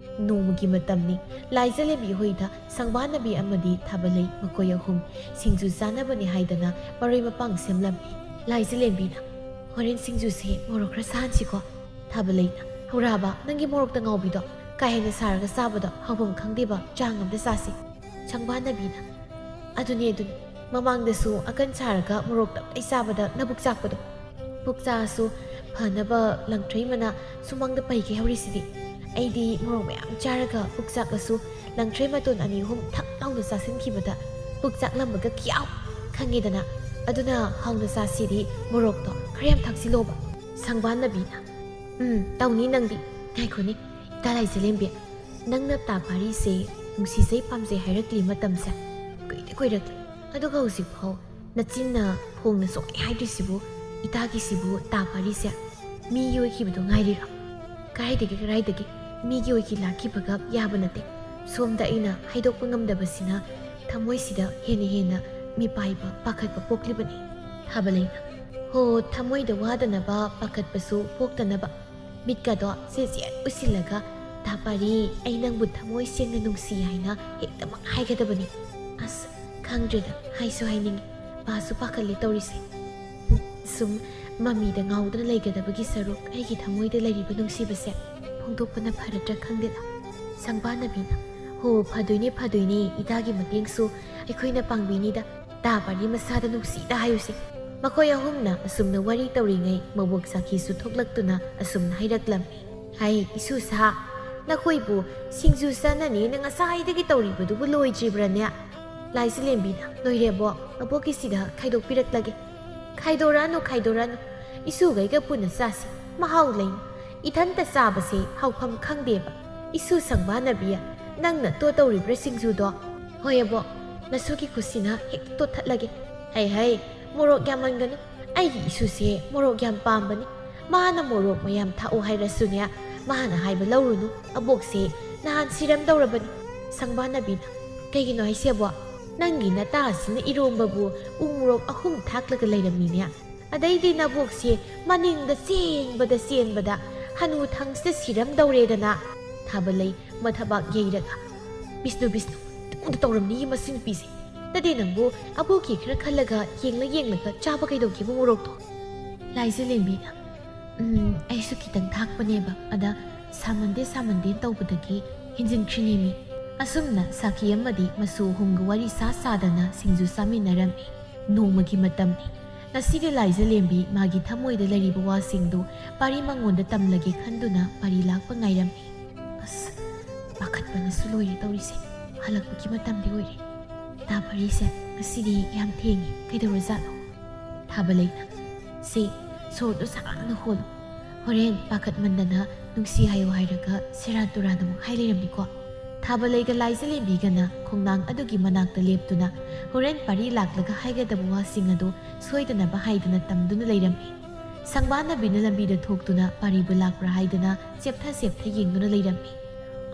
ꯅꯣꯡꯃꯒꯤ ꯃꯇꯝꯅꯤ꯫ ꯂꯥꯏꯖꯂꯦꯝꯕꯤ ꯍꯣꯏꯗ ꯁꯪꯕꯥꯅꯕꯤ ꯑꯃꯗꯤ ꯊꯥꯕꯂꯩ ꯃꯈꯣꯏ ꯑꯍꯨꯝ ꯁꯤꯡꯖꯨ ꯆꯥꯅꯕꯅꯤ ꯍꯥꯏꯗꯅ ꯃꯔꯣꯏ ꯃꯄꯥꯡ ꯁꯦꯝꯂꯝꯃꯤ꯫ ꯂꯥꯏꯖꯂꯦꯝꯕꯤꯅ, "ꯍꯣꯔꯦꯟ ꯁꯤꯡꯖꯨꯁꯦ ꯃꯣꯔꯣꯛ ꯈꯔ ꯁꯥꯍꯟꯁꯤꯀꯣ?" ꯊꯥꯕꯂꯩꯅ, "ꯍꯧꯔꯥꯕ, ꯅꯪꯒꯤ ꯃꯣꯔꯣꯛꯇ ꯉꯥꯎꯕꯤꯗꯣ ꯀꯥ ꯍꯦꯟꯅ ꯁꯥꯔꯒ ꯆꯥꯕꯗꯣ ꯍꯧꯐꯝ ꯈꯪꯗꯦꯕ, ꯆꯥꯡ ꯑꯝꯗ ꯆꯥꯁꯤ꯫" ꯁꯪꯕꯥꯅꯕꯤꯅ, "ꯑꯗꯨꯅꯦ, ꯑꯗꯨꯅꯦ, ꯃꯃꯥꯡꯗꯁꯨ ꯑꯀꯟ ꯁꯥꯔꯒ ꯃꯣꯔꯣꯛ ꯇꯞꯇꯩ ꯆꯥꯕꯗ ꯅꯕꯨꯛ ꯆꯥꯛꯄꯗꯣ꯫ ꯄꯨꯛ ꯆꯥꯛꯑꯁꯨ ꯐꯅꯕ ꯂꯪꯊ꯭ꯔꯩ ꯃꯅꯥ ꯁꯨꯃꯥꯡꯗ ꯄꯩꯒꯩ ꯍꯧꯔꯤꯁꯤꯗꯤ꯫ ꯑꯩꯗꯤ ꯃꯣꯔꯣꯛ ꯃꯌꯥꯝ ꯆꯥꯔꯒ ꯄꯨꯛ ꯆꯥꯛꯂꯁꯨ ꯂꯪꯊ꯭ꯔꯩ ꯃꯇꯣꯟ ꯑꯅꯤ ꯑꯍꯨꯝ ꯊꯛ ꯂꯥꯎꯅ ꯆꯥꯁꯤꯟꯈꯤꯕꯗ ꯄꯨꯛ ꯆꯥꯛꯂꯝꯕꯒ ꯈꯤꯌꯥꯎ ꯈꯪꯉꯦꯗꯅ꯫ ꯑꯗꯨꯅ ꯍꯥꯎꯅ ꯆꯥꯁꯤꯗꯤ ꯃꯣꯔꯣꯛꯇꯣ ꯈꯔ ꯌꯥꯝ ꯊꯥꯛꯆꯤꯜꯂꯣꯕ꯫" ꯁꯪꯕꯥꯅꯕꯤꯅ, "ꯎꯝ, ꯇꯧꯅꯤ ꯅꯪꯗꯤ꯫ ꯉꯥꯏꯈꯣꯅꯦ, ꯏꯇꯥ ꯂꯥꯏꯖꯂꯦꯝꯕꯤ, ꯅꯪꯅ ꯇꯥ ꯄꯥꯔꯤꯁꯦ ꯅꯨꯡꯁꯤꯖꯩ ꯄꯥꯝꯖꯩ ꯍꯥꯏꯔꯛꯂꯤ ꯃꯇꯝꯁꯦ ꯀꯨꯏꯗꯤ ꯀꯨꯏꯔꯛꯂꯦ꯫ ꯑꯗꯨꯒ ꯍꯧꯖꯤꯛꯐꯥꯎ ꯅꯆꯤꯟꯅ ꯐꯣꯡꯅ ꯁꯨꯡꯍꯥꯏ ꯍꯥꯏꯗ꯭ꯔꯤꯁꯤꯕꯨ, ꯏꯇꯥꯒꯤꯁꯤꯕꯨ ꯇꯥ ꯄꯥꯔꯤꯁꯦ ꯃꯤ ꯌꯣꯏꯈꯤꯕꯗꯣ ꯉꯥꯏꯔꯤꯔꯣ? ꯀꯗꯥꯏꯗꯒꯤ, ꯀꯗꯥꯏꯗꯒꯤ? ꯃꯤꯒꯤ ꯑꯣꯏꯈꯤ ꯂꯥꯛꯈꯤꯕꯒ ꯌꯥꯕ ꯅꯠꯇꯦ꯫ ꯁꯣꯝꯗ ꯑꯩꯅ ꯍꯥꯏꯗꯣꯛꯄ ꯉꯝꯗꯕꯁꯤꯅ ꯊꯃꯣꯏꯁꯤꯗ ꯍꯦꯟꯅ ꯍꯦꯟꯅ ꯃꯤꯄꯥꯏꯕ, ꯄꯥꯈꯠꯄ ꯄꯣꯛꯂꯤꯕꯅꯤ꯫ ꯊꯥꯕꯂꯩꯅ, "ꯍꯣ, ꯊꯃꯣꯏꯗ ꯋꯥꯗꯅꯕ, ꯄꯥꯈꯠꯄꯁꯨ ꯄꯣꯛꯇꯅꯕ꯫ ꯃꯤꯠꯀꯗꯣ ꯁꯦꯠ ꯁꯦꯠ ꯎꯏꯁꯤꯜꯂꯒ, 'ꯇꯥ ꯄꯥꯔꯤ, ꯑꯩ ꯅꯪꯕꯨ ꯊꯃꯣꯏ ꯁꯦꯡꯅ ꯅꯨꯡꯁꯤ' ꯍꯥꯏꯅ ꯍꯦꯛꯇꯃꯛ ꯍꯥꯏꯒꯗꯕꯅꯤ"꯫ ꯑꯁ, ꯈꯪꯗ꯭ꯔꯦꯗ, ꯍꯥꯏꯁꯨ ꯍꯥꯏꯅꯤꯡꯉꯤ, ꯄꯥꯁꯨ ꯄꯥꯈꯠꯂꯦ ꯇꯧꯔꯤꯁꯦ꯫ ꯁꯨꯝ ꯃꯃꯤꯗ ꯉꯥꯎꯗꯨꯅ ꯂꯩꯒꯗꯕꯒꯤ ꯁꯔꯨꯛ, ꯑꯩꯒꯤ ꯊꯃꯣꯏꯗ ꯂꯩꯔꯤꯕ ꯅꯨꯡꯁꯤꯕꯁꯦ ꯐꯣꯡꯗꯣꯛꯄꯅ ꯐꯔꯗ꯭ꯔꯥ ꯈꯪꯗꯦꯗ꯫ ꯁꯪꯕꯥꯅꯕꯤꯅ, "ꯍꯣ, ꯐꯗꯣꯏꯅꯦ, ꯐꯗꯣꯏꯅꯦ, ꯏꯇꯥꯒꯤ ꯃꯇꯦꯡꯁꯨ ꯑꯩꯈꯣꯏꯅ ꯄꯥꯡꯕꯤꯅꯤꯗ꯫ 'ꯇꯥ ꯄꯥꯔꯤ' ꯃꯁꯥꯗ ꯅꯨꯡꯁꯤꯗ ꯍꯥꯏꯌꯨꯁꯦ"꯫ ꯃꯈꯣꯏ ꯑꯍꯨꯝꯅ ꯑꯁꯨꯝꯅ ꯋꯥꯔꯤ ꯇꯧꯔꯤꯉꯩ, ꯃꯕꯣꯛ ꯁꯥꯈꯤꯁꯨ ꯊꯣꯛꯂꯛꯇꯨꯅ ꯑꯁꯨꯝꯅ ꯍꯥꯏꯔꯛꯂꯝꯃꯤ꯫ "ꯍꯩ, ꯏꯁꯨꯁꯥ, ꯅꯈꯣꯏꯕꯨ ꯁꯤꯡꯖꯨ ꯆꯥꯅꯅꯦꯅ ꯉꯁꯥꯏꯗꯒꯤ ꯇꯧꯔꯤꯕꯗꯨꯕꯨ ꯂꯣꯏꯗ꯭ꯔꯤꯕ꯭ꯔꯥꯅꯦ? ꯂꯥꯏꯖꯂꯦꯝꯕꯤꯅ, ꯂꯣꯏꯔꯦꯕꯣ, ꯑꯕꯣꯛꯀꯤꯁꯤꯗ ꯈꯥꯏꯗꯣꯛꯄꯤꯔꯛꯂꯒꯦ"꯫ "ꯈꯥꯏꯗꯣꯔꯛꯑꯅꯨ, ꯈꯥꯏꯗꯣꯔꯛꯑꯅꯨ꯫ ꯏꯁꯨꯒꯩꯒ ꯄꯨꯟꯅ ꯆꯥꯁꯤ꯫ ꯃꯍꯥꯎ ꯂꯩꯅꯤ꯫ ꯏꯊꯟꯇ ꯆꯥꯕꯁꯦ ꯍꯥꯎꯐꯝ ꯈꯪꯗꯦꯕ꯫ ꯏꯁꯨ ꯁꯪꯕꯥꯅꯕꯤ, ꯅꯪꯅ ꯇꯣꯠꯇꯧꯔꯤꯕ꯭ꯔꯥ ꯁꯤꯡꯖꯨꯗꯣ?" "ꯍꯣꯏ ꯑꯕꯣꯛ, ꯃꯁꯨꯒꯤ ꯈꯨꯠꯁꯤꯅ ꯍꯦꯛꯇ ꯇꯣꯠꯊꯠꯂꯒꯦ"꯫ "ꯍꯩ ꯍꯩ, ꯃꯣꯔꯣꯛ ꯌꯥꯝꯃꯟꯒꯅꯨ꯫ ꯑꯩꯒꯤ ꯏꯁꯨꯁꯦ ꯃꯣꯔꯣꯛ ꯌꯥꯝ ꯄꯥꯝꯕꯅꯤ꯫ ꯃꯥꯅ ꯃꯣꯔꯣꯛ ꯃꯌꯥꯝ ꯊꯥꯛꯎ ꯍꯥꯏꯔꯁꯨꯅꯦ, ꯃꯥꯅ ꯍꯥꯏꯕ ꯂꯧꯔꯨꯅꯨ꯫ ꯑꯕꯣꯛꯁꯦ ꯅꯍꯥꯟ ꯁꯤꯔꯝꯗꯧꯔꯕꯅꯤ"꯫ ꯁꯪꯕꯥꯅꯕꯤꯅ, "ꯀꯩꯒꯤꯅꯣ ꯍꯥꯏꯁꯦꯕꯣ? ꯅꯪꯒꯤ ꯅꯇꯥꯁꯤꯅ ꯏꯔꯣꯝꯕꯕꯨ ꯎ ꯃꯣꯔꯣꯛ ꯑꯍꯨꯝ ꯊꯥꯛꯂꯒ ꯂꯩꯔꯝꯃꯤꯅꯦ꯫ ꯑꯗꯩꯗꯤ ꯅꯕꯣꯛꯁꯦ ꯃꯅꯤꯡꯗ ꯆꯦꯟꯕꯗ ꯆꯦꯟꯕꯗ ꯍꯅꯨ ꯊꯪꯁꯤꯗ ꯁꯤꯔꯝꯗꯧꯔꯦꯗꯅ"꯫ ꯊꯥꯕꯂꯩ ꯃꯊꯕꯥꯛ ꯌꯩꯔꯒ, "ꯕꯤꯁꯅꯨ, ꯕꯤꯁꯅꯨ, ꯇꯧꯗ ꯇꯧꯔꯝꯅꯤ ꯃꯁꯤ ꯅꯨꯄꯤꯁꯦ꯫ ꯅꯠꯇꯦ ꯅꯪꯕꯨ, ꯑꯕꯣꯛꯀꯤ ꯈꯔ ꯈꯜꯂꯒ ꯌꯦꯡꯂ ꯌꯦꯡꯂꯒ ꯆꯥꯕ ꯀꯩꯗꯧꯒꯦꯕ ꯃꯣꯔꯣꯛꯇꯣ?" ꯂꯥꯏꯖꯂꯦꯝꯕꯤꯅ, "ꯎꯝ, ꯑꯩꯁꯨ ꯈꯤꯇꯪ ꯊꯥꯛꯄꯅꯦꯕ, ꯑꯗ ꯁꯥꯃꯟꯗꯦ ꯁꯥꯃꯟꯗꯦ ꯇꯧꯕꯗꯒꯤ ꯍꯦꯟꯖꯤꯟꯈ꯭ꯔꯤꯅꯦꯃꯤ"꯫ ꯑꯁꯨꯝꯅ ꯁꯥꯈꯤ ꯑꯃꯗꯤ ꯃꯁꯨ ꯑꯍꯨꯝꯒ ꯋꯥꯔꯤ ꯁꯥ ꯁꯥꯗꯅ ꯁꯤꯡꯖꯨ ꯆꯥꯃꯤꯟꯅꯔꯝꯃꯤ꯫ ꯅꯣꯡꯃꯒꯤ ꯃꯇꯝꯅꯤ꯫ ꯉꯁꯤꯗꯤ ꯂꯥꯏꯖꯂꯦꯝꯕꯤ ꯃꯥꯒꯤ ꯊꯃꯣꯏꯗ ꯂꯩꯔꯤꯕ ꯋꯥꯁꯤꯡꯗꯨ ꯄꯥꯔꯤ ꯃꯉꯣꯟꯗ ꯇꯝꯂꯒꯦ ꯈꯟꯗꯨꯅ ꯄꯥꯔꯤ ꯂꯥꯛꯄ ꯉꯥꯏꯔꯝꯃꯤ꯫ "ꯑꯁ, ꯄꯥꯈꯠꯄꯅꯁꯨ ꯂꯣꯏꯔꯦ ꯇꯧꯔꯤꯁꯦ꯫ ꯍꯜꯂꯛꯄꯒꯤ ꯃꯇꯝꯗꯤ ꯑꯣꯏꯔꯦ꯫ ꯇꯥ ꯄꯥꯔꯤꯁꯦ, ꯉꯁꯤꯗꯤ ꯌꯥꯝ ꯊꯦꯡꯉꯦ, ꯀꯩꯗꯧꯔꯖꯥꯠꯅꯣ?" ꯊꯥꯕꯂꯩꯅ, "ꯁꯦ, ꯁꯣꯔꯗꯣ ꯁꯥꯡꯅ ꯍꯣꯜꯂꯨ꯫ ꯍꯣꯔꯦꯟ ꯄꯥꯈꯠꯃꯟꯗꯅ ꯅꯨꯡꯁꯤ ꯍꯥꯏꯌꯨ ꯍꯥꯏꯔꯒ ꯁꯦꯔꯥꯟ ꯇꯨꯔꯥꯟ ꯑꯃꯨꯛ ꯍꯥꯏ ꯂꯩꯔꯝꯅꯤꯀꯣ"꯫ ꯊꯥꯕꯂꯩꯒ ꯂꯥꯏꯖꯂꯦꯝꯕꯤꯒꯅ ꯈꯣꯡꯅꯥꯡ ꯑꯗꯨꯒꯤ ꯃꯅꯥꯛꯇ ꯂꯦꯞꯇꯨꯅ ꯍꯣꯔꯦꯟ ꯄꯥꯔꯤ ꯂꯥꯛꯂꯒ ꯍꯥꯏꯒꯗꯕ ꯋꯥꯁꯤꯡ ꯑꯗꯨ ꯁꯣꯏꯗꯅꯕ ꯍꯥꯏꯗꯨꯅ ꯇꯝꯗꯨꯅ ꯂꯩꯔꯝꯃꯤ꯫ ꯁꯪꯕꯥꯟꯅꯕꯤꯅ ꯂꯝꯕꯤꯗ ꯊꯣꯛꯇꯨꯅ ꯄꯥꯔꯤꯕꯨ ꯂꯥꯛꯄ꯭ꯔꯥ ꯍꯥꯏꯗꯨꯅ ꯆꯦꯞꯊ ꯆꯦꯞꯊ ꯌꯦꯡꯗꯨꯅ ꯂꯩꯔꯝꯃꯤ꯫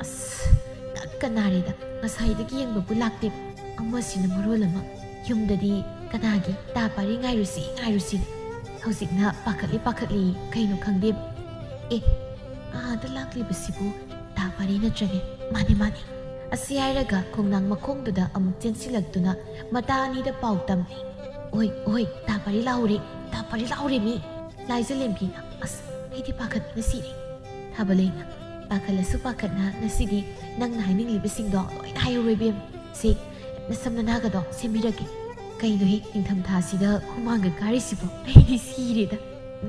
"ꯑꯁ, ꯇꯠꯀ ꯅꯥꯔꯦꯗ, ꯉꯁꯥꯏꯗꯒꯤ ꯌꯦꯡꯕꯕꯨ ꯂꯥꯛꯇꯦ꯫ ꯑꯃꯁꯤꯅ ꯃꯔꯣꯜ ꯑꯃ, ꯌꯨꯝꯗꯗꯤ ꯀꯅꯥꯒꯤ ꯇꯥ ꯄꯥꯔꯤ ꯉꯥꯏꯔꯨꯁꯤ, ꯉꯥꯏꯔꯨꯁꯤꯅ꯫ ꯍꯧꯖꯤꯛꯅ ꯄꯥꯈꯠꯂꯤ, ꯄꯥꯈꯠꯂꯤ, ꯀꯩꯅꯣ ꯈꯪꯗꯦꯕ꯫ ꯑꯦ, ꯑꯥꯗ ꯂꯥꯛꯂꯤꯕꯁꯤꯕꯨ ꯇꯥ ꯄꯥꯔꯤ ꯅꯠꯇ꯭ꯔꯅꯦ? ꯃꯥꯅꯦ, ꯃꯥꯅꯦ꯫" ꯑꯁꯤ ꯍꯥꯏꯔꯒ ꯈꯣꯡꯅꯥꯡ ꯃꯈꯣꯡꯗꯨꯗ ꯑꯃꯨꯛ ꯆꯦꯟꯁꯤꯜꯂꯛꯇꯨꯅ ꯃꯇꯥ ꯑꯅꯤꯗ ꯄꯥꯎ ꯇꯝꯂꯤ꯫ "ꯑꯣꯏ, ꯑꯣꯏ, ꯇꯥ ꯄꯥꯔꯤ ꯂꯥꯛꯍꯧꯔꯦ, ꯇꯥ ꯄꯥꯔꯤ ꯂꯥꯛꯍꯧꯔꯦ ꯃꯤ꯫ ꯂꯥꯏꯖꯂꯦꯝꯕꯤꯅ, ꯑꯁ, ꯑꯩꯗꯤ ꯄꯥꯈꯠꯄꯅ ꯁꯤꯔꯦ꯫" ꯊꯥꯕꯂꯩꯅ, "ꯄꯥꯈꯠꯂꯁꯨ ꯄꯥꯈꯠꯅ ꯉꯁꯤꯗꯤ ꯅꯪꯅ ꯍꯥꯏꯅꯤꯡꯂꯤꯕꯁꯤꯡꯗꯣ ꯂꯣꯏꯅ ꯍꯥꯏꯍꯧꯔꯣ ꯏꯕꯦꯝ꯫ ꯁꯦ, ꯅꯁꯝ ꯅꯅꯥꯒꯗꯣ ꯁꯦꯝꯕꯤꯔꯒꯦ꯫" "ꯀꯩꯅꯣꯍꯦ, ꯅꯤꯡꯊꯝꯊꯥꯁꯤꯗ ꯍꯨꯃꯥꯡꯒ ꯀꯥꯔꯤꯁꯤꯕꯣ? ꯑꯩꯗꯤ ꯁꯤꯔꯦꯗ꯫"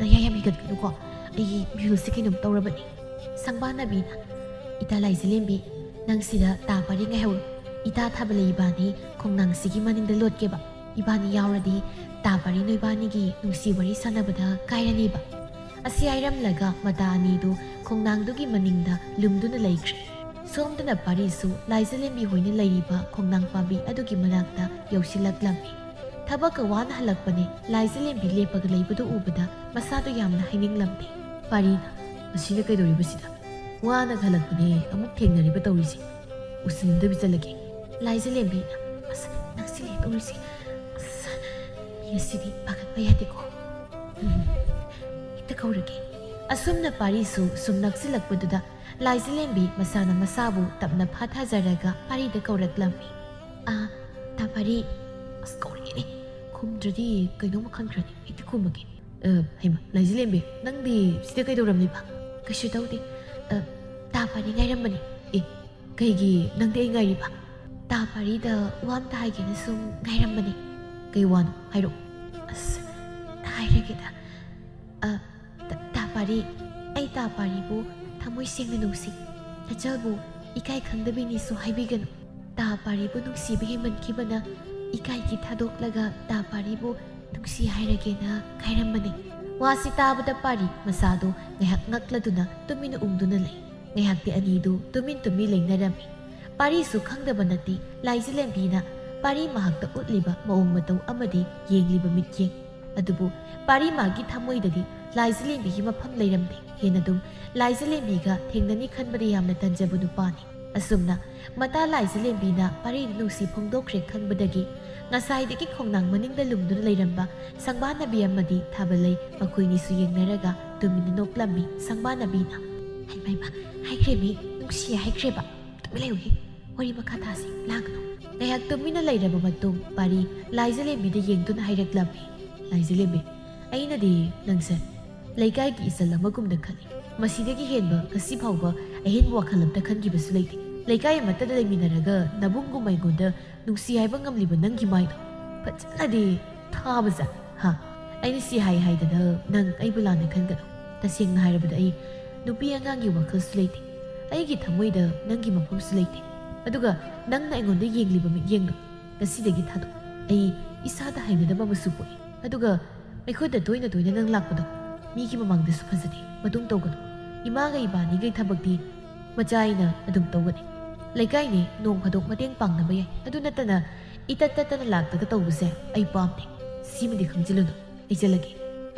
"ꯅꯌꯥ ꯌꯥꯝ ꯍꯤꯒꯠꯀꯅꯨꯀꯣ, ꯑꯩꯒꯤ ꯃꯤꯍꯨꯜꯁꯦ ꯀꯩꯅꯣꯝ ꯇꯧꯔꯕꯅꯤ꯫" ꯁꯪꯕꯥꯟꯅꯕꯤꯅ, "ꯏꯇꯥ ꯂꯥꯏꯖꯂꯦꯝꯕꯤ, ꯅꯪ ꯁꯤꯗ ꯇꯥ ꯄꯥꯔꯤ ꯉꯥꯏꯍꯧꯔꯣ꯫ ꯏꯇꯥ ꯊꯥꯕꯂꯩ ꯏꯕꯥꯅꯤ ꯈꯣꯡꯅꯥꯡꯁꯤꯒꯤ ꯃꯅꯤꯡꯗ ꯂꯣꯠꯀꯦꯕ꯫ ꯏꯕꯥꯅꯤ ꯌꯥꯎꯔꯗꯤ ꯇꯥ ꯄꯥꯔꯤ ꯅꯣꯏꯕꯥꯅꯤꯒꯤ ꯅꯨꯡꯁꯤ ꯋꯥꯔꯤ ꯁꯥꯟꯅꯕꯗ ꯀꯥꯏꯔꯅꯤꯕ꯫" ꯑꯁꯤ ꯍꯥꯏꯔꯝꯂꯒ ꯃꯇꯥ ꯑꯅꯤꯗꯨ ꯈꯣꯡꯅꯥꯡꯗꯨꯒꯤ ꯃꯅꯤꯡꯗ ꯂꯨꯝꯗꯨꯅ ꯂꯩꯈ꯭ꯔꯦ꯫ ꯁꯣꯝꯗꯅ ꯄꯥꯔꯤꯁꯨ ꯂꯥꯏꯖꯂꯦꯝꯕꯤ ꯍꯣꯏꯅ ꯂꯩꯔꯤꯕ ꯈꯣꯡꯅꯥꯡ ꯄꯥꯝꯕꯤ ꯑꯗꯨꯒꯤ ꯃꯅꯥꯛꯇ ꯌꯧꯁꯤꯜꯂꯛꯂꯝꯃꯤ꯫ ꯊꯕꯛꯀ ꯋꯥꯅ ꯍꯜꯂꯛꯄꯅꯦ꯫ ꯂꯥꯏꯖꯂꯦꯝꯕꯤ ꯂꯦꯞꯄꯒ ꯂꯩꯕꯗꯨ ꯎꯕꯗ ꯃꯁꯥꯗꯨ ꯌꯥꯝꯅ ꯍꯥꯏꯅꯤꯡꯂꯝꯃꯤ꯫ ꯄꯥꯔꯤꯅ, "ꯃꯁꯤꯅ ꯀꯩꯗꯧꯔꯤꯕꯁꯤꯗ? ꯋꯥꯅꯒ ꯍꯜꯂꯛꯄꯅꯦ, ꯑꯃꯨꯛ ꯊꯦꯡꯅꯔꯤꯕ ꯇꯧꯔꯤꯁꯦ꯫ ꯎꯁꯤꯟꯅꯗꯕꯤ ꯆꯠꯂꯒꯦ꯫" ꯂꯥꯏꯖꯂꯦꯝꯕꯤꯅ, "ꯑꯁ, ꯅꯪꯁꯤ ꯂꯦꯛꯇꯧꯔꯤꯁꯦ꯫ ꯑꯁ, ꯃꯤ ꯑꯁꯤꯗꯤ ꯄꯥꯈꯠꯄ ꯌꯥꯗꯦꯀꯣ꯫ ꯎꯝ, ꯍꯦꯛꯇ ꯀꯧꯔꯒꯦ꯫" ꯑꯁꯨꯝꯅ ꯄꯥꯔꯤꯁꯨ ꯁꯨꯝ ꯅꯛꯁꯤꯜꯂꯛꯄꯗꯨꯗ ꯂꯥꯏꯖꯂꯦꯝꯕꯤ ꯃꯁꯥꯅ ꯃꯁꯥꯕꯨ ꯇꯞꯅ ꯐꯥꯊꯖꯔꯒ ꯄꯥꯔꯤꯗ ꯀꯧꯔꯛꯂꯝꯃꯤ꯫ "ꯑꯥ, ꯇꯥ ꯄꯥꯔꯤ꯫" "ꯑꯁ, ꯀꯧꯔꯤꯅꯦ꯫ ꯈꯨꯝꯗ꯭ꯔꯗꯤ ꯀꯩꯅꯣꯝꯃ ꯈꯟꯈ꯭ꯔꯅꯤ꯫ ꯍꯦꯛꯇ ꯈꯨꯝꯃꯒꯦ꯫ ꯑ, ꯍꯩꯃ, ꯂꯥꯏꯖꯂꯦꯝꯕꯤ, ꯅꯪꯗꯤ ꯁꯤꯗ ꯀꯩꯗꯧꯔꯝꯂꯤꯕ?" "ꯀꯩꯁꯨ ꯇꯧꯗꯦ꯫ ꯑ, ꯇꯥ ꯄꯥꯔꯤ ꯉꯥꯏꯔꯝꯕꯅꯦ꯫" "ꯑꯦ, ꯀꯩꯒꯤ ꯅꯪꯗꯤ ꯑꯩ ꯉꯥꯏꯔꯤꯕ?" "ꯇꯥ ꯄꯥꯔꯤꯗ ꯋꯥ ꯑꯝꯇ ꯍꯥꯏꯒꯦꯅ ꯁꯨꯝ ꯉꯥꯏꯔꯝꯕꯅꯦ꯫" "ꯀꯩ ꯋꯥꯅꯣ? ꯍꯥꯏꯔꯛꯑꯣ꯫" "ꯑꯁ, ꯍꯥꯏꯔꯒꯦꯗ꯫ ꯑ, ꯇ-, ꯇꯥ ꯄꯥꯔꯤ, ꯑꯩ ꯇꯥ ꯄꯥꯔꯤꯕꯨ ꯊꯃꯣꯏ ꯁꯦꯡꯅ ꯅꯨꯡꯁꯤ꯫ ꯅꯆꯜꯕꯨ ꯏꯀꯥꯏ ꯈꯪꯗꯕꯤꯅꯤꯁꯨ ꯍꯥꯏꯕꯤꯒꯅꯨ꯫ ꯇꯥ ꯄꯥꯔꯤꯕꯨ ꯅꯨꯡꯁꯤꯕ ꯍꯦꯟꯃꯟꯈꯤꯕꯅ ꯏꯀꯥꯏꯒꯤ ꯊꯥꯗꯣꯛꯂꯒ ꯇꯥ ꯄꯥꯔꯤꯕꯨ ꯅꯨꯡꯁꯤ ꯍꯥꯏꯔꯒꯦꯅ ꯉꯥꯏꯔꯝꯕꯅꯤ꯫" ꯋꯥꯁꯤ ꯇꯥꯕꯗ ꯄꯥꯔꯤ ꯃꯁꯥꯗꯨ ꯉꯥꯏꯍꯥꯛ ꯉꯛꯂꯗꯨꯅ ꯇꯨꯃꯤꯟꯅ ꯎꯪꯗꯨꯅ ꯂꯩ꯫ ꯉꯥꯏꯍꯥꯛꯇꯤ ꯑꯅꯤꯗꯨ ꯇꯨꯃꯤꯟ ꯇꯨꯃꯤꯟ ꯂꯩꯅꯔꯝꯃꯤ꯫ ꯄꯥꯔꯤꯁꯨ ꯈꯪꯗꯕ ꯅꯠꯇꯦ, ꯂꯥꯏꯖꯂꯦꯝꯕꯤꯅ ꯄꯥꯔꯤ ꯃꯍꯥꯛꯇ ꯎꯠꯂꯤꯕ ꯃꯑꯣꯡ ꯃꯇꯧ ꯑꯃꯗꯤ ꯌꯦꯡꯂꯤꯕ ꯃꯤꯠꯌꯦꯡ꯫ ꯑꯗꯨꯕꯨ ꯄꯥꯔꯤ ꯃꯥꯒꯤ ꯊꯃꯣꯏꯗꯗꯤ ꯂꯥꯏꯖꯂꯦꯝꯕꯤꯒꯤ ꯃꯐꯝ ꯂꯩꯔꯝꯗꯦ꯫ ꯍꯦꯟꯅ ꯑꯗꯨꯝ ꯂꯥꯏꯖꯂꯦꯝꯕꯤꯒ ꯊꯦꯡꯅꯅꯤ ꯈꯟꯕꯗ ꯌꯥꯝꯅ ꯇꯟꯖꯕ ꯅꯨꯄꯥꯅꯤ꯫ ꯑꯁꯨꯝꯅ ꯃꯇꯥ ꯂꯥꯏꯖꯂꯦꯝꯕꯤꯅ ꯄꯥꯔꯤꯗ ꯅꯨꯡꯁꯤ ꯐꯣꯡꯗꯣꯛꯈ꯭ꯔꯦ ꯈꯪꯕꯗꯒꯤ ꯉꯁꯥꯏꯗꯒꯤ ꯈꯣꯡꯅꯥꯡ ꯃꯅꯤꯡꯗ ꯂꯨꯝꯗꯨꯅ ꯂꯩꯔꯝꯕ ꯁꯪꯕꯥꯅꯕꯤ ꯑꯃꯗꯤ ꯊꯥꯕꯂꯩ, ꯃꯈꯣꯏꯅꯤꯁꯨ ꯌꯦꯡꯅꯔꯒ ꯇꯨꯃꯤꯟꯅ ꯅꯣꯛꯂꯝꯃꯤ꯫ ꯁꯪꯕꯥꯅꯕꯤꯅ, "ꯍꯩꯃꯩꯃ, ꯍꯥꯏꯈ꯭ꯔꯦꯃꯤ, ꯅꯨꯡꯁꯤ ꯍꯥꯏꯈ꯭ꯔꯦꯕ꯫ ꯇꯨꯃꯤꯟ ꯂꯩꯌꯨꯍꯦ, ꯋꯥꯔꯤ ꯃꯈꯥ ꯇꯥꯁꯤ, ꯂꯥꯡꯒꯅꯨ꯫" ꯉꯥꯏꯍꯥꯛ ꯇꯨꯃꯤꯟꯅ ꯂꯩꯔꯕ ꯃꯇꯨꯡ ꯄꯥꯔꯤ ꯂꯥꯏꯖꯂꯦꯝꯕꯤꯗ ꯌꯦꯡꯗꯨꯅ ꯍꯥꯏꯔꯛꯂꯝꯃꯤ, "ꯂꯥꯏꯖꯂꯦꯝꯕꯤ, ꯑꯩꯅꯗꯤ ꯅꯪꯁꯦ ꯂꯩꯀꯥꯏꯒꯤ ꯏꯆꯜ ꯑꯃꯒꯨꯝꯅ ꯈꯜꯂꯤ꯫ ꯃꯁꯤꯗꯒꯤ ꯍꯦꯟꯕ ꯉꯁꯤ ꯐꯥꯎꯕ ꯑꯍꯦꯟꯕ ꯋꯥꯈꯜ ꯑꯝꯇ ꯈꯟꯈꯤꯕꯁꯨ ꯂꯩꯇꯦ꯫ ꯂꯩꯀꯥꯏ ꯑꯃꯠꯇꯗ ꯂꯩꯃꯤꯟꯅꯔꯒ ꯅꯕꯨꯡꯒꯨꯝ ꯑꯩꯉꯣꯟꯗ ꯅꯨꯡꯁꯤ ꯍꯥꯏꯕ ꯉꯝꯂꯤꯕ ꯅꯪꯒꯤ ꯃꯥꯏꯗꯣ ꯐꯖꯅꯗꯤ ꯊꯥꯕꯖꯥꯠ, ꯍꯥ? ꯑꯩꯅ ꯁꯤ ꯍꯥꯏ ꯍꯥꯏꯗꯅ ꯅꯪ ꯑꯩꯕꯨ ꯂꯥꯟꯅ ꯈꯟꯒꯅꯨ꯫ ꯇꯁꯦꯡꯅ ꯍꯥꯏꯔꯕꯗ ꯑꯩ ꯅꯨꯄꯤ ꯑꯉꯥꯡꯒꯤ ꯋꯥꯈꯜꯁꯨ ꯂꯩꯇꯦ꯫ ꯑꯩꯒꯤ ꯊꯃꯣꯏꯗ ꯅꯪꯒꯤ ꯃꯐꯝꯁꯨ ꯂꯩꯇꯦ꯫ ꯑꯗꯨꯒ ꯅꯪꯅ ꯑꯩꯉꯣꯟꯗ ꯌꯦꯡꯂꯤꯕ ꯃꯤꯠꯌꯦꯡꯗꯣ ꯉꯁꯤꯗꯒꯤ ꯊꯥꯗꯣꯛ꯫ ꯑꯩ ꯏꯁꯥꯗ ꯍꯩꯅꯗꯕ ꯑꯃꯁꯨ ꯄꯣꯛꯏ꯫ ꯑꯗꯨꯒ ꯑꯩꯈꯣꯏꯗ ꯇꯣꯏꯅ ꯇꯣꯏꯅ ꯅꯪ ꯂꯥꯛꯄꯗꯣ ꯃꯤꯒꯤ ꯃꯃꯥꯡꯗꯁꯨ ꯐꯖꯗꯦ꯫ ꯃꯇꯨꯡ ꯇꯧꯒꯅꯨ꯫ ꯏꯃꯥꯒ ꯏꯕꯥꯅꯤꯒꯤ ꯊꯕꯛꯇꯤ ꯃꯆꯥ ꯑꯩꯅ ꯑꯗꯨꯝ ꯇꯧꯒꯅꯤ꯫ ꯂꯩꯀꯥꯏꯅꯤ, ꯅꯣꯡ ꯐꯥꯗꯣꯛ ꯃꯇꯦꯡ ꯄꯥꯡꯅꯕ ꯌꯥꯏ꯫ ꯑꯗꯨ ꯅꯠꯇꯅ ꯏꯇꯠ ꯇꯠꯇꯅ ꯂꯥꯛꯇꯒ ꯇꯧꯕꯁꯦ ꯑꯩ ꯄꯥꯝꯗꯦ꯫ ꯁꯤꯃꯗꯤ ꯈꯪꯖꯤꯜꯂꯨꯅꯨ꯫ ꯂꯩꯖꯜꯂꯒꯦ꯫"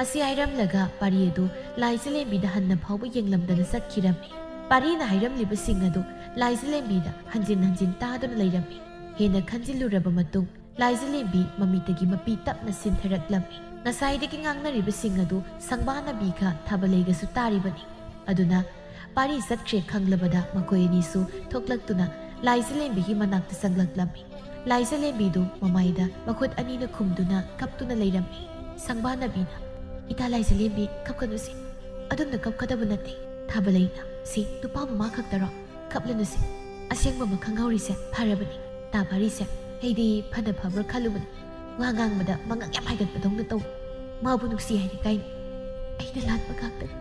ꯑꯁꯤ ꯍꯥꯏꯔꯝꯂꯒ ꯄꯥꯔꯤ ꯑꯗꯨ ꯂꯥꯏꯖꯂꯦꯝꯕꯤꯗ ꯍꯟꯅ ꯐꯥꯎꯕ ꯌꯦꯡꯂꯝꯗꯅ ꯆꯠꯈꯤꯔꯝꯃꯤ꯫ ꯄꯥꯔꯤꯅ ꯍꯥꯏꯔꯝꯂꯤꯕꯁꯤꯡ ꯑꯗꯨ ꯂꯥꯏꯖꯂꯦꯝꯕꯤꯗ ꯍꯟꯖꯤꯟ ꯍꯟꯖꯤꯟ ꯇꯥꯗꯨꯅ ꯂꯩꯔꯝꯃꯤ꯫ ꯍꯦꯟꯅ ꯈꯟꯖꯤꯜꯂꯨꯔꯕ ꯃꯇꯨꯡ ꯂꯥꯏꯖꯂꯦꯝꯕꯤ ꯃꯃꯤꯠꯇꯒꯤ ꯃꯄꯤ ꯇꯞꯅ ꯁꯤꯟꯊꯔꯛꯂꯝꯃꯤ꯫ ꯉꯁꯥꯏꯗꯒꯤ ꯉꯥꯡꯅꯔꯤꯕꯁꯤꯡ ꯑꯗꯨ ꯁꯪꯕꯥꯅꯕꯤꯒ ꯊꯥꯕꯂꯩꯒꯁꯨ ꯇꯥꯔꯤꯕꯅꯤ꯫ ꯑꯗꯨꯅ ꯄꯥꯔꯤ ꯆꯠꯈ꯭ꯔꯦ ꯈꯪꯂꯕꯗ ꯃꯈꯣꯏ ꯑꯅꯤꯁꯨ ꯊꯣꯛꯂꯛꯇꯨꯅ ꯂꯥꯏꯖꯂꯦꯝꯕꯤꯒꯤ ꯃꯅꯥꯛꯇ ꯆꯪꯂꯛꯂꯝꯃꯤ꯫ ꯂꯥꯏꯖꯂꯦꯝꯕꯤꯗꯨ ꯃꯃꯥꯏꯗ ꯃꯈꯨꯠ ꯑꯅꯤꯅ ꯈꯨꯝꯗꯨꯅ ꯀꯞꯇꯨꯅ ꯂꯩꯔꯝꯃꯤ꯫ ꯁꯪꯕꯥꯅꯕꯤꯅ, "ꯏꯇꯥ ꯂꯥꯏꯖꯂꯦꯝꯕꯤ, ꯀꯞꯀꯅꯨꯁꯦ꯫ ꯑꯗꯨꯝꯅ ꯀꯞꯀꯗꯕ ꯅꯠꯇꯦ꯫ ꯊꯥꯕꯂꯩꯅ, ꯁꯤ ꯅꯨꯄꯥ ꯃꯃꯥ ꯈꯛꯇꯔꯣ? ꯀꯞꯂꯅꯨꯁꯦ꯫ ꯑꯁꯦꯡꯕ ꯑꯃ ꯈꯪꯍꯧꯔꯤꯁꯦ ꯐꯔꯕꯅꯤ꯫ ꯇꯥ ꯄꯥꯔꯤꯁꯦ, ꯑꯩꯗꯤ ꯐꯅ ꯐꯕ꯭ꯔꯥ ꯈꯜꯂꯨꯕꯅꯤ꯫ ꯋꯥ ꯉꯥꯡꯕꯗ ꯃꯉꯛ ꯌꯥꯝ ꯍꯥꯏꯒꯠꯄꯗꯧꯅ ꯇꯧꯏ꯫ ꯃꯥꯕꯨ ꯅꯨꯡꯁꯤ ꯍꯥꯏꯔꯤ ꯀꯥꯏꯅ꯫ ꯑꯩꯅ ꯂꯥꯟꯕ ꯉꯥꯛꯇꯅꯤ꯫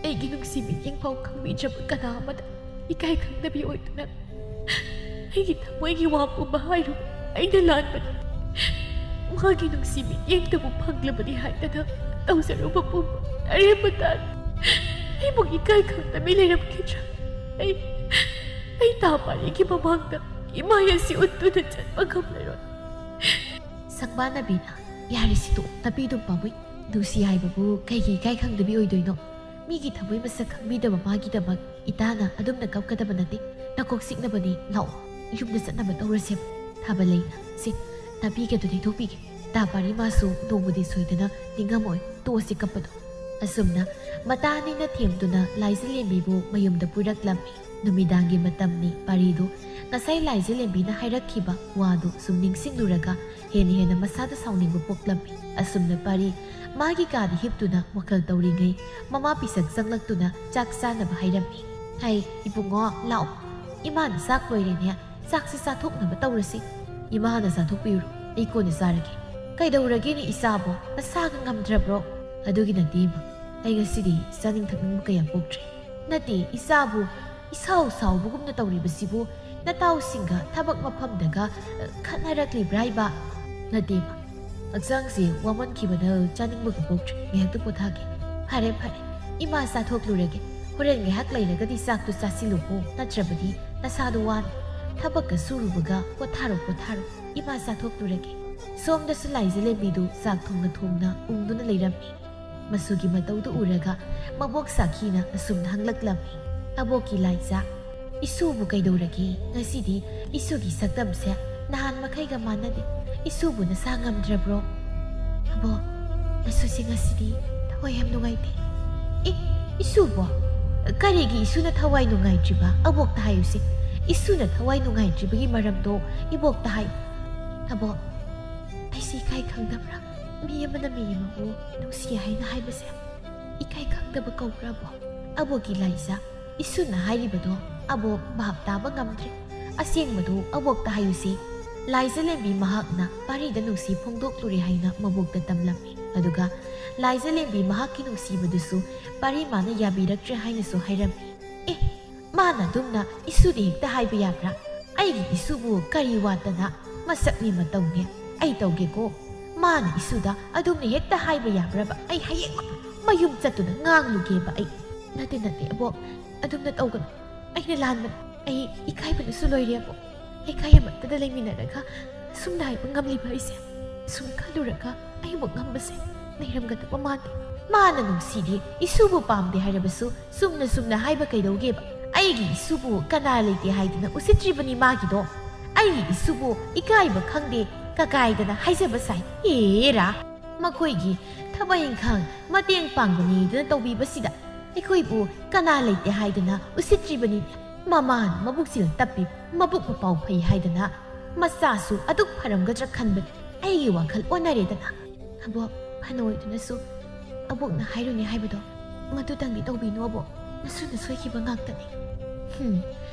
ꯑꯩꯒꯤ ꯅꯨꯡꯁꯤ ꯃꯤꯠꯌꯦꯡ ꯐꯥꯎ ꯈꯪꯕꯤꯗ꯭ꯔꯕ ꯀꯅꯥ ꯑꯃꯗ ꯏꯀꯥꯏ ꯈꯪꯗꯕꯤ ꯑꯣꯏꯗꯨꯅ ꯑꯩꯒꯤ ꯊꯃꯣꯏꯒꯤ ꯋꯥ ꯄꯨꯝꯕ ꯍꯥꯏꯔꯨꯕ ꯑꯩꯅ ꯂꯥꯟꯕꯅꯤ꯫ ꯃꯥꯒꯤ ꯅꯨꯡꯁꯤ ꯃꯤꯠꯌꯦꯡꯗꯕꯨ ꯐꯪꯂꯕꯅꯤ ꯍꯥꯏꯗꯅ ꯇꯧꯖꯔꯨꯕ ꯄꯨꯝꯕ ꯑꯔꯦꯝꯕ ꯇꯥꯔꯦ꯫ ꯑꯩꯕꯨ ꯏꯀꯥꯏ ꯈꯪꯗꯕꯤ ꯂꯩꯔꯝꯈꯤꯗ꯭ꯔꯥ? ꯑꯩ, ꯑꯩ ꯇꯥ ꯄꯥꯔꯤꯒꯤ ꯃꯃꯥꯡꯗ ꯏꯃꯥꯏ ꯑꯁꯤ ꯎꯠꯇꯨꯅ ꯆꯠꯄ ꯉꯝꯂꯔꯣꯏ꯫" ꯁꯪꯕꯥꯅꯕꯤꯅ, "ꯌꯥꯔꯦ ꯁꯤꯇꯣꯛ, ꯇꯥꯕꯤꯗꯨꯝ ꯄꯥꯝꯃꯨꯏ꯫ ꯅꯨꯡꯁꯤ ꯍꯥꯏꯕꯕꯨ ꯀꯩꯒꯤ ꯏꯀꯥꯏ ꯈꯪꯗꯕꯤ ꯑꯣꯏꯗꯣꯏꯅꯣ? ꯃꯤꯒꯤ ꯊꯃꯣꯏ ꯃꯁꯛ ꯈꯪꯕꯤꯗꯕ ꯃꯥꯒꯤꯗꯃꯛ ꯏꯇꯥꯅ ꯑꯗꯨꯝꯅ ꯀꯞꯀꯗꯕ ꯅꯠꯇꯦ꯫ ꯅꯀꯣꯛ ꯆꯤꯛꯅꯕꯅꯤ, ꯂꯥꯛꯑꯣ꯫ ꯌꯨꯝꯗ ꯆꯠꯅꯕ ꯇꯧꯔꯁꯦꯕ꯫ ꯊꯥꯕ ꯂꯩꯅ, ꯁꯦ, ꯇꯥꯕꯤꯒꯦ ꯑꯗꯨ ꯇꯩꯊꯣꯛꯄꯤꯒꯦ꯫ ꯇꯥ ꯄꯥꯔꯤ ꯃꯥꯁꯨ ꯅꯣꯡꯃꯗꯤ ꯁꯣꯏꯗꯅ ꯅꯤꯡꯉꯝꯃꯣꯏ, ꯇꯣꯛꯑꯁꯤ ꯀꯞꯄꯗꯣ"꯫ ꯑꯁꯨꯝꯅ ꯃꯇꯥ ꯑꯅꯤꯅ ꯊꯦꯝꯗꯨꯅ ꯂꯥꯏꯖꯂꯦꯝꯕꯤꯕꯨ ꯃꯌꯨꯝꯗ ꯄꯨꯔꯛꯂꯝꯃꯤ꯫ ꯅꯨꯃꯤꯗꯥꯡꯒꯤ ꯃꯇꯝꯅꯤ꯫ ꯄꯥꯔꯤꯗꯨ ꯉꯁꯥꯏ ꯂꯥꯏꯖꯂꯦꯝꯕꯤꯅ ꯍꯥꯏꯔꯛꯈꯤꯕ ꯋꯥꯗꯨ ꯁꯨꯝ ꯅꯤꯡꯁꯤꯡꯂꯨꯔꯒ ꯍꯦꯟꯅ ꯍꯦꯟꯅ ꯃꯁꯥꯗ ꯁꯥꯎꯅꯤꯡꯕ ꯄꯣꯛꯂꯝꯃꯤ꯫ ꯑꯁꯨꯝꯅ ꯄꯥꯔꯤ ꯃꯥꯒꯤ ꯀꯥꯗ ꯍꯤꯞꯇꯨꯅ ꯋꯥꯈꯜ ꯇꯧꯔꯤꯉꯩ ꯃꯃꯥ ꯄꯤꯁꯛ ꯆꯪꯂꯛꯇꯨꯅ ꯆꯥꯛ ꯆꯥꯅꯕ ꯍꯥꯏꯔꯝꯃꯤ꯫ "ꯍꯩ, ꯏꯕꯨꯡꯉꯣ, ꯂꯥꯛꯑꯣ꯫ ꯏꯃꯥꯅ ꯆꯥꯛ ꯂꯣꯏꯔꯦꯅꯦ꯫ ꯆꯥꯛꯁꯤ ꯆꯥꯊꯣꯛꯅꯕ ꯇꯧꯔꯁꯤ꯫ ꯏꯃꯥꯅ ꯆꯥꯊꯣꯛꯄꯤꯔꯨꯔꯣ, ꯑꯩ ꯀꯣꯟꯅ ꯆꯥꯔꯒꯦ"꯫ "ꯀꯩꯗꯧꯔꯒꯦꯅꯦ ꯏꯆꯥꯕꯣ? ꯅꯁꯥꯒ ꯉꯝꯗ꯭ꯔꯕ꯭ꯔꯣ?" "ꯑꯗꯨꯒꯤ ꯅꯠꯇꯦ ꯏꯃꯥ, ꯑꯩ ꯉꯁꯤꯗꯤ ꯆꯥꯅꯤꯡ ꯊꯛꯅꯤꯡꯕ ꯀꯌꯥ ꯄꯣꯛꯇ꯭ꯔꯦ"꯫ "ꯅꯠꯇꯦ ꯏꯆꯥꯕꯨ, ꯏꯁꯥꯎ ꯁꯥꯎꯕꯒꯨꯝꯅ ꯇꯧꯔꯤꯕꯁꯤꯕꯨ ꯅꯇꯥꯎꯁꯤꯡꯒ ꯊꯕꯛ ꯃꯐꯝꯗꯒ, ꯑ, ꯈꯠꯅꯔꯛꯂꯤꯕ꯭ꯔꯥ ꯍꯥꯏꯕ?" "ꯅꯠꯇꯦ ꯏꯃꯥ, ꯍꯛꯆꯥꯡꯁꯦ ꯋꯥꯃꯟꯈꯤꯕꯅ ꯆꯥꯅꯤꯡꯕꯒ ꯄꯣꯛꯇ꯭ꯔꯦ꯫ ꯉꯥꯏꯍꯥꯛꯇ ꯄꯣꯊꯥꯒꯦ"꯫ "ꯐꯔꯦ ꯐꯔꯦ, ꯏꯃꯥ ꯆꯥꯊꯣꯛꯂꯨꯔꯒꯦ꯫ ꯍꯣꯔꯦꯟ ꯉꯥꯏꯍꯥꯛ ꯂꯩꯔꯒꯗꯤ ꯆꯥꯛꯇꯨ ꯆꯥꯁꯤꯜꯂꯨꯀꯣ, ꯅꯠꯇ꯭ꯔꯕꯗꯤ ꯅꯁꯥꯗꯣ ꯋꯥꯅꯤ꯫ ꯊꯕꯛꯀ ꯁꯨꯔꯨꯕꯒ ꯄꯣꯊꯥꯔꯣ, ꯄꯣꯊꯥꯔꯣ꯫ ꯏꯃꯥ ꯆꯥꯊꯣꯛꯂꯨꯔꯒꯦ"꯫ ꯁꯣꯝꯗꯁꯨ ꯂꯥꯏꯖꯂꯦꯝꯕꯤꯗꯨ ꯆꯥꯛ ꯊꯣꯡꯅ ꯊꯣꯡꯅ ꯎꯪꯗꯨꯅ ꯂꯩꯔꯝꯃꯤ꯫ ꯃꯆꯨꯒꯤ ꯃꯇꯧꯗꯨ ꯎꯔꯒ ꯃꯕꯣꯛ ꯁꯥꯈꯤꯅ ꯑꯁꯨꯝꯅ ꯍꯪꯂꯛꯂꯝꯃꯤ꯫ "ꯑꯕꯣꯛꯀꯤ ꯂꯥꯏꯖ, ꯏꯁꯨꯕꯨ ꯀꯩꯗꯧꯔꯒꯦ? ꯉꯁꯤꯗꯤ ꯏꯁꯨꯒꯤ ꯁꯛꯇꯝꯁꯦ ꯅꯍꯥꯟ ꯃꯈꯩꯒ ꯃꯥꯟꯅꯗꯦ꯫ ꯏꯁꯨꯕꯨ ꯅꯁꯥ ꯉꯝꯗ꯭ꯔꯕ꯭ꯔꯣ?" "ꯑꯕꯣꯛ, ꯏꯁꯨꯁꯦ ꯉꯁꯤꯗꯤ ꯊꯋꯥꯏ ꯌꯥꯝ ꯅꯨꯡꯉꯥꯏꯇꯦ"꯫ "ꯑꯦ, ꯏꯁꯨꯕꯣ? ꯀꯔꯤꯒꯤ ꯏꯁꯨꯅ ꯊꯋꯥꯏ ꯅꯨꯡꯉꯥꯏꯇ꯭ꯔꯤꯕ? ꯑꯕꯣꯛꯇ ꯍꯥꯏꯌꯨꯁꯦ꯫ ꯏꯁꯨꯅ ꯊꯋꯥꯏ ꯅꯨꯡꯉꯥꯏꯇ꯭ꯔꯤꯕꯒꯤ ꯃꯔꯝꯗꯣ ꯏꯕꯣꯛꯇ ꯍꯥꯏꯌꯨ"꯫ "ꯑꯕꯣꯛ, ꯑꯩꯁꯦ ꯏꯀꯥꯏ ꯈꯪꯗꯕ꯭ꯔꯥ? ꯃꯤ ꯑꯃꯅ ꯃꯤ ꯑꯃꯕꯨ ꯅꯨꯡꯁꯤ ꯍꯥꯏꯅ ꯍꯥꯏꯕꯁꯦ ꯏꯀꯥꯏ ꯈꯪꯗꯕ ꯀꯧꯕ꯭ꯔꯥꯕꯣ?" "ꯑꯕꯣꯛꯀꯤ ꯂꯥꯏꯖ, ꯏꯁꯨꯅ ꯍꯥꯏꯔꯤꯕꯗꯣ ꯑꯕꯣꯛ ꯚꯥꯞ ꯇꯥꯕ ꯉꯝꯗ꯭ꯔꯦ꯫ ꯑꯁꯦꯡꯕꯗꯨ ꯑꯕꯣꯛꯇ ꯍꯥꯏꯌꯨꯁꯦ꯫ ꯂꯥꯏꯖꯂꯦꯝꯕꯤ ꯃꯍꯥꯛꯅ ꯄꯥꯔꯤꯗ ꯅꯨꯡꯁꯤ ꯐꯣꯡꯗꯣꯛꯂꯨꯔꯦ" ꯍꯥꯏꯅ ꯃꯕꯣꯛꯇ ꯇꯝꯂꯝꯃꯤ꯫ ꯑꯗꯨꯒ ꯂꯥꯏꯖꯂꯦꯝꯕꯤ ꯃꯍꯥꯛꯀꯤ ꯅꯨꯡꯁꯤꯕꯗꯨꯁꯨ ꯄꯥꯔꯤ ꯃꯥꯅ ꯌꯥꯕꯤꯔꯛꯇ꯭ꯔꯦ ꯍꯥꯏꯅꯁꯨ ꯍꯥꯏꯔꯝꯃꯤ꯫ "ꯑꯦ, ꯃꯥꯅ ꯑꯗꯨꯝꯅ ꯏꯁꯨꯗ ꯍꯦꯛꯇ ꯍꯥꯏꯕ ꯌꯥꯕ꯭ꯔꯥ? ꯑꯩꯒꯤ ꯏꯁꯨꯕꯨ ꯀꯔꯤ ꯋꯥꯠꯇꯅ? ꯃꯁꯛꯅꯦ ꯃꯇꯧꯅꯦ꯫ ꯑꯩ ꯇꯧꯒꯦꯀꯣ꯫ ꯃꯥꯅ ꯏꯁꯨꯗ ꯑꯗꯨꯝꯅ ꯍꯦꯛꯇ ꯍꯥꯏꯕ ꯌꯥꯕ꯭ꯔꯕ? ꯑꯩ ꯍꯌꯦꯡꯃꯛ ꯃꯌꯨꯝ ꯆꯠꯇꯨꯅ ꯉꯥꯡꯂꯨꯒꯦꯕ ꯑꯩ"꯫ "ꯅꯠꯇꯦ, ꯅꯠꯇꯦ, ꯑꯕꯣꯛ, ꯑꯗꯨꯝꯅ ꯇꯧꯒꯅꯨ꯫ ꯑꯩꯅ ꯂꯥꯟꯕꯅꯤ꯫ ꯑꯩ ꯏꯀꯥꯏꯕꯅꯁꯨ ꯂꯣꯏꯔꯦ, ꯑꯕꯣꯛ꯫ ꯂꯩꯀꯥꯏ ꯑꯃꯠꯇꯗ ꯂꯩꯃꯤꯟꯅꯔꯒ ꯑꯁꯨꯝꯅ ꯍꯥꯏꯕ ꯉꯝꯂꯤꯕ ꯑꯩꯁꯦ ꯁꯨꯝ ꯈꯜꯂꯨꯔꯒ ꯑꯩꯕꯨ ꯉꯝꯕꯁꯦ ꯂꯩꯔꯝꯒꯗꯕ ꯃꯥꯟꯗꯦ꯫ ꯃꯥꯅ ꯅꯨꯡꯁꯤꯗꯦ, ꯏꯁꯨꯕꯨ ꯄꯥꯝꯗꯦ ꯍꯥꯏꯔꯕꯁꯨ ꯆꯨꯝꯅ ꯆꯨꯝꯅ ꯍꯥꯏꯕ ꯀꯩꯗꯧꯒꯦꯕ? ꯑꯩꯒꯤ ꯏꯁꯨꯕꯨ ꯀꯅꯥ ꯂꯩꯇꯦ ꯍꯥꯏꯗꯅ ꯎꯁꯤꯠꯇ꯭ꯔꯤꯕꯅꯤ ꯃꯥꯒꯤꯗꯣ? ꯑꯩꯒꯤ ꯏꯁꯨꯕꯨ ꯏꯀꯥꯏꯕ ꯈꯪꯗꯦ, ꯀꯀꯥꯏꯗꯅ ꯍꯥꯏꯖꯕ ꯁꯥꯏ꯫ ꯍꯦꯔꯥ! ꯃꯈꯣꯏꯒꯤ ꯊꯕꯛ ꯏꯪꯈꯥꯡ ꯃꯇꯦꯡ ꯄꯥꯡꯕꯅꯤꯗꯅ ꯇꯧꯕꯤꯕꯁꯤꯗ ꯑꯩꯈꯣꯏꯕꯨ ꯀꯅꯥ ꯂꯩꯇꯦ ꯍꯥꯏꯗꯅ ꯎꯁꯤꯠꯇ꯭ꯔꯤꯕꯅꯤ꯫ ꯃꯃꯥꯅ ꯃꯕꯨꯛꯁꯤꯅ ꯇꯞꯄꯤ, ꯃꯕꯨꯛ ꯃꯄꯥꯎ ꯐꯩ ꯍꯥꯏꯗꯅ ꯃꯆꯥꯁꯨ ꯑꯗꯨꯛ ꯐꯔꯝꯒꯗ꯭ꯔꯥ ꯈꯟꯕꯅꯤ ꯑꯩꯒꯤ ꯋꯥꯈꯜ ꯑꯣꯟꯅꯔꯦꯗꯅ꯫ ꯑꯕꯣꯛ, ꯐꯅ ꯑꯣꯏꯗꯨꯅꯁꯨ ꯑꯕꯣꯛꯅ ꯍꯥꯏꯔꯨꯅꯤ ꯍꯥꯏꯕꯗꯣ ꯃꯗꯨꯗꯪꯗꯤ ꯇꯧꯕꯤꯅꯨ ꯑꯕꯣꯛ, ꯅꯁꯨꯅ ꯁꯣꯏꯈꯤꯕ ꯉꯥꯛꯇꯅꯤ꯫ ꯍꯨꯝ,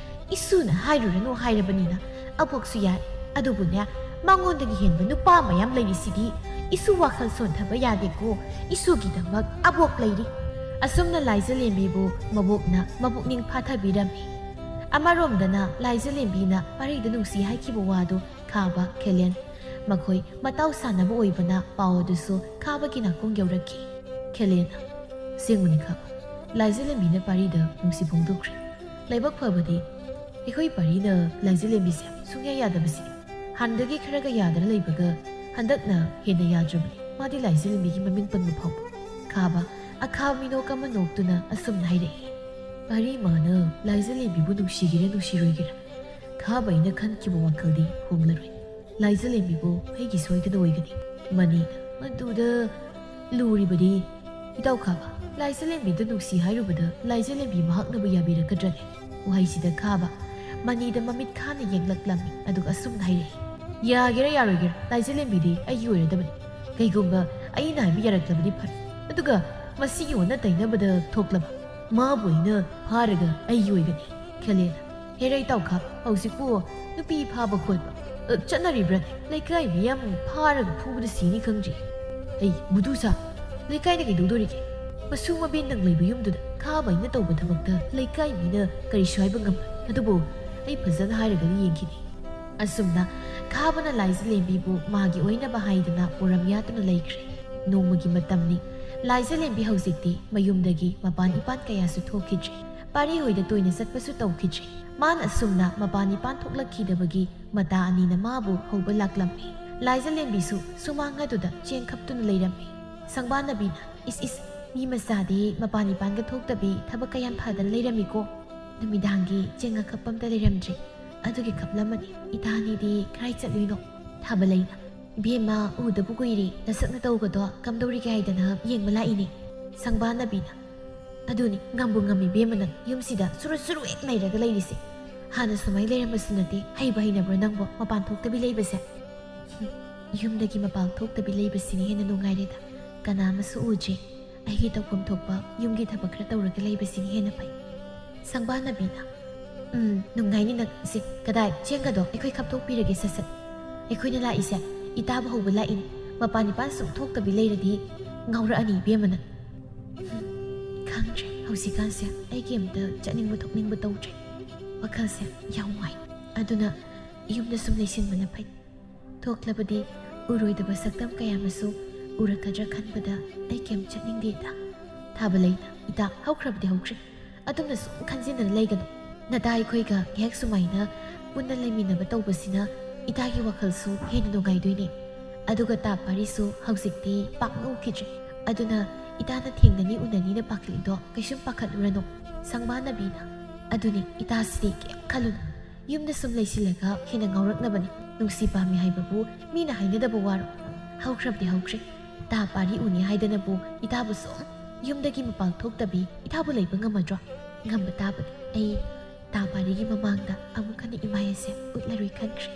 ꯏꯁꯨꯅ ꯍꯥꯏꯔꯨꯔꯅꯨ ꯍꯥꯏꯔꯕꯅꯤꯅ ꯑꯕꯣꯛꯁꯨ ꯌꯥꯏ꯫ ꯑꯗꯨꯕꯨꯅꯦ, ꯃꯉꯣꯟꯗꯒꯤ ꯍꯦꯟꯕ ꯅꯨꯄꯥ ꯃꯌꯥꯝ ꯂꯩꯔꯤꯁꯤꯗꯤ꯫ ꯏꯁꯨ ꯋꯥꯈꯜ ꯁꯣꯟꯊꯕ ꯌꯥꯗꯦꯀꯣ, ꯏꯁꯨꯒꯤꯗꯃꯛ ꯑꯕꯣꯛ ꯂꯩꯔꯤ꯫ ꯑꯁꯨꯝꯅ ꯂꯥꯏꯖꯂꯦꯝꯕꯤꯕꯨ ꯃꯕꯣꯛꯅ ꯃꯕꯨꯛꯅꯤꯡ ꯐꯥꯊꯕꯤꯔꯝꯃꯤ꯫ ꯑꯃꯔꯣꯝꯗꯅ ꯂꯥꯏꯖꯂꯦꯝꯕꯤꯅ ꯄꯥꯔꯤꯗ ꯅꯨꯡꯁꯤ ꯍꯥꯏꯈꯤꯕ ꯋꯥꯗꯨ ꯈꯥꯕ, ꯈꯦꯂꯦꯟ ꯃꯈꯣꯏ ꯃꯇꯥꯎ ꯁꯥꯟꯅꯕ ꯑꯣꯏꯕꯅ ꯄꯥꯎ ꯑꯗꯨꯁꯨ ꯈꯥꯕꯒꯤ ꯅꯥꯀꯣꯡ ꯌꯧꯔꯛꯈꯤ꯫ ꯈꯦꯂꯦꯟꯅ, "ꯑꯁꯦꯡꯕꯅꯤ ꯈꯥꯕ, ꯂꯥꯏꯖꯂꯦꯝꯕꯤꯅ ꯄꯥꯔꯤꯗ ꯅꯨꯡꯁꯤ ꯐꯣꯡꯗꯣꯛꯈ꯭ꯔꯦ꯫ ꯂꯥꯏꯕꯛ ꯐꯕꯗꯤ ꯑꯩꯈꯣꯏ ꯄꯥꯔꯤꯅ ꯂꯥꯏꯖꯂꯦꯝꯕꯤꯁꯦ ꯁꯨꯡꯌꯥ ꯌꯥꯗꯕꯁꯤ꯫ ꯍꯥꯟꯅꯗꯒꯤ ꯈꯔꯒ ꯌꯥꯗꯅ ꯂꯩꯕꯒ ꯍꯟꯗꯛꯅ ꯍꯦꯟꯅ ꯌꯥꯗ꯭ꯔꯕꯅꯤ꯫ ꯃꯥꯗꯤ ꯂꯥꯏꯖꯂꯦꯝꯕꯤꯒꯤ ꯃꯃꯤꯡ ꯄꯟꯕ ꯐꯥꯎꯕ꯫" ꯈꯥꯕ ꯑꯈꯥꯕ ꯃꯤꯅꯣꯛ ꯑꯃ ꯅꯣꯛꯇꯨꯅ ꯑꯁꯨꯝꯅ ꯍꯥꯏꯔꯛꯏ, "ꯄꯥꯔꯤ ꯃꯥꯅ ꯂꯥꯏꯖꯂꯦꯝꯕꯤꯕꯨ ꯅꯨꯡꯁꯤꯒꯦꯔꯥ ꯅꯨꯡꯁꯤꯔꯣꯏꯒꯦꯔꯥ, ꯈꯥꯕ ꯑꯩꯅ ꯈꯟꯈꯤꯕ ꯋꯥꯈꯜꯗꯤ ꯍꯣꯡꯂꯔꯣꯏ꯫ ꯂꯥꯏꯖꯂꯦꯝꯕꯤꯕꯨ ꯑꯩꯒꯤ ꯁꯣꯏꯗꯅ ꯑꯣꯏꯒꯅꯤ꯫" ꯃꯅꯤꯅ, "ꯃꯗꯨꯗ ꯂꯨꯔꯤꯕꯗꯤ ꯏꯇꯥꯎ ꯈꯥꯕ, ꯂꯥꯏꯖꯂꯦꯝꯕꯤꯗ ꯅꯨꯡꯁꯤ ꯍꯥꯏꯔꯨꯕꯗ ꯂꯥꯏꯖꯂꯦꯝꯕꯤ ꯃꯍꯥꯛꯅꯕꯨ ꯌꯥꯕꯤꯔꯛꯀꯗ꯭ꯔꯅꯦ?" ꯋꯥꯍꯩꯁꯤꯗ ꯈꯥꯕ ꯃꯅꯤꯗ ꯃꯃꯤꯠ ꯈꯥꯅ ꯌꯦꯡꯂꯛꯂꯝꯃꯤ꯫ ꯑꯗꯨꯒ ꯑꯁꯨꯝꯅ ꯍꯥꯏꯔꯛꯏ, "ꯌꯥꯒꯦꯔꯥ ꯌꯥꯔꯣꯏꯒꯦꯔꯥ, ꯂꯥꯏꯖꯂꯦꯝꯕꯤꯗꯤ ꯑꯩꯒꯤ ꯑꯣꯏꯔꯗꯕꯅꯤ꯫ ꯀꯩꯒꯨꯝꯕ ꯑꯩꯅ ꯍꯥꯏꯕ ꯌꯥꯔꯛꯂꯕꯗꯤ ꯐꯔꯦ, ꯑꯗꯨꯒ ꯃꯁꯤꯒꯤ ꯑꯣꯟꯅ ꯇꯩꯅꯕꯗ ꯊꯣꯛꯂꯕ ꯃꯥꯕꯨ ꯑꯩꯅ ꯐꯥꯔꯒ ꯑꯩꯒꯤ ꯑꯣꯏꯒꯅꯤ꯫" ꯈꯦꯂꯦꯟꯅ, "ꯍꯦꯔꯥ ꯏꯇꯥꯎ ꯈꯥꯕ, ꯍꯧꯖꯤꯛꯄꯨ ꯅꯨꯄꯤ ꯐꯥꯕ ꯈꯣꯠꯄ, ꯑ, ꯆꯠꯅꯔꯤꯕ꯭ꯔꯥꯅꯦ? ꯂꯩꯀꯥꯏ ꯃꯤ ꯌꯥꯝ ꯐꯥꯔꯒ ꯐꯨꯕꯗ ꯁꯤꯅꯤ ꯈꯪꯗ꯭ꯔꯤ꯫ ꯑꯩ ꯃꯗꯨ ꯁꯥ, ꯂꯩꯀꯥꯏꯅ ꯀꯩꯗꯧꯗꯣꯔꯤꯒꯦ? ꯃꯁꯨ ꯃꯕꯦꯟꯗꯪ ꯂꯩꯕ ꯌꯨꯝꯗꯨꯗ ꯈꯥꯕ ꯑꯩꯅ ꯇꯧꯕ ꯊꯕꯛꯇ ꯂꯩꯀꯥꯏ ꯃꯤꯅ ꯀꯔꯤꯁꯨ ꯍꯥꯏꯕ ꯉꯝꯂꯣꯏ꯫ ꯑꯗꯨꯕꯨ ꯑꯩ ꯐꯖꯅ ꯍꯥꯏꯔꯒꯗꯤ ꯌꯦꯡꯈꯤꯅꯤ꯫" ꯑꯁꯨꯝꯅ ꯈꯥꯕꯅ ꯂꯥꯏꯖꯂꯦꯝꯕꯤꯕꯨ ꯃꯥꯒꯤ ꯑꯣꯏꯅꯕ ꯍꯥꯏꯗꯨꯅ ꯄꯨꯔꯝ ꯌꯥꯠꯇꯨꯅ ꯂꯩꯈ꯭ꯔꯦ꯫ ꯅꯣꯡꯃꯒꯤ ꯃꯇꯝꯅꯤ꯫ ꯂꯥꯏꯖꯂꯦꯝꯕꯤ ꯍꯧꯖꯤꯛꯇꯤ ꯃꯌꯨꯝꯗꯒꯤ ꯃꯄꯥꯟ ꯏꯄꯥꯟ ꯀꯌꯥꯁꯨ ꯊꯣꯛꯈꯤꯗ꯭ꯔꯦ꯫ ꯄꯥꯔꯤ ꯍꯣꯏꯗ ꯇꯣꯏꯅ ꯆꯠꯄꯁꯨ ꯇꯧꯈꯤꯗ꯭ꯔꯦ꯫ ꯃꯥꯅ ꯑꯁꯨꯝꯅ ꯃꯄꯥꯟ ꯏꯄꯥꯟ ꯊꯣꯛꯂꯛꯈꯤꯗꯕꯒꯤ ꯃꯇꯥ ꯑꯅꯤꯅ ꯃꯥꯕꯨ ꯍꯧꯕ ꯂꯥꯛꯂꯝꯃꯤ꯫ ꯂꯥꯏꯖꯂꯦꯝꯕꯤꯁꯨ ꯁꯨꯃꯥꯡ ꯑꯗꯨꯗ ꯆꯦꯡ ꯈꯞꯇꯨꯅ ꯂꯩꯔꯝꯃꯤ꯫ ꯁꯪꯕꯥꯅꯕꯤꯅ, "ꯏꯁ ꯏꯁ, ꯃꯤ ꯃꯆꯥꯗꯤ ꯃꯄꯥꯟ ꯏꯄꯥꯟꯒ ꯊꯣꯛꯇꯕꯤ ꯊꯕꯛ ꯀꯌꯥꯝ ꯐꯗꯅ ꯂꯩꯔꯝꯃꯤꯀꯣ꯫ ꯅꯨꯃꯤꯗꯥꯡꯒꯤ ꯆꯦꯡ ꯑꯈꯞꯄ ꯑꯝꯇ ꯂꯩꯔꯝꯗ꯭ꯔꯤ꯫ ꯑꯗꯨꯒꯤ ꯈꯞꯂꯝꯃꯅꯤ꯫ ꯏꯇꯥꯅꯤꯗꯤ ꯀꯔꯥꯏ ꯆꯠꯂꯨꯏꯅꯣ?" ꯊꯥꯕꯂꯩꯅ, "ꯏꯕꯦꯝꯃ, ꯎꯗꯕ ꯀꯨꯏꯔꯦ, ꯅꯁꯛ ꯅꯇꯧꯒꯗꯣ ꯀꯝꯗꯧꯔꯤꯒꯦ ꯍꯥꯏꯗꯅ ꯌꯦꯡꯕ ꯂꯥꯛꯏꯅꯦ꯫" ꯁꯪꯕꯥꯅꯕꯤꯅ, "ꯑꯗꯨꯅꯤ, ꯉꯝꯕꯨ ꯉꯝꯃꯤ ꯏꯕꯦꯝꯃ, ꯅꯪ ꯌꯨꯝꯁꯤꯗ ꯁꯨꯔꯨ ꯁꯨꯔꯨ ꯍꯦꯛ ꯅꯩꯔꯒ ꯂꯩꯔꯤꯁꯦ꯫ ꯍꯥꯟꯅ ꯁꯨꯃꯥꯏꯅ ꯂꯩꯔꯝꯕꯁꯨ ꯅꯠꯇꯦ, ꯍꯩꯕ ꯍꯩꯅꯕ꯭ꯔꯣ ꯅꯪꯕꯣ ꯃꯄꯥꯟ ꯊꯣꯛꯇꯕꯤ ꯂꯩꯕꯁꯦ?" "ꯍꯨꯝ, ꯌꯨꯝꯗꯒꯤ ꯃꯄꯥꯟ ꯊꯣꯛꯇꯕꯤ ꯂꯩꯕꯁꯤꯅ ꯍꯦꯟꯅ ꯅꯨꯡꯉꯥꯏꯔꯦꯗ꯫ ꯀꯅꯥ ꯑꯃꯁꯨ ꯎꯗ꯭ꯔꯦ꯫ ꯑꯩꯒꯤ ꯇꯧꯐꯝ ꯊꯣꯛꯄ ꯌꯨꯝꯒꯤ ꯊꯕꯛ ꯈꯔ ꯇꯧꯔꯒ ꯂꯩꯕꯁꯤꯅ ꯍꯦꯟꯅ ꯐꯩ꯫" ꯁꯪꯕꯥꯅꯕꯤꯅ, "ꯎꯝ, ꯅꯨꯡꯉꯥꯏꯅꯤ ꯅꯪ꯫ ꯁꯦ, ꯀꯗꯥꯏ, ꯆꯦꯡꯒꯗꯣ ꯑꯩꯈꯣꯏ ꯈꯞꯇꯣꯛꯄꯤꯔꯒꯦ ꯁꯠ ꯁꯠ꯫ ꯑꯩꯈꯣꯏꯅ ꯂꯥꯛꯏꯁꯦ ꯏꯇꯥꯕ ꯍꯧꯕ ꯂꯥꯛꯏꯅꯤ꯫ ꯃꯄꯥꯟ ꯏꯄꯥꯟ ꯁꯨꯝ ꯊꯣꯛꯇꯕꯤ ꯂꯩꯔꯗꯤ ꯉꯥꯎꯔꯛꯑꯅꯤ ꯏꯕꯦꯝꯃ ꯅꯪ꯫" ꯍꯨꯝ, ꯈꯪꯗ꯭ꯔꯦ, ꯍꯧꯖꯤꯛꯀꯥꯟꯁꯦ ꯑꯩꯒꯤ ꯑꯝꯇ ꯆꯠꯅꯤꯡꯕ ꯊꯣꯛꯅꯤꯡꯕ ꯇꯧꯗ꯭ꯔꯦ꯫ ꯋꯥꯈꯜꯁꯦ ꯌꯥꯝ ꯋꯥꯏ꯫ ꯑꯗꯨꯅ ꯌꯨꯝꯗ ꯁꯨꯝ ꯂꯩꯁꯤꯟꯕꯅ ꯐꯩ꯫ ꯊꯣꯛꯂꯕꯗꯤ ꯎꯔꯣꯏꯗꯕ ꯁꯛꯇꯝ ꯀꯌꯥ ꯑꯃꯁꯨ ꯎꯔꯛꯀꯗ꯭ꯔꯥ ꯈꯟꯕꯗ ꯑꯩ ꯀꯩꯝ ꯆꯠꯅꯤꯡꯗꯦꯗ꯫ ꯊꯥꯕꯂꯩꯅ, "ꯏꯇꯥ, ꯍꯧꯈ꯭ꯔꯕꯗꯤ ꯍꯧꯈ꯭ꯔꯦ꯫ ꯑꯗꯨꯝꯅ ꯁꯨꯝ ꯈꯟꯖꯤꯟꯗꯅ ꯂꯩꯒꯅꯨ꯫ ꯅꯇꯥ ꯑꯩꯈꯣꯏꯒ ꯉꯥꯏꯍꯥꯛ ꯁꯨꯃꯥꯏꯅ ꯄꯨꯟꯅ ꯂꯩꯃꯤꯟꯅꯕ ꯇꯧꯕꯁꯤꯅ ꯏꯇꯥꯒꯤ ꯋꯥꯈꯜꯁꯨ ꯍꯦꯟꯅ ꯅꯨꯡꯉꯥꯏꯗꯣꯏꯅꯦ꯫ ꯑꯗꯨꯒ ꯇꯥ ꯄꯥꯔꯤꯁꯨ ꯍꯧꯖꯤꯛꯇꯤ ꯄꯥꯛꯅ ꯎꯈꯤꯗ꯭ꯔꯦ꯫ ꯑꯗꯨꯅ ꯏꯇꯥꯅ ꯊꯦꯡꯅꯅꯤ ꯎꯅꯅꯤꯅ ꯄꯥꯈꯠꯂꯤꯗꯣ ꯀꯩꯁꯨꯝ ꯄꯥꯈꯠꯂꯨꯔꯅꯨ꯫" ꯁꯪꯕꯥꯅꯕꯤꯅ, "ꯑꯗꯨꯅꯤ, ꯏꯇꯥꯁꯤꯗꯤ ꯀꯩꯝ ꯈꯜꯂꯨꯅꯨ꯫ ꯌꯨꯝꯗ ꯁꯨꯝ ꯂꯩꯁꯤꯜꯂꯒ ꯍꯦꯟꯅ ꯉꯥꯎꯔꯛꯅꯕꯅꯤ꯫ ꯅꯨꯡꯁꯤ ꯄꯥꯝꯃꯤ ꯍꯥꯏꯕꯕꯨ ꯃꯤꯅ ꯍꯥꯏꯅꯗꯕ ꯋꯥꯔꯣ꯫ ꯍꯧꯈ꯭ꯔꯕꯗꯤ ꯍꯧꯈ꯭ꯔꯦ꯫ ꯇꯥ ꯄꯥꯔꯤ ꯎꯅꯤ ꯍꯥꯏꯗꯅꯕꯨ ꯏꯇꯥꯕꯨ ꯁꯨꯝ ꯌꯨꯝꯗꯒꯤ ꯃꯄꯥꯟ ꯊꯣꯛꯇꯕꯤ ꯏꯇꯥꯕꯨ ꯂꯩꯕ ꯉꯝꯃꯗ꯭ꯔꯣ? ꯉꯝꯕ ꯇꯥꯕꯅꯤ꯫ ꯑꯩ ꯇꯥ ꯄꯥꯔꯤꯒꯤ ꯃꯃꯥꯡꯗ ꯑꯃꯨꯛ ꯍꯟꯅ ꯏꯃꯥꯏ ꯑꯁꯦ ꯎꯠꯂꯔꯣꯏ ꯈꯟꯈ꯭ꯔꯦ꯫"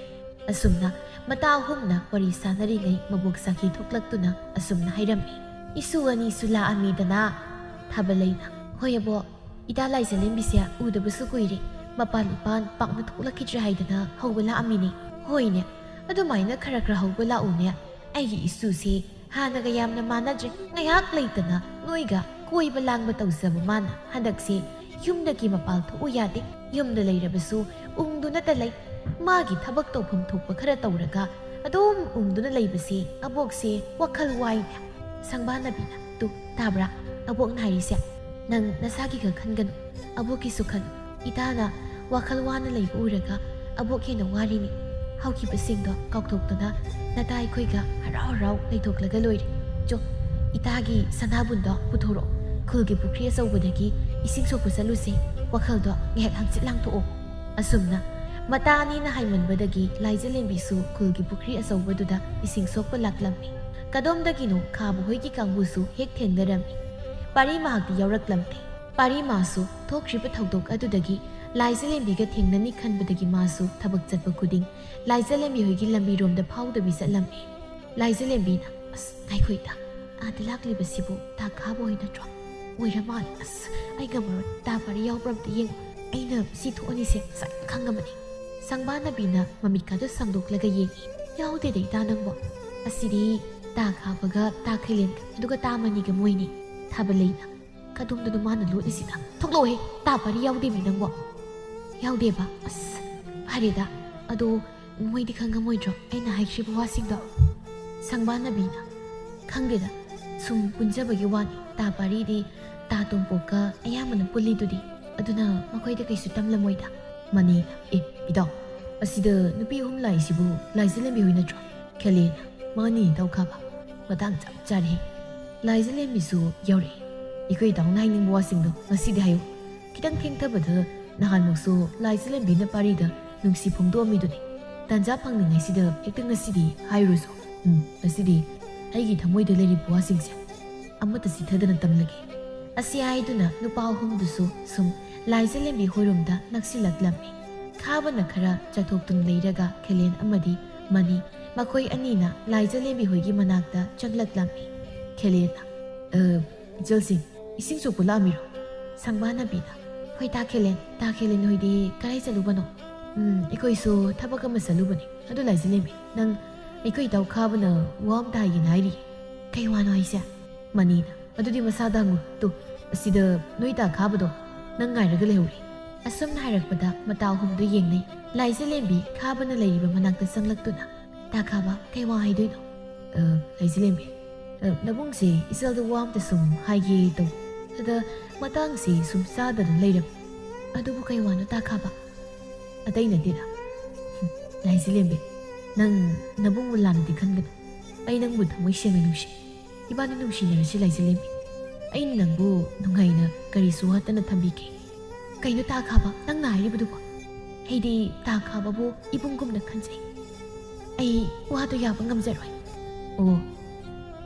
ꯑꯁꯨꯝꯅ ꯃꯇꯥ ꯑꯍꯨꯝꯅ ꯋꯥꯔꯤ ꯁꯥꯟꯅꯔꯤꯉꯩ ꯃꯕꯣꯛ ꯁꯥꯈꯤ ꯊꯣꯛꯂꯛꯇꯨꯅ ꯑꯁꯨꯝꯅ ꯍꯥꯏꯔꯝꯃꯤ, "ꯏꯁꯨ ꯑꯅꯤꯁꯨ ꯂꯥꯛꯑꯝꯃꯤꯗꯅ꯫" ꯊꯥꯕꯂꯩꯅ, "ꯍꯣꯏ ꯑꯕꯣꯛ, ꯏꯇꯥ ꯂꯥꯏꯖꯂꯦꯝꯕꯤꯁꯦ ꯎꯗꯕꯁꯨ ꯀꯨꯏꯔꯦ, ꯃꯄꯥꯟ ꯏꯄꯥꯟ ꯄꯥꯛꯅ ꯊꯣꯛꯂꯛꯈꯤꯗ꯭ꯔꯦ ꯍꯥꯏꯗꯅ ꯍꯧꯕ ꯂꯥꯛꯑꯝꯃꯤꯅꯦ꯫" "ꯍꯣꯏꯅꯦ, ꯑꯗꯨꯃꯥꯏꯅ ꯈꯔ ꯈꯔ ꯍꯧꯕ ꯂꯥꯛꯎꯅꯦ꯫ ꯑꯩꯒꯤ ꯏꯁꯨꯁꯦ ꯍꯥꯟꯅꯒ ꯌꯥꯝꯅ ꯃꯥꯟꯅꯗ꯭ꯔꯦ꯫ ꯉꯥꯏꯍꯥꯛ ꯂꯩꯇꯅ ꯅꯣꯏꯒ ꯀꯣꯏꯕ ꯂꯥꯡꯕ ꯇꯧꯖꯕ ꯃꯥꯅ ꯍꯟꯗꯛꯁꯦ ꯌꯨꯝꯗꯒꯤ ꯃꯄꯥꯟ ꯊꯣꯛꯎ ꯌꯥꯗꯦ꯫ ꯌꯨꯝꯗ ꯂꯩꯔꯕꯁꯨ ꯎꯪꯗꯨꯅꯇ ꯂꯩ꯫ ꯃꯥꯒꯤ ꯊꯕꯛ ꯇꯧꯐꯝ ꯊꯣꯛꯄ ꯈꯔ ꯇꯧꯔꯒ ꯑꯗꯨꯝ ꯎꯪꯗꯨꯅ ꯂꯩꯕꯁꯦ ꯑꯕꯣꯛꯁꯦ ꯋꯥꯈꯜ ꯋꯥꯏꯅꯦ꯫" ꯁꯪꯕꯥꯅꯕꯤꯅ, "ꯇꯨ, ꯇꯥꯕ꯭ꯔꯥ? ꯑꯕꯣꯛꯅ ꯍꯥꯏꯔꯤꯁꯦ ꯅꯪ ꯅꯁꯥꯒꯤ ꯈꯛ ꯈꯟꯒꯅꯨ, ꯑꯕꯣꯛꯀꯤꯁꯨ ꯈꯜꯂꯨ꯫ ꯏꯇꯥꯅ ꯋꯥꯈꯜ ꯋꯥꯅ ꯂꯩꯕ ꯎꯔꯒ ꯑꯕꯣꯛ ꯍꯦꯟꯅ ꯋꯥꯔꯤꯅꯤ꯫ ꯍꯧꯈꯤꯕꯁꯤꯡꯗꯣ ꯀꯥꯎꯊꯣꯛꯇꯨꯅ ꯅꯇꯥ ꯑꯩꯈꯣꯏꯒ ꯍꯔꯥꯎ ꯍꯔꯥꯎ ꯂꯩꯊꯣꯛꯂꯒ ꯂꯣꯏꯔꯦ꯫ ꯆꯣ, ꯏꯇꯥꯒꯤ ꯁꯅꯥꯕꯨꯟꯗꯣ ꯄꯨꯊꯣꯔꯛꯑꯣ꯫ ꯈꯨꯜꯒꯤ ꯄꯨꯈ꯭ꯔꯤ ꯑꯆꯧꯕꯗꯒꯤ ꯏꯁꯤꯡ ꯁꯣꯛꯄ ꯆꯠꯂꯨꯁꯦ꯫ ꯋꯥꯈꯜꯗꯣ ꯉꯥꯏꯍꯥꯛ ꯍꯪꯆꯤꯠ ꯂꯥꯡꯊꯣꯛꯑꯣ꯫ ꯑꯁꯨꯝꯅ ꯃꯇꯥ ꯑꯅꯤꯅ ꯍꯥꯏꯃꯟꯕꯗꯒꯤ ꯂꯥꯏꯖꯂꯦꯝꯕꯤꯁꯨ ꯈꯨꯜꯒꯤ ꯄꯨꯈ꯭ꯔꯤ ꯑꯆꯧꯕꯗꯨꯗ ꯏꯁꯤꯡ ꯁꯣꯛꯄ ꯂꯥꯛꯂꯝꯃꯤ꯫ ꯀꯗꯣꯝꯗꯒꯤꯅꯣ ꯈꯥꯕ ꯍꯣꯏꯒꯤ ꯀꯥꯡꯕꯨꯁꯨ ꯍꯦꯛ ꯊꯦꯡꯅꯔꯝꯃꯤ꯫ ꯄꯥꯔꯤ ꯃꯍꯥꯛꯇꯤ ꯌꯥꯎꯔꯛꯂꯝꯗꯦ꯫ ꯄꯥꯔꯤ ꯃꯥꯁꯨ ꯊꯣꯛꯈ꯭ꯔꯤꯕ ꯊꯧꯗꯣꯛ ꯑꯗꯨꯗꯒꯤ ꯂꯥꯏꯖꯂꯦꯝꯕꯤꯒ ꯊꯦꯡꯅꯅꯤ ꯈꯟꯕꯗꯒꯤ ꯃꯥꯁꯨ ꯊꯕꯛ ꯆꯠꯄ ꯈꯨꯗꯤꯡ ꯂꯥꯏꯖꯂꯦꯝꯕꯤ ꯍꯣꯏꯒꯤ ꯂꯝꯕꯤꯔꯣꯝꯗ ꯐꯥꯎꯗꯕꯤ ꯆꯠꯂꯝꯃꯤ꯫ ꯂꯥꯏꯖꯂꯦꯝꯕꯤꯅ, "ꯑꯁ, ꯉꯥꯏꯈꯣ ꯏꯇꯥ, ꯑꯥꯗ ꯂꯥꯛꯂꯤꯕꯁꯤꯕꯨ ꯇꯥ ꯈꯥꯕ ꯍꯣꯏ ꯅꯠꯇ꯭ꯔꯣ? ꯑꯣꯏꯔ ꯃꯥꯜꯂꯦ꯫ ꯑꯁ, ꯑꯩ ꯉꯝꯃꯔꯣꯏ, ꯇꯥ ꯄꯥꯔꯤ ꯌꯥꯎꯕ꯭ꯔꯥ ꯑꯝꯇ ꯌꯦꯡꯉꯨ꯫ ꯑꯩꯅ ꯁꯤ ꯊꯣꯛꯑꯅꯤꯁꯦ ꯉꯁꯥꯏ ꯈꯪꯉꯕꯅꯤ"꯫ ꯁꯪꯕꯥꯅꯕꯤꯅ ꯃꯃꯤꯠꯀꯥꯗꯣ ꯁꯥꯡꯗꯣꯛꯂꯒ ꯌꯦꯡꯉꯤ꯫ "ꯌꯥꯎꯗꯦꯗ ꯏꯇꯥ ꯅꯪꯕꯣ꯫ ꯑꯁꯤꯗꯤ ꯇꯥ ꯈꯥꯕꯒ ꯇꯥ ꯈꯩꯂꯦꯟꯒ ꯑꯗꯨꯒ ꯇꯥ ꯃꯅꯤꯒ ꯃꯣꯏꯅꯤ꯫ ꯊꯥꯕꯂꯩꯅ, "ꯀꯗꯣꯝꯗꯅꯣ ꯃꯥꯅ ꯂꯣꯠꯂꯤꯁꯤꯅ? ꯊꯣꯛꯂꯛꯑꯣꯍꯦ, ꯇꯥ ꯄꯥꯔꯤ ꯌꯥꯎꯗꯦꯃꯤ ꯅꯪꯕꯣ"꯫ "ꯌꯥꯎꯗꯦꯕ? ꯑꯁ, ꯐꯔꯦꯗ꯫ ꯑꯗꯣ ꯃꯣꯏꯗꯤ ꯈꯪꯉꯝꯃꯣꯏꯗ꯭ꯔꯣ ꯑꯩꯅ ꯍꯥꯏꯈ꯭ꯔꯤꯕ ꯋꯥꯁꯤꯡꯗꯣ?" ꯁꯪꯕꯥꯅꯕꯤꯅ, "ꯈꯪꯗꯦꯗ, ꯁꯨꯝ ꯄꯨꯟꯖꯕꯒꯤ ꯋꯥꯅꯤ꯫ ꯇꯥ ꯄꯥꯔꯤꯗꯤ ꯇꯥ ꯇꯣꯝꯄꯣꯛꯀ ꯑꯌꯥꯝꯕꯅ ꯄꯨꯜꯂꯤꯗꯨꯗꯤ꯫ ꯑꯗꯨꯅ ꯃꯈꯣꯏꯗ ꯀꯩꯁꯨ ꯇꯝꯂꯝꯃꯣꯏꯗ"꯫ ꯃꯅꯤꯅ, "ꯑꯦ, ꯏꯇꯥꯎ, ꯑꯁꯤꯗ ꯅꯨꯄꯤ ꯑꯍꯨꯝ ꯂꯥꯛꯏꯁꯤꯕꯨ ꯂꯥꯏꯖꯂꯦꯝꯕꯤ ꯍꯣꯏ ꯅꯠꯇ꯭ꯔꯣ?" ꯈꯦꯂꯦꯅ, "ꯃꯥꯅꯤ, ꯏꯇꯥꯎ ꯈꯥꯕ꯫ ꯃꯇꯥꯡ ꯆꯞ ꯆꯥꯔꯦ꯫ ꯂꯥꯏꯖꯂꯦꯝꯕꯤꯁꯨ ꯌꯧꯔꯛꯑꯦ꯫ ꯑꯩꯈꯣꯏ ꯏꯇꯥꯎꯅ ꯍꯥꯏꯅꯤꯡꯕ ꯋꯥꯁꯤꯡꯗꯣ ꯉꯁꯤꯗꯤ ꯍꯥꯏꯌꯨ꯫ ꯈꯤꯇꯪ ꯊꯦꯡꯊꯕꯗ ꯅꯍꯥꯟꯃꯨꯛꯁꯨ ꯂꯥꯏꯖꯂꯦꯝꯕꯤꯅ ꯄꯥꯔꯤꯗ ꯅꯨꯡꯁꯤ ꯐꯣꯡꯗꯣꯛꯑꯝꯃꯤꯗꯨꯅꯤ꯫ ꯇꯥꯟꯖꯥ ꯐꯪꯂꯤꯉꯩꯁꯤꯗ ꯍꯦꯛꯇ ꯉꯁꯤꯗꯤ ꯍꯥꯏꯔꯨꯁꯨ꯫ ꯎꯝ, ꯉꯁꯤꯗꯤ ꯑꯩꯒꯤ ꯊꯃꯣꯏꯗ ꯂꯩꯔꯤꯕ ꯋꯥꯁꯤꯡꯁꯦ ꯑꯃꯠꯇ ꯆꯤꯊꯗꯅ ꯇꯝꯂꯒꯦ"꯫ ꯑꯁꯤ ꯍꯥꯏꯗꯨꯅ ꯅꯨꯄꯥ ꯑꯍꯨꯝꯗꯨꯁꯨ ꯁꯨꯝ ꯂꯥꯏꯖꯂꯦꯝꯕꯤ ꯍꯣꯏꯔꯣꯝꯗ ꯅꯛꯁꯤꯜꯂꯛꯂꯝꯃꯤ꯫ ꯈꯥꯕꯅ ꯈꯔ ꯆꯠꯊꯣꯛꯇꯨꯅ ꯂꯩꯔꯒ ꯈꯦꯂꯦꯟ ꯑꯃꯗꯤ ꯃꯅꯤ, ꯃꯈꯣꯏ ꯑꯅꯤꯅ ꯂꯥꯏꯖꯂꯦꯝꯕꯤ ꯍꯣꯏꯒꯤ ꯃꯅꯥꯛꯇ ꯆꯪꯂꯛꯂꯝꯃꯤ꯫ ꯈꯦꯂꯦꯟꯅ, "ꯑ, ꯏꯆꯜꯁꯤꯡ, ꯏꯁꯤꯡ ꯁꯣꯛꯄ ꯂꯥꯛꯑꯝꯃꯤꯔꯣ?" ꯁꯪꯕꯥꯅꯕꯤꯅ, "ꯍꯣꯏ, ꯇꯥ ꯈꯦꯂꯦꯟ, ꯇꯥ ꯈꯦꯂꯦꯟ ꯍꯣꯏꯗꯤ ꯀꯗꯥꯏ ꯆꯠꯂꯨꯕꯅꯣ?" "ꯎꯝ, ꯑꯩꯈꯣꯏꯁꯨ ꯊꯕꯛ ꯑꯃ ꯆꯠꯂꯨꯕꯅꯤ꯫ ꯑꯗꯨ ꯂꯥꯏꯖꯂꯦꯝꯕꯤ, ꯅꯪ ꯑꯩꯈꯣꯏ ꯏꯇꯥꯎ ꯈꯥꯕꯅ ꯋꯥ ꯑꯝꯇ ꯍꯥꯏꯒꯦꯅ ꯍꯥꯏꯔꯤ"꯫ "ꯀꯩ ꯋꯥꯅꯣ ꯍꯥꯏꯁꯦ?" ꯃꯅꯤꯅ, "ꯑꯗꯨꯗꯤ ꯃꯁꯥꯗ ꯍꯪꯉꯨ꯫ ꯇꯨ, ꯑꯁꯤꯗ ꯅꯣꯏ ꯇꯥ ꯈꯥꯕꯗꯣ ꯅꯪ ꯉꯥꯏꯔꯒ ꯂꯩꯍꯧꯔꯤ"꯫ ꯑꯁꯨꯝꯅ ꯍꯥꯏꯔꯛꯄꯗ ꯃꯇꯥ ꯑꯍꯨꯝꯗꯨ ꯌꯦꯡꯅꯩ꯫ ꯂꯥꯏꯖꯂꯦꯝꯕꯤ ꯈꯥꯕꯅ ꯂꯩꯔꯤꯕ ꯃꯅꯥꯛꯇ ꯆꯪꯂꯛꯇꯨꯅ, "ꯇꯥ ꯈꯥꯕ, ꯀꯩ ꯋꯥ ꯍꯥꯏꯗꯣꯏꯅꯣ?" "ꯑ, ꯂꯥꯏꯖꯂꯦꯝꯕꯤ, ꯑ, ꯅꯕꯨꯡꯁꯦ ꯏꯆꯜꯗ ꯋꯥ ꯑꯝꯇ ꯁꯨꯝ ꯍꯥꯏꯒꯦ ꯇꯧ꯫ ꯑꯗ ꯃꯇꯥꯡꯁꯦ ꯁꯨꯝ ꯆꯥꯗꯅ ꯂꯩꯔꯝꯃꯤ"꯫ "ꯑꯗꯨꯕꯨ ꯀꯩ ꯋꯥꯅꯣ ꯇꯥ ꯈꯥꯕ?" "ꯑꯇꯩ ꯅꯠꯇꯦꯗ꯫ ꯂꯥꯏꯖꯂꯦꯝꯕꯤ, ꯅꯪ ꯅꯕꯨꯡꯕꯨ ꯂꯥꯟꯅꯗꯤ ꯈꯟꯒꯅꯨ꯫ ꯑꯩ ꯅꯪꯕꯨ ꯊꯃꯣꯏ ꯁꯦꯡꯅ ꯅꯨꯡꯁꯤ꯫ ꯏꯕꯥꯅꯤ ꯅꯨꯡꯁꯤꯅꯔꯁꯤ ꯂꯥꯏꯖꯂꯦꯝꯕꯤ꯫ ꯑꯩꯅ ꯅꯪꯕꯨ ꯅꯨꯡꯉꯥꯏꯅ ꯀꯔꯤꯁꯨ ꯋꯥꯠꯇꯅ ꯊꯝꯕꯤꯒꯦ꯫ ꯀꯩꯅꯣ ꯇꯥ ꯈꯥꯕ, ꯅꯪꯅ ꯍꯥꯏꯔꯤꯕꯗꯨꯕꯣ? ꯑꯩꯗꯤ ꯇꯥ ꯈꯥꯕꯕꯨ ꯏꯕꯨꯡꯒꯨꯝꯅ ꯈꯟꯖꯩ꯫ ꯑꯩ ꯋꯥꯗꯣ ꯌꯥꯕ ꯉꯝꯖꯔꯣꯏ꯫ ꯑꯣ,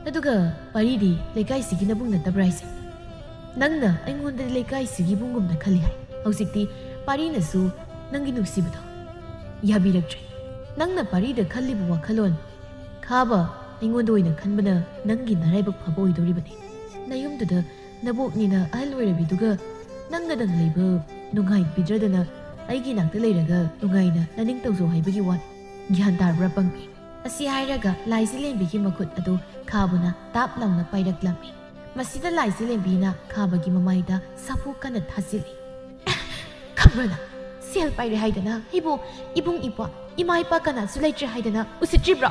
ꯑꯗꯨꯒ ꯄꯥꯔꯤꯗꯤ ꯂꯩꯀꯥꯏꯁꯤꯒꯤ ꯅꯕꯨꯡ ꯅꯠꯇꯕ꯭ꯔꯥ ꯍꯥꯏꯁꯦ? ꯅꯪꯅ ꯑꯩꯉꯣꯟꯗꯗꯤ ꯂꯩꯀꯥꯏꯁꯤꯒꯤ ꯏꯕꯨꯡꯒꯨꯝꯅ ꯈꯜꯂꯤ ꯍꯥꯏ꯫ ꯍꯧꯖꯤꯛꯇꯤ ꯄꯥꯔꯤꯅꯁꯨ ꯅꯪꯒꯤ ꯅꯨꯡꯁꯤꯕꯗꯣ ꯌꯥꯕꯤꯔꯛꯇ꯭ꯔꯦ꯫ ꯅꯪꯅ ꯄꯥꯔꯤꯗ ꯈꯜꯂꯤꯕ ꯋꯥꯈꯜꯂꯣꯟ ꯈꯥꯕ, ꯑꯩꯉꯣꯟꯗ ꯑꯣꯏꯅ ꯈꯟꯕꯅ ꯅꯪꯒꯤ ꯅꯔꯥꯏꯕꯛ ꯐꯕ ꯑꯣꯏꯗꯧꯔꯤꯕꯅꯤ꯫ ꯅꯌꯨꯝꯗꯨꯗ ꯅꯕꯣꯛꯅꯤꯅ ꯑꯍꯜ ꯑꯣꯏꯔꯕꯤꯗꯨꯒ ꯅꯪꯅꯗꯪ ꯂꯩꯕ ꯅꯨꯡꯉꯥꯏꯕꯤꯗ꯭ꯔꯗꯅ ꯑꯩꯒꯤ ꯅꯥꯛꯇ ꯂꯩꯔꯒ ꯅꯨꯡꯉꯥꯏꯅ ꯅꯅꯤꯡ ꯇꯧꯖꯧ ꯍꯥꯏꯕꯒꯤ ꯋꯥꯅꯤ꯫ ꯒ꯭ꯌꯥꯟ ꯇꯥꯔꯕ꯭ꯔꯥ ꯄꯪꯕꯤ? ꯑꯁꯤ ꯍꯥꯏꯔꯒ ꯂꯥꯏꯖꯂꯦꯝꯕꯤꯒꯤ ꯃꯈꯨꯠ ꯑꯗꯨ ꯈꯥꯕꯅ ꯇꯥꯞ ꯂꯥꯎꯅ ꯄꯥꯏꯔꯛꯂꯝꯃꯤ꯫ ꯃꯁꯤꯗ ꯂꯥꯏꯖꯂꯦꯝꯕꯤꯅ ꯈꯥꯕꯒꯤ ꯃꯃꯥꯏꯗ ꯁꯥꯐꯨ ꯀꯟꯅ ꯊꯥꯖꯤꯜꯂꯤ꯫ ꯈꯪꯕ꯭ꯔꯥ ꯅꯪ? ꯁꯦꯜ ꯄꯥꯏꯔꯦ ꯍꯥꯏꯗꯅ ꯑꯩꯕꯨ ꯏꯕꯨꯡ ꯏꯄ꯭ꯋꯥ, ꯏꯃꯥ ꯏꯄꯥ ꯀꯅꯥꯁꯨ ꯂꯩꯇ꯭ꯔꯦ ꯍꯥꯏꯗꯅ ꯎꯁꯤꯠꯇ꯭ꯔꯤꯕ꯭ꯔꯣ?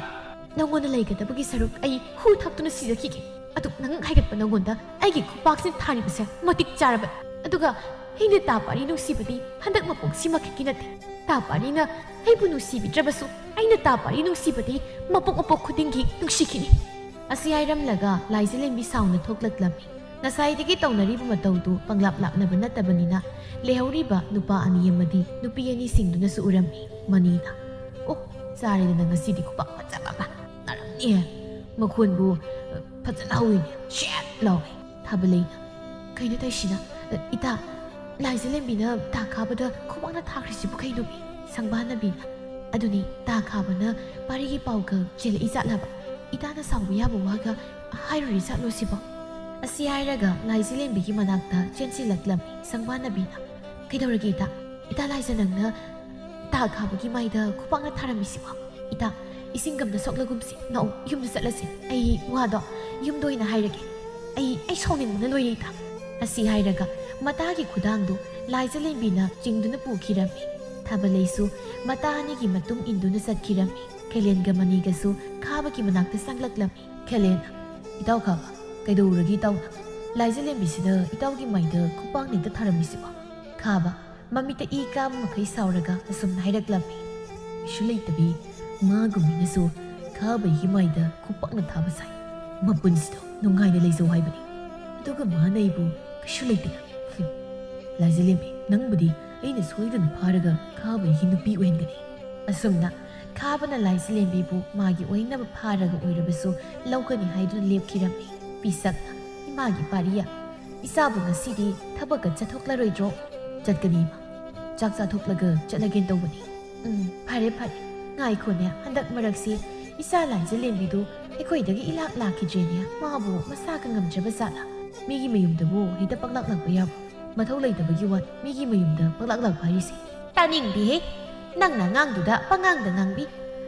ꯅꯪꯉꯣꯟꯗ ꯂꯩꯒꯗꯕꯒꯤ ꯁꯔꯨꯛ ꯑꯩ ꯍꯨ ꯊꯛꯇꯨꯅ ꯁꯤꯖꯈꯤꯒꯦ꯫ ꯑꯗꯨꯛ ꯅꯪ ꯍꯥꯏꯒꯠꯄ ꯅꯪꯉꯣꯟꯗ ꯑꯩꯒꯤ ꯈꯨꯄꯥꯛꯁꯤꯅ ꯊꯥꯔꯤꯕꯁꯦ ꯃꯇꯤꯛ ꯆꯥꯔꯕꯅꯤ꯫ ꯑꯗꯨꯒ ꯑꯩꯅ ꯇꯥ ꯄꯥꯔꯤ ꯅꯨꯡꯁꯤꯕꯗꯤ ꯍꯟꯗꯛ ꯃꯄꯣꯛꯁꯤꯃ ꯈꯛꯀꯤ ꯅꯠꯇꯦ꯫ ꯇꯥ ꯄꯥꯔꯤꯅ ꯑꯩꯕꯨ ꯅꯨꯡꯁꯤꯕꯤꯗ꯭ꯔꯕꯁꯨ ꯑꯩꯅ ꯇꯥ ꯄꯥꯔꯤ ꯅꯨꯡꯁꯤꯕꯗꯤ ꯃꯄꯣꯛ ꯃꯄꯣꯛ ꯈꯨꯗꯤꯡꯒꯤ ꯅꯨꯡꯁꯤꯈꯤꯅꯤ꯫ ꯑꯁꯤ ꯍꯥꯏꯔꯝꯂꯒ ꯂꯥꯏꯖꯂꯦꯝꯕꯤ ꯁꯥꯎꯅ ꯊꯣꯛꯂꯛꯂꯝꯃꯤ꯫ ꯉꯁꯥꯏꯗꯒꯤ ꯇꯧꯅꯔꯤꯕ ꯃꯇꯧꯗꯨ ꯄꯪꯂꯥꯞ ꯂꯥꯞꯅꯕ ꯅꯠꯇꯕꯅꯤꯅ ꯂꯩꯍꯧꯔꯤꯕ ꯅꯨꯄꯥ ꯑꯅꯤ ꯑꯃꯗꯤ ꯅꯨꯄꯤ ꯑꯅꯤꯁꯤꯡꯗꯨꯅꯁꯨ ꯎꯔꯝꯃꯤ꯫ ꯃꯅꯤꯅ, "ꯑꯣ, ꯆꯥꯔꯦꯗꯅ ꯉꯁꯤꯗꯤ ꯈꯨꯄꯥꯛ ꯐꯖꯕ ꯑꯃ ꯅꯥꯔꯝꯅꯤꯍꯦ꯫ ꯃꯈꯣꯟꯕꯨ, ꯑ, ꯐꯖꯅ ꯍꯧꯋꯤꯅꯦ, ꯁꯦꯠ ꯂꯥꯎꯋꯦ꯫" ꯊꯥꯕꯂꯩꯅ, "ꯀꯩꯅꯣ ꯇꯧꯏꯁꯤꯅ? ꯑ, ꯏꯇꯥ, ꯂꯥꯏꯖꯂꯦꯝꯕꯤꯅ ꯇꯥ ꯈꯥꯕꯗ ꯈꯨꯕꯥꯛꯅ ꯊꯥꯈ꯭ꯔꯤꯁꯤꯕꯨ ꯀꯩꯅꯣꯃꯤ?" ꯁꯪꯕꯥꯅꯕꯤꯅ, "ꯑꯗꯨꯅꯤ, ꯇꯥ ꯈꯥꯕꯅ ꯄꯥꯔꯤꯒꯤ ꯄꯥꯎꯒ ꯆꯦꯜꯂꯛꯏ ꯖꯥꯠꯂꯕ? ꯏꯇꯥꯅ ꯁꯥꯎꯕ ꯌꯥꯕ ꯋꯥꯒ ꯍꯥꯏꯔꯨꯔꯤ ꯖꯥꯠꯂꯣ ꯁꯤꯕꯣ?" ꯑꯁꯤ ꯍꯥꯏꯔꯒ ꯂꯥꯏꯖꯂꯦꯝꯕꯤꯒꯤ ꯃꯅꯥꯛꯇ ꯆꯦꯟꯁꯤꯜꯂꯛꯂꯝꯃꯤ ꯁꯪꯕꯥꯅꯕꯤꯅ꯫ "ꯀꯩꯗꯧꯔꯒꯦ ꯏꯇꯥ? ꯏꯇꯥ ꯂꯥꯏꯖ ꯅꯪꯅ ꯇꯥ ꯈꯥꯕꯒꯤ ꯃꯥꯏꯗ ꯈꯨꯕꯥꯛꯅ ꯊꯥꯔꯝꯃꯤꯁꯤꯕꯣ? ꯏꯇꯥ, ꯏꯁꯤꯡ ꯒꯝꯗ ꯁꯣꯛꯂꯒꯨꯝꯁꯤ꯫ ꯂꯥꯛꯑꯣ, ꯌꯨꯝꯗ ꯆꯠꯂꯁꯤ꯫ ꯑꯩ ꯋꯥꯗꯣ ꯌꯨꯝꯗ ꯑꯣꯏꯅ ꯍꯥꯏꯔꯒꯦ꯫ ꯑꯩ, ꯑꯩ ꯁꯥꯎꯅꯤꯡꯕꯅ ꯂꯣꯏꯔꯦ ꯏꯇꯥ꯫" ꯑꯁꯤ ꯍꯥꯏꯔꯒ ꯃꯇꯥꯒꯤ ꯈꯨꯗꯥꯡꯗꯨ ꯂꯥꯏꯖꯂꯦꯝꯕꯤꯅ ꯆꯤꯡꯗꯨꯅ ꯄꯨꯈꯤꯔꯝꯃꯤ꯫ ꯊꯥꯕꯂꯩꯁꯨ ꯃꯇꯥ ꯑꯅꯤꯒꯤ ꯃꯇꯨꯡ ꯏꯟꯗꯨꯅ ꯆꯠꯈꯤꯔꯝꯃꯤ꯫ ꯈꯦꯂꯦꯟꯒ ꯃꯅꯤꯒꯁꯨ ꯈꯥꯕꯒꯤ ꯃꯅꯥꯛꯇ ꯆꯪꯂꯛꯂꯝꯃꯤ꯫ ꯈꯦꯂꯦꯟ, "ꯏꯇꯥꯎ ꯈꯥꯕ, ꯀꯩꯗꯧꯔꯒꯦ ꯏꯇꯥꯎꯅ? ꯂꯥꯏꯖꯂꯦꯝꯕꯤꯁꯤꯗ ꯏꯇꯥꯎꯒꯤ ꯃꯥꯏꯗ ꯈꯨꯄꯥꯛꯅ ꯍꯦꯛꯇ ꯊꯥꯔꯝꯃꯤꯁꯤꯕꯣ?" ꯈꯥꯕ, ꯃꯃꯤꯠꯇ ꯏ ꯀꯥꯕ ꯃꯈꯩ ꯁꯥꯎꯔꯒ ꯑꯁꯨꯝꯅ ꯍꯥꯏꯔꯛꯂꯝꯃꯤ꯫ ꯀꯩꯁꯨ ꯂꯩꯇꯕꯤ ꯃꯥꯒꯨꯝꯕꯅꯁꯨ ꯈꯥꯕꯩꯒꯤ ꯃꯥꯏꯗ ꯈꯨꯄꯥꯛꯅ ꯊꯥꯕ ꯁꯥꯏ꯫ ꯃꯄꯨꯟꯁꯤꯗꯣ ꯅꯨꯡꯉꯥꯏꯅ ꯂꯩꯖꯧ ꯍꯥꯏꯕꯅꯤ꯫ ꯑꯗꯨꯒ ꯃꯥꯅ ꯑꯩꯕꯨ ꯀꯩꯁꯨ ꯂꯩꯇꯅ, ꯍꯨꯝ, ꯂꯥꯏꯖꯂꯦꯝꯕꯤ, ꯅꯪꯕꯨꯗꯤ ꯑꯩꯅ ꯁꯣꯏꯗꯅ ꯐꯥꯔꯒ ꯈꯥꯕꯩꯒꯤ ꯅꯨꯄꯤ ꯑꯣꯏꯍꯟꯒꯅꯤ꯫ ꯑꯁꯨꯝꯅ ꯈꯥꯕꯅ ꯂꯥꯏꯖꯂꯦꯝꯕꯤꯕꯨ ꯃꯥꯒꯤ ꯑꯣꯏꯅꯕ ꯐꯥꯔꯒ ꯑꯣꯏꯔꯕꯁꯨ ꯂꯧꯒꯅꯤ ꯍꯥꯏꯗꯨꯅ ꯂꯦꯞꯈꯤꯔꯝꯃꯤ꯫ ꯄꯤꯁꯛꯅ, "ꯏꯃꯥꯒꯤ ꯄꯥꯔꯤꯌꯥ, ꯏꯆꯥꯕꯨ ꯉꯁꯤꯗꯤ ꯊꯕꯛꯀ ꯆꯠꯊꯣꯛꯂꯔꯣꯏꯗ꯭ꯔꯣ?" "ꯆꯠꯀꯅꯤ, ꯏꯃꯥ꯫ ꯆꯥꯛ ꯆꯥꯊꯣꯛꯂꯒ ꯆꯠꯂꯒꯦꯅ ꯇꯧꯕꯅꯤ꯫" "ꯎꯝ, ꯐꯔꯦ, ꯐꯔꯦ꯫ ꯉꯥꯏꯈꯣꯅꯦ, ꯍꯟꯗꯛ ꯃꯔꯛꯁꯤ ꯏꯆꯥ ꯂꯥꯏꯖꯂꯦꯝꯕꯤꯗꯨ ꯑꯩꯈꯣꯏꯗꯒꯤ ꯏꯂꯥꯛ ꯂꯥꯛꯈꯤꯗ꯭ꯔꯦꯅꯦ꯫ ꯃꯥꯕꯨ ꯃꯁꯥꯒ ꯉꯝꯗ꯭ꯔꯕ ꯖꯥꯠꯂꯥ? ꯃꯤꯒꯤ ꯃꯌꯨꯝꯗꯕꯨ ꯍꯦꯛꯇ ꯄꯪꯂꯥꯛ ꯂꯥꯛꯄ ꯌꯥꯕ꯭ꯔꯣ? ꯃꯊꯧ ꯂꯩꯇꯕꯒꯤ ꯋꯥꯅꯤ ꯃꯤꯒꯤ ꯃꯌꯨꯝꯗ ꯄꯪꯂꯥꯛ ꯂꯥꯛꯄ ꯍꯥꯏꯔꯤꯁꯦ꯫" "ꯇꯥꯅꯤꯡꯗꯦꯍꯦ꯫ ꯅꯪꯅ ꯑꯉꯥꯡꯗꯨꯗ ꯄꯉꯥꯡꯗ ꯉꯥꯡꯕꯤ꯫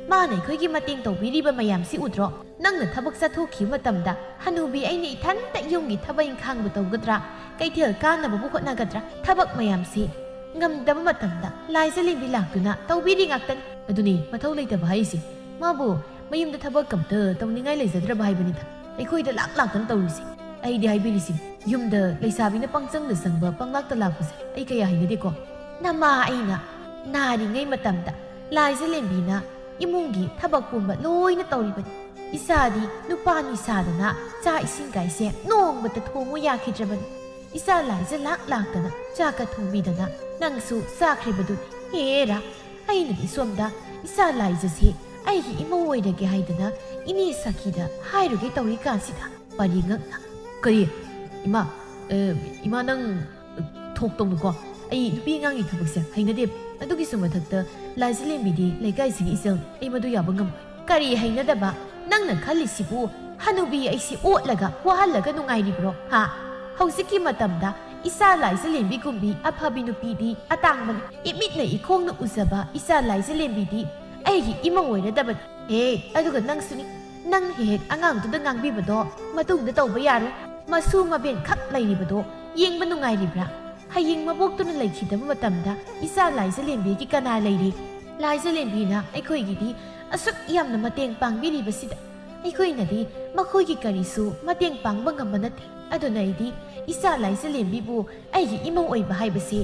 ꯃꯥꯅ ꯑꯩꯈꯣꯏꯒꯤ ꯃꯇꯦꯡ ꯇꯧꯕꯤꯔꯤꯕ ꯃꯌꯥꯝꯁꯤ ꯎꯗ꯭ꯔꯣ? ꯅꯪꯅ ꯊꯕꯛ ꯆꯠꯊꯣꯛꯈꯤꯕ ꯃꯇꯝꯗ ꯍꯅꯨꯕꯤ ꯑꯩꯅ ꯏꯊꯟꯇ ꯌꯨꯝꯒꯤ ꯊꯕꯛ ꯏꯪꯈꯥꯡꯕꯨ ꯇꯧꯒꯗ꯭ꯔꯥ? ꯀꯩꯊꯦꯜ ꯀꯥꯅꯕꯕꯨ ꯍꯣꯠꯅꯒꯗ꯭ꯔꯥ? ꯊꯕꯛ ꯃꯌꯥꯝꯁꯤ ꯉꯝꯗꯕ ꯃꯇꯝꯗ ꯂꯥꯏꯖꯂꯦꯝꯕꯤ ꯂꯥꯛꯇꯨꯅ ꯇꯧꯕꯤꯔꯤ ꯉꯥꯛꯇꯅꯤ꯫" "ꯑꯗꯨꯅꯤ ꯃꯊꯧ ꯂꯩꯇꯕ ꯍꯥꯏꯔꯤꯁꯦ꯫ ꯃꯥꯕꯨ ꯃꯌꯨꯝꯗ ꯊꯕꯛ ꯑꯝꯇ ꯇꯧꯅꯤꯡꯉꯥꯏ ꯂꯩꯖꯗ꯭ꯔꯕ ꯍꯥꯏꯕꯅꯤꯗ꯫ ꯑꯩꯈꯣꯏꯗ ꯂꯥꯛ ꯂꯥꯛꯇꯅ ꯇꯧꯔꯤꯁꯦ꯫ ꯑꯩꯗꯤ ꯍꯥꯏꯕꯤꯔꯤꯁꯤ, ꯌꯨꯝꯗ ꯂꯩꯁꯥꯕꯤꯅ ꯄꯪꯆꯪꯗ ꯆꯪꯕ, ꯄꯪꯂꯥꯛꯇ ꯂꯥꯛꯄꯁꯦ ꯑꯩ ꯀꯌꯥ ꯍꯩꯅꯗꯦꯀꯣ꯫" "ꯅꯃꯥ ꯑꯩꯅ ꯅꯥꯔꯤꯉꯩ ꯃꯇꯝꯗ ꯂꯥꯏꯖꯂꯦꯝꯕꯤꯅ ꯏꯃꯨꯡꯒꯤ ꯊꯕꯛ ꯄꯨꯝꯕ ꯂꯣꯏꯅ ꯇꯧꯔꯤꯕꯅꯤ꯫ ꯏꯆꯥꯗꯤ ꯅꯨꯄꯥꯅꯤ ꯁꯥꯗꯅ ꯆꯥꯛ ꯏꯁꯤꯡ ꯀꯥꯏꯁꯦ ꯅꯣꯡꯃꯇ ꯊꯣꯡꯉꯨ ꯌꯥꯈꯤꯗ꯭ꯔꯕꯅꯤ꯫ ꯏꯆꯥ ꯂꯥꯏꯖ ꯂꯥꯛ ꯂꯥꯛꯇꯅ ꯆꯥꯛꯀ ꯊꯣꯡꯕꯤꯗꯅ ꯅꯪꯁꯨ ꯆꯥꯈ꯭ꯔꯤꯕꯗꯨꯅꯤ꯫ ꯍꯦꯔꯥ, ꯑꯩꯅꯗꯤ ꯁꯣꯝꯗ ꯏꯆꯥ ꯂꯥꯏꯖꯁꯦ ꯑꯩꯒꯤ ꯏꯃꯧ ꯑꯣꯏꯔꯒꯦ ꯍꯥꯏꯗꯅ ꯏꯅꯦ ꯁꯈꯤꯗ ꯍꯥꯏꯔꯨꯒꯦ ꯇꯧꯔꯤ ꯀꯥꯟꯁꯤꯗ꯫" ꯄꯔꯤ ꯉꯛꯅ, "ꯀꯔꯤ? ꯏꯃꯥ, ꯑꯦ, ꯏꯃꯥ, ꯅꯪ ꯊꯣꯛꯇꯧꯅꯨꯀꯣ꯫ ꯑꯩ ꯅꯨꯄꯤ ꯑꯉꯥꯡꯒꯤ ꯊꯕꯛꯁꯦ ꯍꯩꯅꯗꯦ꯫ ꯑꯗꯨꯒꯤꯁꯨ ꯃꯊꯛꯇ ꯂꯥꯏꯖꯂꯦꯝꯕꯤꯗꯤ ꯂꯩꯀꯥꯏꯁꯤꯒꯤ ꯏꯆꯜ, ꯑꯩ ꯃꯗꯨ ꯌꯥꯕ ꯉꯝꯃꯣꯏ꯫" "ꯀꯔꯤ ꯍꯩꯅꯗꯕ? ꯅꯪꯅ ꯈꯜꯂꯤꯁꯤꯕꯨ ꯍꯅꯨꯕꯤ ꯑꯩꯁꯤ ꯑꯣꯠꯂꯒ ꯋꯥꯍꯜꯂꯒ ꯅꯨꯡꯉꯥꯏꯔꯤꯕ꯭ꯔꯣ? ꯍꯥ? ꯍꯧꯖꯤꯛꯀꯤ ꯃꯇꯝꯗ ꯏꯆꯥ ꯂꯥꯏꯖꯂꯦꯝꯕꯤꯒꯨꯝꯕꯤ ꯑꯐꯕꯤ ꯅꯨꯄꯤꯗꯤ ꯑꯇꯥꯡꯕꯅꯤ꯫ ꯏꯃꯤꯠꯅ ꯏꯈꯣꯡꯅ ꯎꯖꯕ ꯏꯆꯥ ꯂꯥꯏꯖꯂꯦꯝꯕꯤꯗꯤ ꯑꯩꯒꯤ ꯏꯃꯧ ꯑꯣꯏꯔꯗꯕꯅꯤ꯫ ꯍꯦ, ꯑꯗꯨꯒ ꯅꯪꯁꯨꯅꯤ꯫ ꯅꯪ ꯍꯦꯛ ꯍꯦꯛ ꯑꯉꯥꯡꯗꯨꯗ ꯉꯥꯡꯕꯤꯕꯗꯣ ꯃꯇꯨꯡꯗ ꯇꯧꯕ ꯌꯥꯔꯣꯏ꯫ ꯃꯁꯨ ꯃꯕꯦꯟ ꯈꯛ ꯂꯩꯔꯤꯕꯗꯣ ꯌꯦꯡꯕ ꯅꯨꯡꯉꯥꯏꯔꯤꯕ꯭ꯔꯥ? ꯍꯌꯦꯡ ꯃꯕꯣꯛꯇꯨꯅ ꯂꯩꯈꯤꯗꯕ ꯃꯇꯝꯗ ꯏꯆꯥ ꯂꯥꯏꯖꯂꯦꯝꯕꯤꯒꯤ ꯀꯅꯥ ꯂꯩꯔꯤ? ꯂꯥꯏꯖꯂꯦꯝꯕꯤꯅ ꯑꯩꯈꯣꯏꯒꯤꯗꯤ ꯑꯁꯨꯛ ꯌꯥꯝꯅ ꯃꯇꯦꯡ ꯄꯥꯡꯕꯤꯔꯤꯕꯁꯤꯗ ꯑꯩꯈꯣꯏꯅꯗꯤ ꯃꯈꯣꯏꯒꯤ ꯀꯔꯤꯁꯨ ꯃꯇꯦꯡ ꯄꯥꯡꯕ ꯉꯝꯕ ꯅꯠꯇꯦ꯫ ꯑꯗꯨꯅ ꯑꯩꯗꯤ ꯏꯆꯥ ꯂꯥꯏꯖꯂꯦꯝꯕꯤꯕꯨ ꯑꯩꯒꯤ ꯏꯃꯧ ꯑꯣꯏꯕ ꯍꯥꯏꯕꯁꯤ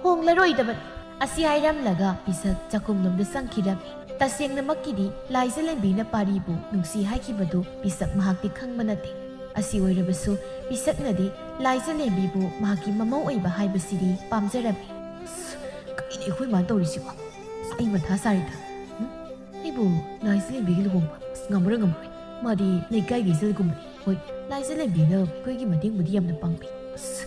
ꯍꯣꯡꯂꯔꯣꯏꯗꯕꯅꯤ꯫ ꯑꯁꯤ ꯍꯥꯏꯔꯝꯂꯒ ꯄꯤꯁꯛ ꯆꯥꯛꯈꯨꯝꯂꯣꯝꯗ ꯆꯪꯈꯤꯔꯝꯃꯤ꯫ ꯇꯁꯦꯡꯅꯃꯛꯀꯤꯗꯤ ꯂꯥꯏꯖꯂꯦꯝꯕꯤꯅ ꯄꯥꯔꯤꯕꯨ ꯅꯨꯡꯁꯤ ꯍꯥꯏꯈꯤꯕꯗꯨ ꯄꯤꯁꯛ ꯃꯍꯥꯛꯇꯤ ꯈꯪꯕ ꯅꯠꯇꯦ꯫ ꯑꯁꯤ ꯑꯣꯏꯔꯕꯁꯨ ꯄꯤꯁꯛꯅꯗꯤ ꯂꯥꯏꯖꯂꯦꯝꯕꯤꯕꯨ ꯃꯍꯥꯛꯀꯤ ꯃꯃꯧ ꯑꯣꯏꯕ ꯍꯥꯏꯕꯁꯤꯗꯤ ꯄꯥꯝꯖꯔꯝꯃꯤ꯫ ꯑꯁ, ꯀꯩꯅꯣ ꯑꯩꯈꯣꯏ ꯃꯥꯅ ꯇꯧꯔꯤꯁꯤꯕꯣ? ꯑꯁ, ꯑꯩ ꯃꯊꯥ ꯁꯥꯔꯤꯗ꯫ ꯎꯝ? ꯑꯩꯕꯨ ꯂꯥꯏꯖꯂꯦꯝꯕꯤꯒ ꯂꯨꯍꯣꯡꯕ? ꯑꯁ, ꯉꯝꯃꯔꯣꯏ, ꯉꯝꯃꯔꯣꯏ꯫ ꯃꯥꯗꯤ ꯂꯩꯀꯥꯏꯒꯤ ꯏꯆꯜꯒꯨꯝꯕꯅꯤ꯫ ꯍꯣꯏ, ꯂꯥꯏꯖꯂꯦꯝꯕꯤꯅ ꯑꯩꯈꯣꯏꯒꯤ ꯃꯇꯦꯡꯕꯨꯗꯤ ꯌꯥꯝꯅ ꯄꯥꯡꯕꯤ꯫ ꯑꯁ,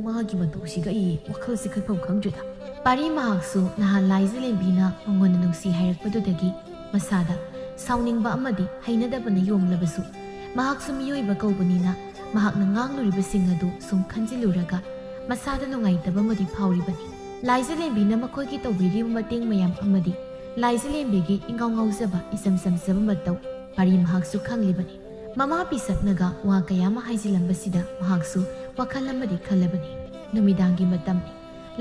ꯃꯥꯒꯤ ꯃꯇꯧꯁꯤꯒ ꯑꯩ ꯋꯥꯈꯜꯁꯦ ꯈꯟꯐꯝ ꯈꯪꯗ꯭ꯔꯦꯗ꯫ ꯄꯥꯔꯤ ꯃꯍꯥꯛꯁꯨ ꯅꯍꯥꯟ ꯂꯥꯏꯖꯂꯦꯝꯕꯤꯅ ꯃꯉꯣꯟꯗ ꯅꯨꯡꯁꯤ ꯍꯥꯏꯔꯛꯄꯗꯨꯗꯒꯤ ꯃꯁꯥꯗ ꯁꯥꯎꯅꯤꯡꯕ ꯑꯃꯗꯤ ꯍꯩꯅꯗꯕꯅ ꯌꯣꯝꯂꯕꯁꯨ, ꯃꯍꯥꯛꯁꯨ ꯃꯤꯑꯣꯏꯕ ꯀꯧꯕꯅꯤꯅ ꯃꯍꯥꯛꯅ ꯉꯥꯡꯂꯨꯔꯤꯕꯁꯤꯡ ꯑꯗꯨ ꯁꯨꯝ ꯈꯟꯖꯤꯜꯂꯨꯔꯒ ꯃꯁꯥꯗ ꯅꯨꯡꯉꯥꯏꯇꯕ ꯑꯃꯗꯤ ꯐꯥꯎꯔꯤꯕꯅꯤ꯫ ꯂꯥꯏꯖꯂꯦꯝꯕꯤꯅ ꯃꯈꯣꯏꯒꯤ ꯇꯧꯕꯤꯔꯤꯕ ꯃꯇꯦꯡ ꯃꯌꯥꯝ ꯑꯃꯗꯤ ꯂꯥꯏꯖꯂꯦꯝꯕꯤꯒꯤ ꯏꯉꯥꯎ ꯉꯥꯎꯖꯕ, ꯏꯆꯝ ꯆꯝꯖꯕ ꯃꯇꯧ ꯄꯥꯔꯤ ꯃꯍꯥꯛꯁꯨ ꯈꯪꯂꯤꯕꯅꯤ꯫ ꯃꯃꯥ ꯄꯤꯁꯛꯅꯒ ꯋꯥ ꯀꯌꯥ ꯑꯃ ꯍꯥꯏꯖꯤꯜꯂꯝꯕꯁꯤꯗ ꯃꯍꯥꯛꯁꯨ ꯋꯥꯈꯜ ꯑꯃꯗꯤ ꯈꯜꯂꯕꯅꯤ꯫ ꯅꯨꯃꯤꯗꯥꯡꯒꯤ ꯃꯇꯝꯅꯤ꯫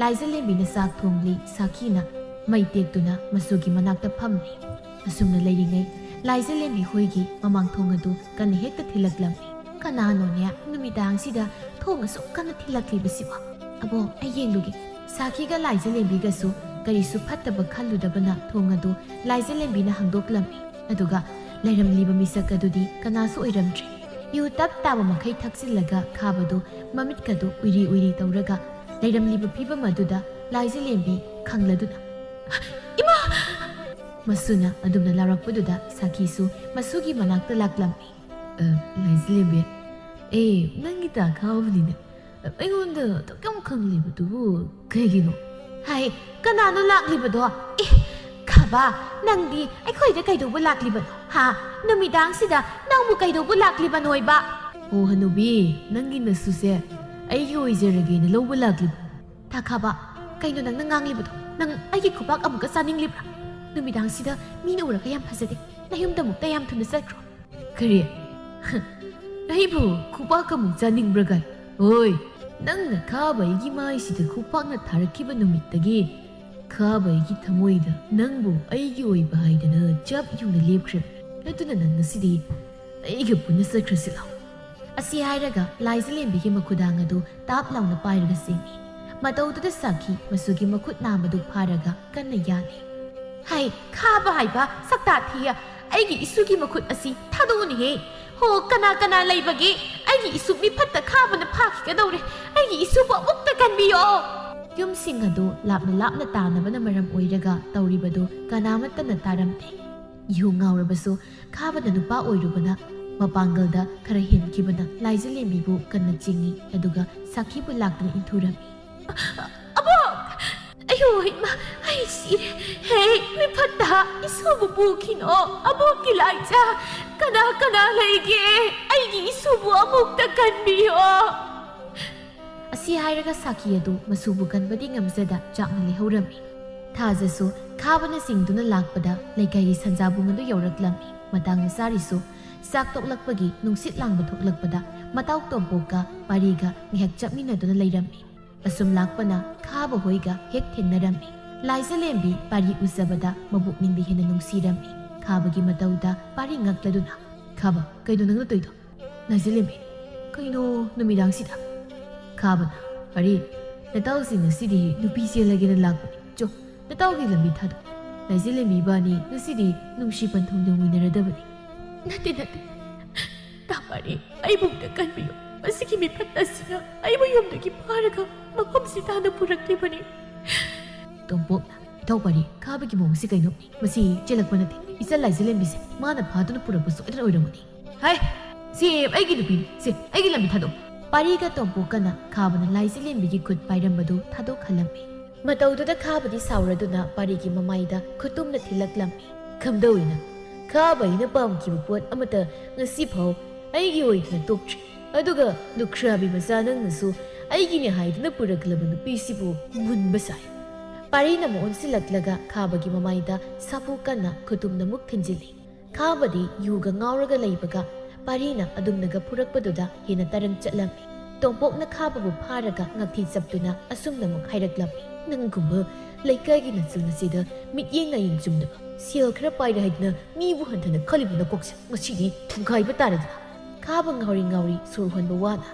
ꯂꯥꯏꯖꯂꯦꯝꯕꯤꯅ ꯆꯥꯛ ꯊꯣꯡꯂꯤ, ꯁꯥꯈꯤꯅ ꯃꯩ ꯇꯦꯛꯇꯨꯅ ꯃꯆꯨꯒꯤ ꯃꯅꯥꯛꯇ ꯐꯝꯂꯤ꯫ ꯑꯁꯨꯝꯅ ꯂꯩꯔꯤꯉꯩ ꯂꯥꯏꯖꯂꯦꯝꯕꯤ ꯍꯣꯏꯒꯤ ꯃꯃꯥꯡ ꯊꯣꯡ ꯑꯗꯨ ꯀꯟꯅ ꯍꯦꯛꯇ ꯊꯤꯜꯂꯛꯂꯝꯃꯤ꯫ "ꯀꯅꯥꯅꯣꯅꯦ ꯅꯨꯃꯤꯗꯥꯡꯁꯤꯗ ꯊꯣꯡ ꯑꯁꯨꯛ ꯀꯟꯅ ꯊꯤꯜꯂꯛꯂꯤꯕꯁꯤꯕꯣ?" "ꯑꯕꯣ, ꯑꯩ ꯌꯦꯡꯂꯨꯒꯦ꯫" ꯁꯥꯈꯤꯒ ꯂꯥꯏꯖꯂꯦꯝꯕꯤꯒꯁꯨ ꯀꯔꯤꯁꯨ ꯐꯠꯇꯕ ꯈꯜꯂꯨꯗꯕꯅ ꯊꯣꯡ ꯑꯗꯨ ꯂꯥꯏꯖꯂꯦꯝꯕꯤꯅ ꯍꯥꯡꯗꯣꯛꯂꯝꯃꯤ꯫ ꯑꯗꯨꯒ ꯂꯩꯔꯝꯂꯤꯕ ꯃꯤꯁꯛ ꯑꯗꯨꯗꯤ ꯀꯅꯥꯁꯨ ꯑꯣꯏꯔꯝꯗ꯭ꯔꯦ꯫ ꯌꯨ ꯇꯞ ꯇꯥꯕ ꯃꯈꯩ ꯊꯛꯆꯤꯜꯂꯒ ꯈꯥꯕꯗꯨ ꯃꯃꯤꯠꯀꯗꯨ ꯎꯏꯔꯤ ꯎꯏꯔꯤ ꯇꯧꯔꯒ ꯂꯩꯔꯝꯂꯤꯕ ꯐꯤꯕꯝ ꯑꯗꯨꯗ ꯂꯥꯏꯖꯂꯦꯝꯕꯤ ꯈꯪꯂꯗꯨꯅ, "ꯏꯃꯥ!" ꯃꯁꯨꯅ ꯑꯗꯨꯝꯅ ꯂꯥꯎꯔꯛꯄꯗꯨꯗ ꯁꯥꯈꯤꯁꯨ ꯃꯁꯨꯒꯤ ꯃꯅꯥꯛꯇ ꯂꯥꯛꯂꯝꯃꯤ꯫ "ꯑ, ꯂꯥꯏꯖꯂꯦꯝꯕꯤ, ꯑꯦ, ꯅꯪꯒꯤ ꯇꯥ ꯈꯥꯕꯅꯤꯅꯦ꯫ ꯑꯩꯉꯣꯟꯗ ꯑꯗꯨꯛ ꯌꯥꯝ ꯈꯪꯂꯤꯕꯗꯨꯕꯨ ꯀꯩꯒꯤꯅꯣ?" "ꯍꯥꯏ, ꯀꯅꯥꯅꯣ ꯂꯥꯛꯂꯤꯕꯗꯣ? ꯑꯦ, ꯈꯥꯕ, ꯅꯪꯗꯤ ꯑꯩꯈꯣꯏꯗ ꯀꯩꯗꯧꯕ ꯂꯥꯛꯂꯤꯕꯅꯣ? ꯍꯥ? ꯅꯨꯃꯤꯗꯥꯡꯁꯤꯗ ꯅꯪꯕꯨ ꯀꯩꯗꯧꯕ ꯂꯥꯛꯂꯤꯕꯅꯣꯏꯕ?" "ꯑꯣ ꯍꯅꯨꯕꯤ, ꯅꯪꯒꯤ ꯅꯁꯨꯁꯦ ꯑꯩꯒꯤ ꯑꯣꯏꯖꯔꯒꯦꯅ ꯂꯧꯕ ꯂꯥꯛꯂꯤꯕ?" "ꯇꯥ ꯈꯥꯕ, ꯀꯩꯅꯣ ꯅꯪꯅ ꯉꯥꯡꯂꯤꯕꯗꯣ? ꯅꯪ ꯑꯩꯒꯤ ꯈꯨꯕꯥꯛ ꯑꯃꯨꯛꯀ ꯆꯥꯅꯤꯡꯂꯤꯕ꯭ꯔꯥ? ꯅꯨꯃꯤꯗꯥꯡꯁꯤꯗ ꯃꯤꯅ ꯎꯔꯒ ꯌꯥꯝ ꯐꯖꯗꯦ꯫ ꯅꯌꯨꯝꯗ ꯑꯃꯨꯛꯇ ꯌꯥꯝ ꯊꯨꯅ ꯆꯠꯈ꯭ꯔꯣ꯫" "ꯀꯔꯤ? ꯑꯩꯕꯨ ꯈꯨꯕꯥꯛ ꯑꯃꯨꯛ ꯆꯥꯅꯤꯡꯕ꯭ꯔꯥ ꯀꯥꯏ? ꯍꯣꯏ, ꯅꯪꯅ ꯈꯥꯕ ꯑꯩꯒꯤ ꯃꯥꯏꯁꯤꯗ ꯈꯨꯄꯥꯛꯅ ꯊꯥꯔꯛꯈꯤꯕ ꯅꯨꯃꯤꯠꯇꯒꯤ ꯈꯥꯕ ꯑꯩꯒꯤ ꯊꯃꯣꯏꯗ ꯅꯪꯕꯨ ꯑꯩꯒꯤ ꯑꯣꯏꯕ ꯍꯥꯏꯗꯅ ꯆꯞ ꯌꯨꯡꯅ ꯂꯦꯞꯈ꯭ꯔꯦꯕꯅꯤ꯫ ꯑꯗꯨꯅ ꯅꯪ ꯉꯁꯤꯗꯤ ꯑꯩꯒ ꯄꯨꯟꯅ ꯆꯠꯈ꯭ꯔꯁꯤ ꯂꯥꯎ꯫" ꯑꯁꯤ ꯍꯥꯏꯔꯒ ꯂꯥꯏꯖꯂꯦꯝꯕꯤꯒꯤ ꯃꯈꯨꯗꯥꯡ ꯑꯗꯨ ꯇꯥꯞ ꯂꯥꯎꯅ ꯄꯥꯏꯔꯒ ꯆꯦꯡꯉꯤ꯫ ꯃꯇꯧꯗꯨꯗ ꯁꯥꯈꯤ ꯃꯁꯨꯒꯤ ꯃꯈꯨꯠ ꯅꯥꯝꯃꯗꯨ ꯐꯥꯔꯒ ꯀꯟꯅ ꯌꯥꯜꯂꯤ꯫ "ꯍꯩ, ꯈꯥꯕ ꯍꯥꯏꯕ ꯁꯛꯇꯥ ꯊꯤꯌ, ꯑꯩꯒꯤ ꯏꯁꯨꯒꯤ ꯃꯈꯨꯠ ꯑꯁꯤ ꯊꯥꯗꯣꯛꯎꯅꯦꯍꯦ꯫ ꯍꯣ, ꯀꯅꯥ ꯀꯅꯥ ꯂꯩꯕꯒꯦ? ꯑꯩꯒꯤ ꯏꯁꯨ ꯃꯤꯐꯠꯇ ꯈꯥꯕꯅ ꯐꯥꯈꯤꯒꯗꯧꯔꯦ꯫ ꯑꯩꯒꯤ ꯏꯁꯨꯕꯨ ꯑꯃꯨꯛꯇ ꯀꯟꯕꯤꯌꯣ!" ꯌꯨꯝꯁꯤꯡ ꯑꯗꯨ ꯂꯥꯞꯅ ꯂꯥꯞꯅ ꯇꯥꯅꯕꯅ ꯃꯔꯝ ꯑꯣꯏꯔꯒ ꯇꯧꯔꯤꯕꯗꯨ ꯀꯅꯥꯃꯠꯇꯅ ꯇꯥꯔꯝꯗꯦ꯫ ꯏꯍꯨ ꯉꯥꯎꯔꯕꯁꯨ ꯈꯥꯕꯅ ꯅꯨꯄꯥ ꯑꯣꯏꯔꯨꯕꯅ ꯃꯄꯥꯡꯒꯜꯗ ꯈꯔ ꯍꯦꯟꯈꯤꯕꯅ ꯂꯥꯏꯖꯂꯦꯝꯕꯤꯕꯨ ꯀꯟꯅ ꯆꯤꯡꯏ, ꯑꯗꯨꯒ ꯁꯥꯈꯤꯕꯨ ꯂꯥꯛꯇꯨꯅ ꯏꯟꯊꯨꯔꯝꯃꯤ꯫ "ꯑꯕꯣꯛ! ꯑꯌꯣ ꯏꯃꯥ, ꯑꯩ ꯁꯤꯔꯦ꯫ ꯍꯦ, ꯃꯤꯐꯠꯇ ꯏꯁꯨꯕꯨ ꯄꯨꯈꯤꯅꯣ꯫ ꯑꯕꯣꯛꯀꯤ ꯂꯥꯏꯖ, ꯀꯅꯥ ꯀꯅꯥ ꯂꯩꯒꯦ? ꯑꯩꯒꯤ ꯏꯁꯨꯕꯨ ꯑꯃꯨꯛꯇ ꯀꯟꯕꯤꯌꯣ!" ꯑꯁꯤ ꯍꯥꯏꯔꯒ ꯁꯥꯈꯤ ꯑꯗꯨ ꯃꯁꯨꯕꯨ ꯀꯟꯕꯗꯤ ꯉꯝꯖꯗ ꯆꯥꯛꯅ ꯂꯩꯍꯧꯔꯝꯃꯤ꯫ ꯊꯥꯖꯁꯨ ꯈꯥꯕꯅ ꯆꯤꯡꯗꯨꯅ ꯂꯥꯛꯄꯗ ꯂꯩꯀꯥꯏꯒꯤ ꯁꯟꯖꯥꯕꯨꯡ ꯑꯗꯨ ꯌꯧꯔꯛꯂꯝꯃꯤ꯫ ꯃꯇꯥꯡꯅ ꯆꯥꯔꯤꯁꯨ ꯆꯥꯛ ꯇꯣꯛꯂꯛꯄꯒꯤ ꯅꯨꯡꯁꯤꯠ ꯂꯥꯡꯕ ꯊꯣꯛꯂꯛꯄꯗ ꯃꯇꯥꯎ ꯇꯣꯝꯄꯣꯛꯀ ꯄꯥꯔꯤꯒ ꯉꯥꯏꯍꯥꯛ ꯆꯠꯃꯤꯟꯅꯗꯨꯅ ꯂꯩꯔꯝꯃꯤ꯫ ꯑꯁꯨꯝ ꯂꯥꯛꯄꯅ ꯈꯥꯕ ꯍꯣꯏꯒ ꯍꯦꯛ ꯊꯦꯡꯅꯔꯝꯃꯤ꯫ ꯂꯥꯏꯖꯂꯦꯝꯕꯤ ꯄꯥꯔꯤ ꯎꯖꯕꯗ ꯃꯕꯨꯛꯅꯤꯡꯗꯤ ꯍꯦꯟꯅ ꯅꯨꯡꯁꯤꯔꯝꯃꯤ꯫ ꯈꯥꯕꯒꯤ ꯃꯇꯧꯗ ꯄꯥꯔꯤ ꯉꯛꯂꯗꯨꯅ, "ꯈꯥꯕ, ꯀꯩꯅꯣ ꯅꯪꯅ ꯇꯧꯔꯤꯗꯣ?" ꯂꯥꯏꯖꯂꯦꯝꯕꯤ, "ꯀꯩꯅꯣ ꯅꯨꯃꯤꯗꯥꯡꯁꯤꯗ?" ꯈꯥꯕꯅ, "ꯄꯥꯔꯤ, ꯅꯇꯥꯎꯁꯤ ꯉꯁꯤꯗꯤ ꯅꯨꯄꯤ ꯆꯦꯜꯂꯒꯦꯅ ꯂꯥꯛꯄꯅꯤ꯫ ꯆꯣ, ꯅꯇꯥꯎꯒꯤ ꯂꯝꯕꯤ ꯊꯥꯗꯣꯛ꯫ ꯂꯥꯏꯖꯂꯦꯝꯕꯤ ꯏꯕꯥꯅꯤ ꯉꯁꯤꯗꯤ ꯅꯨꯡꯁꯤ ꯄꯟꯊꯨꯡ ꯌꯧꯃꯤꯟꯅꯔꯗꯕꯅꯤ꯫" "ꯅꯠꯇꯦ, ꯅꯠꯇꯦ꯫ ꯇꯥ ꯄꯥꯔꯤ, ꯑꯩꯕꯨ ꯑꯝꯇ ꯀꯟꯕꯤꯌꯨ꯫ ꯃꯁꯤꯒꯤ ꯃꯤꯐꯠ ꯑꯁꯤꯅ ꯑꯩꯕꯨ ꯌꯨꯝꯗꯒꯤ ꯐꯥꯔꯒ ꯃꯐꯝꯁꯤ ꯇꯥꯟꯅ ꯄꯨꯔꯛꯂꯤꯕꯅꯤ꯫" ꯇꯣꯝꯄꯣꯛꯅ, "ꯏꯇꯥꯎ ꯄꯥꯔꯤ, ꯈꯥꯕꯒꯤ ꯃꯑꯣꯡꯁꯤ ꯀꯩꯅꯣ? ꯃꯁꯤ ꯆꯦꯜꯂꯛꯄ ꯅꯠꯇꯦ꯫ ꯏꯆꯜ ꯂꯥꯏꯖꯂꯦꯝꯕꯤꯁꯦ ꯃꯥꯅ ꯐꯥꯗꯨꯅ ꯄꯨꯔꯛꯄ ꯁꯣꯏꯗꯅ ꯑꯣꯏꯔꯝꯒꯅꯤ꯫" "ꯍꯥꯏ, ꯁꯤ ꯑꯩꯒꯤ ꯅꯨꯄꯤꯅꯤ꯫ ꯁꯤ ꯑꯩꯒꯤ ꯂꯝꯕꯤ ꯊꯥꯗꯣꯛ꯫" ꯄꯥꯔꯤꯒ ꯇꯣꯝꯄꯣꯛꯀꯅ ꯈꯥꯕꯅ ꯂꯥꯏꯖꯂꯦꯝꯕꯤꯒꯤ ꯈꯨꯠ ꯄꯥꯏꯔꯝꯕꯗꯨ ꯊꯥꯗꯣꯛꯍꯜꯂꯝꯃꯤ꯫ ꯃꯇꯧꯗꯨꯗ ꯈꯥꯕꯗꯤ ꯁꯥꯎꯔꯗꯨꯅ ꯄꯥꯔꯤꯒꯤ ꯃꯃꯥꯏꯗ ꯈꯨꯇꯨꯝꯅ ꯊꯤꯜꯂꯛꯂꯝꯃꯤ꯫ "ꯀꯝꯗꯧꯏ ꯅꯪ? ꯈꯥꯕ ꯑꯩꯅ ꯄꯥꯝꯈꯤꯕ ꯄꯣꯠ ꯑꯃꯠꯇ ꯉꯁꯤꯐꯥꯎ ꯑꯩꯒꯤ ꯑꯣꯏꯗꯅ ꯇꯣꯛꯇ꯭ꯔꯤ꯫ ꯑꯗꯨꯒ ꯂꯨꯈ꯭ꯔꯥꯕꯤ ꯃꯆꯥ ꯅꯪꯅꯁꯨ ꯑꯩꯒꯤꯅꯦ ꯍꯥꯏꯗꯨꯅ ꯄꯨꯔꯛꯂꯕ ꯅꯨꯄꯤꯁꯤꯕꯨ ꯃꯨꯟꯕ ꯁꯥꯏ꯫" ꯄꯥꯔꯤꯅ ꯑꯃꯨꯛ ꯑꯣꯟꯁꯤꯜꯂꯛꯂꯒ ꯈꯥꯕꯒꯤ ꯃꯃꯥꯏꯗ ꯁꯥꯐꯨ ꯀꯟꯅ ꯈꯨꯇꯨꯝꯅ ꯑꯃꯨꯛ ꯊꯤꯟꯖꯤꯜꯂꯤ꯫ ꯈꯥꯕꯗꯤ ꯌꯨꯒ ꯉꯥꯎꯔꯒ ꯂꯩꯕꯒ ꯄꯥꯔꯤꯅ ꯑꯗꯨꯝꯅꯒ ꯐꯨꯔꯛꯄꯗꯨꯗ ꯍꯦꯟꯅ ꯇꯔꯪ ꯆꯠꯂꯝꯃꯤ꯫ ꯇꯣꯝꯄꯣꯛꯅ ꯈꯥꯕꯕꯨ ꯐꯥꯔꯒ ꯉꯛꯊꯤ ꯆꯞꯇꯨꯅ ꯑꯁꯨꯝꯅ ꯑꯃꯨꯛ ꯍꯥꯏꯔꯛꯂꯝꯃꯤ, "ꯅꯪꯒꯨꯝꯕ ꯂꯩꯀꯥꯏꯒꯤ ꯅꯆꯜ ꯑꯁꯤꯗ ꯃꯤꯠꯌꯦꯡ ꯅꯥꯌꯦꯡ ꯆꯨꯝꯗꯕ, ꯁꯦꯜ ꯈꯔ ꯄꯥꯏꯔꯦ ꯍꯥꯏꯗꯨꯅ ꯃꯤꯕꯨ ꯍꯟꯊꯅ ꯈꯜꯂꯤꯕ ꯅꯀꯣꯛꯁꯦ ꯉꯁꯤꯗꯤ ꯊꯨꯒꯥꯏꯕ ꯇꯥꯔꯦꯗꯅ꯫" ꯈꯥꯕ ꯉꯥꯎꯔꯤ ꯉꯥꯎꯔꯤ ꯁꯣꯔ ꯍꯣꯟꯕ ꯋꯥꯅ,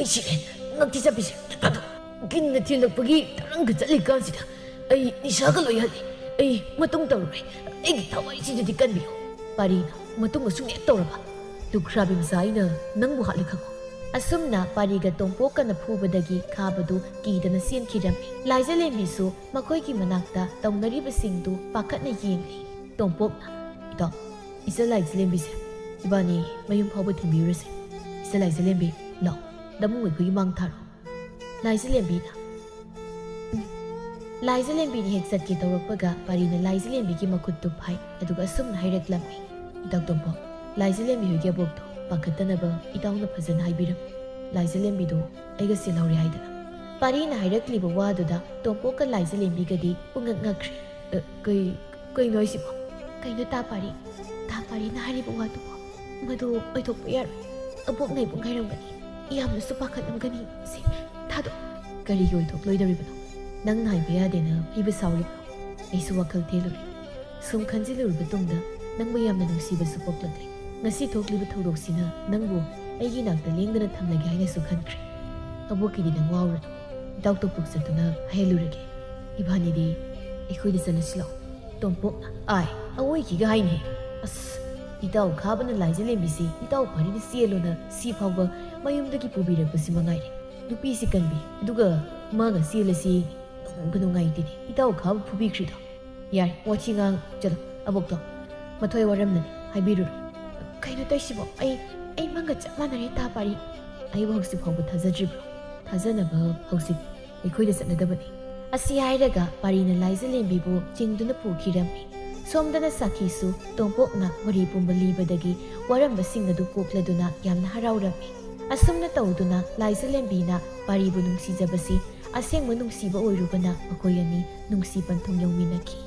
ꯑꯩ ꯁꯤꯔꯦ꯫ ꯉꯛꯇꯤ ꯆꯠꯄꯤꯁꯦ꯫ ꯊꯥꯗꯣꯛ꯫ ꯒꯤꯟꯅ ꯊꯤꯜꯂꯛꯄꯒꯤ ꯇꯔꯪꯒ ꯆꯠꯂꯤ ꯀꯥꯟꯁꯤꯗ ꯑꯩ ꯅꯤꯁꯥꯒ ꯂꯣꯏ ꯍꯜꯂꯤ꯫ ꯑꯩ ꯃꯇꯨꯡ ꯇꯧꯔꯔꯣꯏ꯫ ꯑꯩꯒꯤ ꯊꯋꯥꯏꯁꯤꯗꯗꯤ ꯀꯟꯕꯤꯌꯨ꯫ ꯄꯥꯔꯤꯅ ꯃꯇꯨꯡ ꯑꯁꯨꯝ ꯍꯦꯛ ꯇꯧꯔꯕ, ꯂꯨꯈ꯭ꯔꯥꯕꯤ ꯃꯆꯥ, ꯑꯩꯅ ꯅꯪꯕꯨ ꯍꯥꯠꯂꯦ ꯈꯪꯉꯨ꯫ ꯑꯁꯨꯝꯅ ꯄꯥꯔꯤꯒ ꯇꯣꯝꯄꯣꯛꯀꯅ ꯐꯨꯕꯗꯒꯤ ꯈꯥꯕꯗꯨ ꯀꯤꯗꯅ ꯆꯦꯟꯈꯤꯔꯝꯃꯤ꯫ ꯂꯥꯏꯖꯂꯦꯝꯕꯤꯁꯨ ꯃꯈꯣꯏꯒꯤ ꯃꯅꯥꯛꯇ ꯇꯧꯅꯔꯤꯕꯁꯤꯡꯗꯨ ꯄꯥꯈꯠꯅ ꯌꯦꯡꯂꯤ꯫ ꯇꯣꯝꯄꯣꯛꯅ, "ꯏꯇꯥꯎ, ꯏꯆꯜ ꯂꯥꯏꯖꯂꯦꯝꯕꯤꯁꯦ ꯏꯕꯥꯅꯤ ꯃꯌꯨꯝ ꯐꯥꯎꯕ ꯊꯤꯟꯕꯤꯔꯨꯔꯁꯦ꯫ ꯏꯆꯜ ꯂꯥꯏꯖꯂꯦꯝꯕꯤ, ꯂꯥꯛꯑꯣ, ꯗꯃꯨꯡ ꯑꯩꯈꯣꯏꯒꯤ ꯃꯥꯡ ꯊꯥꯔꯣ꯫" ꯂꯥꯏꯖꯂꯦꯝꯕꯤꯅ, ꯎꯝ꯫ ꯂꯥꯏꯖꯂꯦꯝꯕꯤꯅ ꯍꯦꯛ ꯆꯠꯀꯦ ꯇꯧꯔꯛꯄꯒ ꯄꯥꯔꯤꯅ ꯂꯥꯏꯖꯂꯦꯝꯕꯤꯒꯤ ꯃꯈꯨꯠꯇꯨ ꯐꯥꯏ, ꯑꯗꯨꯒ ꯑꯁꯨꯝꯅ ꯍꯥꯏꯔꯛꯂꯝꯃꯤ, "ꯏꯇꯥꯎ ꯇꯣꯝꯄꯣꯛ, ꯂꯥꯏꯖꯂꯦꯝꯕꯤ ꯍꯣꯏꯒꯤ ꯑꯕꯣꯛꯇꯣ ꯄꯥꯈꯠꯇꯅꯕ ꯏꯇꯥꯎꯅ ꯐꯖꯅ ꯍꯥꯏꯕꯤꯔꯝꯃꯨ꯫ ꯂꯥꯏꯖꯂꯦꯝꯕꯤꯗꯣ ꯑꯩꯒ ꯆꯦꯜꯍꯧꯔꯦ ꯍꯥꯏꯗꯅ꯫" ꯄꯥꯔꯤꯅ ꯍꯥꯏꯔꯛꯂꯤꯕ ꯋꯥꯗꯨꯗ ꯇꯣꯝꯄꯣꯛꯀ ꯂꯥꯏꯖꯂꯦꯝꯕꯤꯒꯗꯤ ꯄꯨꯡꯉꯛ ꯉꯛꯈ꯭ꯔꯦ꯫ "ꯑ, ꯀꯩ, ꯀꯩꯅꯣ ꯍꯥꯏꯁꯤꯕꯣ?" "ꯀꯩꯅꯣ ꯇꯥ ꯄꯥꯔꯤ? ꯇꯥ ꯄꯥꯔꯤꯅ ꯍꯥꯏꯔꯤꯕ ꯋꯥꯗꯨꯕꯣ? ꯃꯗꯨ ꯑꯣꯏꯊꯣꯛꯄ ꯌꯥꯔꯣꯏ꯫ ꯑꯕꯣꯛꯅ ꯑꯩꯕꯨ ꯉꯥꯏꯔꯝꯒꯅꯤ꯫ ꯌꯥꯝꯅꯁꯨ ꯄꯥꯈꯠꯂꯝꯒꯅꯤ꯫ ꯁꯦ, ꯊꯥꯗꯣꯛ꯫" "ꯀꯔꯤꯒꯤ ꯑꯣꯏꯊꯣꯛꯂꯣꯏꯗꯧꯔꯤꯕꯅꯣ? ꯅꯪꯅ ꯍꯥꯏꯕ ꯌꯥꯗꯦꯅ ꯐꯤꯕ ꯁꯥꯎꯔꯤꯕ꯭ꯔꯣ?" ꯑꯩꯁꯨ ꯋꯥꯈꯜ ꯊꯦꯜꯂꯨꯔꯦ꯫ ꯁꯨꯝ ꯈꯟꯖꯤꯜꯂꯨꯔꯕ ꯇꯨꯡꯗ ꯅꯪꯕꯨ ꯌꯥꯝꯅ ꯅꯨꯡꯁꯤꯕꯁꯨ ꯄꯣꯛꯂꯛꯂꯦ꯫ ꯉꯁꯤ ꯊꯣꯛꯂꯤꯕ ꯊꯧꯗꯣꯛꯁꯤꯅ ꯅꯪꯕꯨ ꯑꯩꯒꯤ ꯏꯅꯥꯛꯇ ꯂꯦꯡꯗꯅ ꯊꯝꯂꯒꯦ ꯍꯥꯏꯅꯁꯨ ꯈꯟꯈ꯭ꯔꯦ꯫ ꯑꯕꯣꯛꯀꯤꯗꯤ ꯅꯪ ꯋꯥꯎꯔꯅꯨ꯫ ꯏꯇꯥꯎ ꯇꯣꯝꯄꯣꯛ ꯆꯠꯇꯨꯅ ꯍꯥꯏꯍꯜꯂꯨꯔꯒꯦ꯫ ꯏꯕꯥꯅꯤꯗꯤ ꯑꯩꯈꯣꯏꯗ ꯆꯠꯂꯁꯤ ꯂꯥꯛꯑꯣ꯫ ꯇꯣꯝꯄꯣꯛꯅ, "ꯑꯥꯏ, ꯑꯋꯣꯏꯒꯤꯒ ꯍꯥꯏꯅꯦ꯫ ꯑꯁ, ꯏꯇꯥꯎ ꯈꯥꯕꯅ ꯂꯥꯏꯖꯂꯦꯝꯕꯤꯁꯤ ꯏꯇꯥꯎ ꯄꯥꯔꯤꯅ ꯆꯦꯜꯂꯣꯅ ꯁꯤ ꯐꯥꯎꯕ ꯃꯌꯨꯝꯗꯒꯤ ꯄꯨꯕꯤꯔꯛꯄꯁꯤ ꯃꯉꯥꯏꯔꯦ꯫ ꯅꯨꯄꯤꯁꯤ ꯀꯟꯕꯤ, ꯑꯗꯨꯒ ꯃꯥꯒ ꯆꯦꯜꯂꯁꯤ ꯅꯨꯡꯕꯨ ꯅꯨꯡꯉꯥꯏꯇꯦꯅꯦ꯫ ꯏꯇꯥꯎ ꯈꯥꯕ ꯐꯨꯕꯤꯈ꯭ꯔꯤꯗꯣ꯫ ꯌꯥꯔꯦ, ꯋꯥꯊꯤ ꯉꯥꯡ ꯆꯠꯂꯣ꯫ ꯑꯕꯣꯛꯇꯣ ꯃꯊꯣꯏ ꯋꯥꯔꯝꯂꯅꯤ, ꯍꯥꯏꯕꯤꯔꯨꯔꯣ꯫" "ꯀꯩꯅꯣ ꯇꯧꯏꯁꯤꯕꯣ? ꯑꯩ, ꯑꯩ ꯃꯪꯒ ꯆꯞ ꯃꯥꯟꯅꯔꯦ ꯇꯥ ꯄꯥꯔꯤ꯫ ꯑꯩꯕꯨ ꯍꯧꯖꯤꯛ ꯐꯥꯎꯕ ꯊꯥꯖꯗ꯭ꯔꯤꯕ꯭ꯔꯣ? ꯊꯥꯖꯅꯕ ꯍꯧꯖꯤꯛ ꯑꯩꯈꯣꯏꯗ ꯆꯠꯅꯗꯕꯅꯤ꯫" ꯑꯁꯤ ꯍꯥꯏꯔꯒ ꯄꯥꯔꯤꯅ ꯂꯥꯏꯖꯂꯦꯝꯕꯤꯕꯨ ꯆꯤꯡꯗꯨꯅ ꯄꯨꯈꯤꯔꯝꯃꯤ꯫ ꯁꯣꯝꯗꯅ ꯁꯥꯈꯤꯁꯨ ꯇꯣꯝꯄꯣꯛꯅ ꯋꯥꯔꯤ ꯄꯨꯝꯕ ꯂꯤꯕꯗꯒꯤ ꯋꯥꯔꯝꯕꯁꯤꯡ ꯑꯗꯨ ꯀꯣꯛꯂꯗꯨꯅ ꯌꯥꯝꯅ ꯍꯔꯥꯎꯔꯝꯃꯤ꯫ ꯑꯁꯨꯝꯅ ꯇꯧꯗꯨꯅ ꯂꯥꯏꯖꯂꯦꯝꯕꯤꯅ ꯄꯥꯔꯤꯕꯨ ꯅꯨꯡꯁꯤꯖꯕꯁꯤ ꯑꯁꯦꯡꯕ ꯅꯨꯡꯁꯤꯕ ꯑꯣꯏꯔꯨꯕꯅ ꯃꯈꯣꯏ ꯑꯅꯤ ꯅꯨꯡꯁꯤ ꯄꯟꯊꯨꯡ ꯌꯧꯃꯤꯟꯅꯈꯤ꯫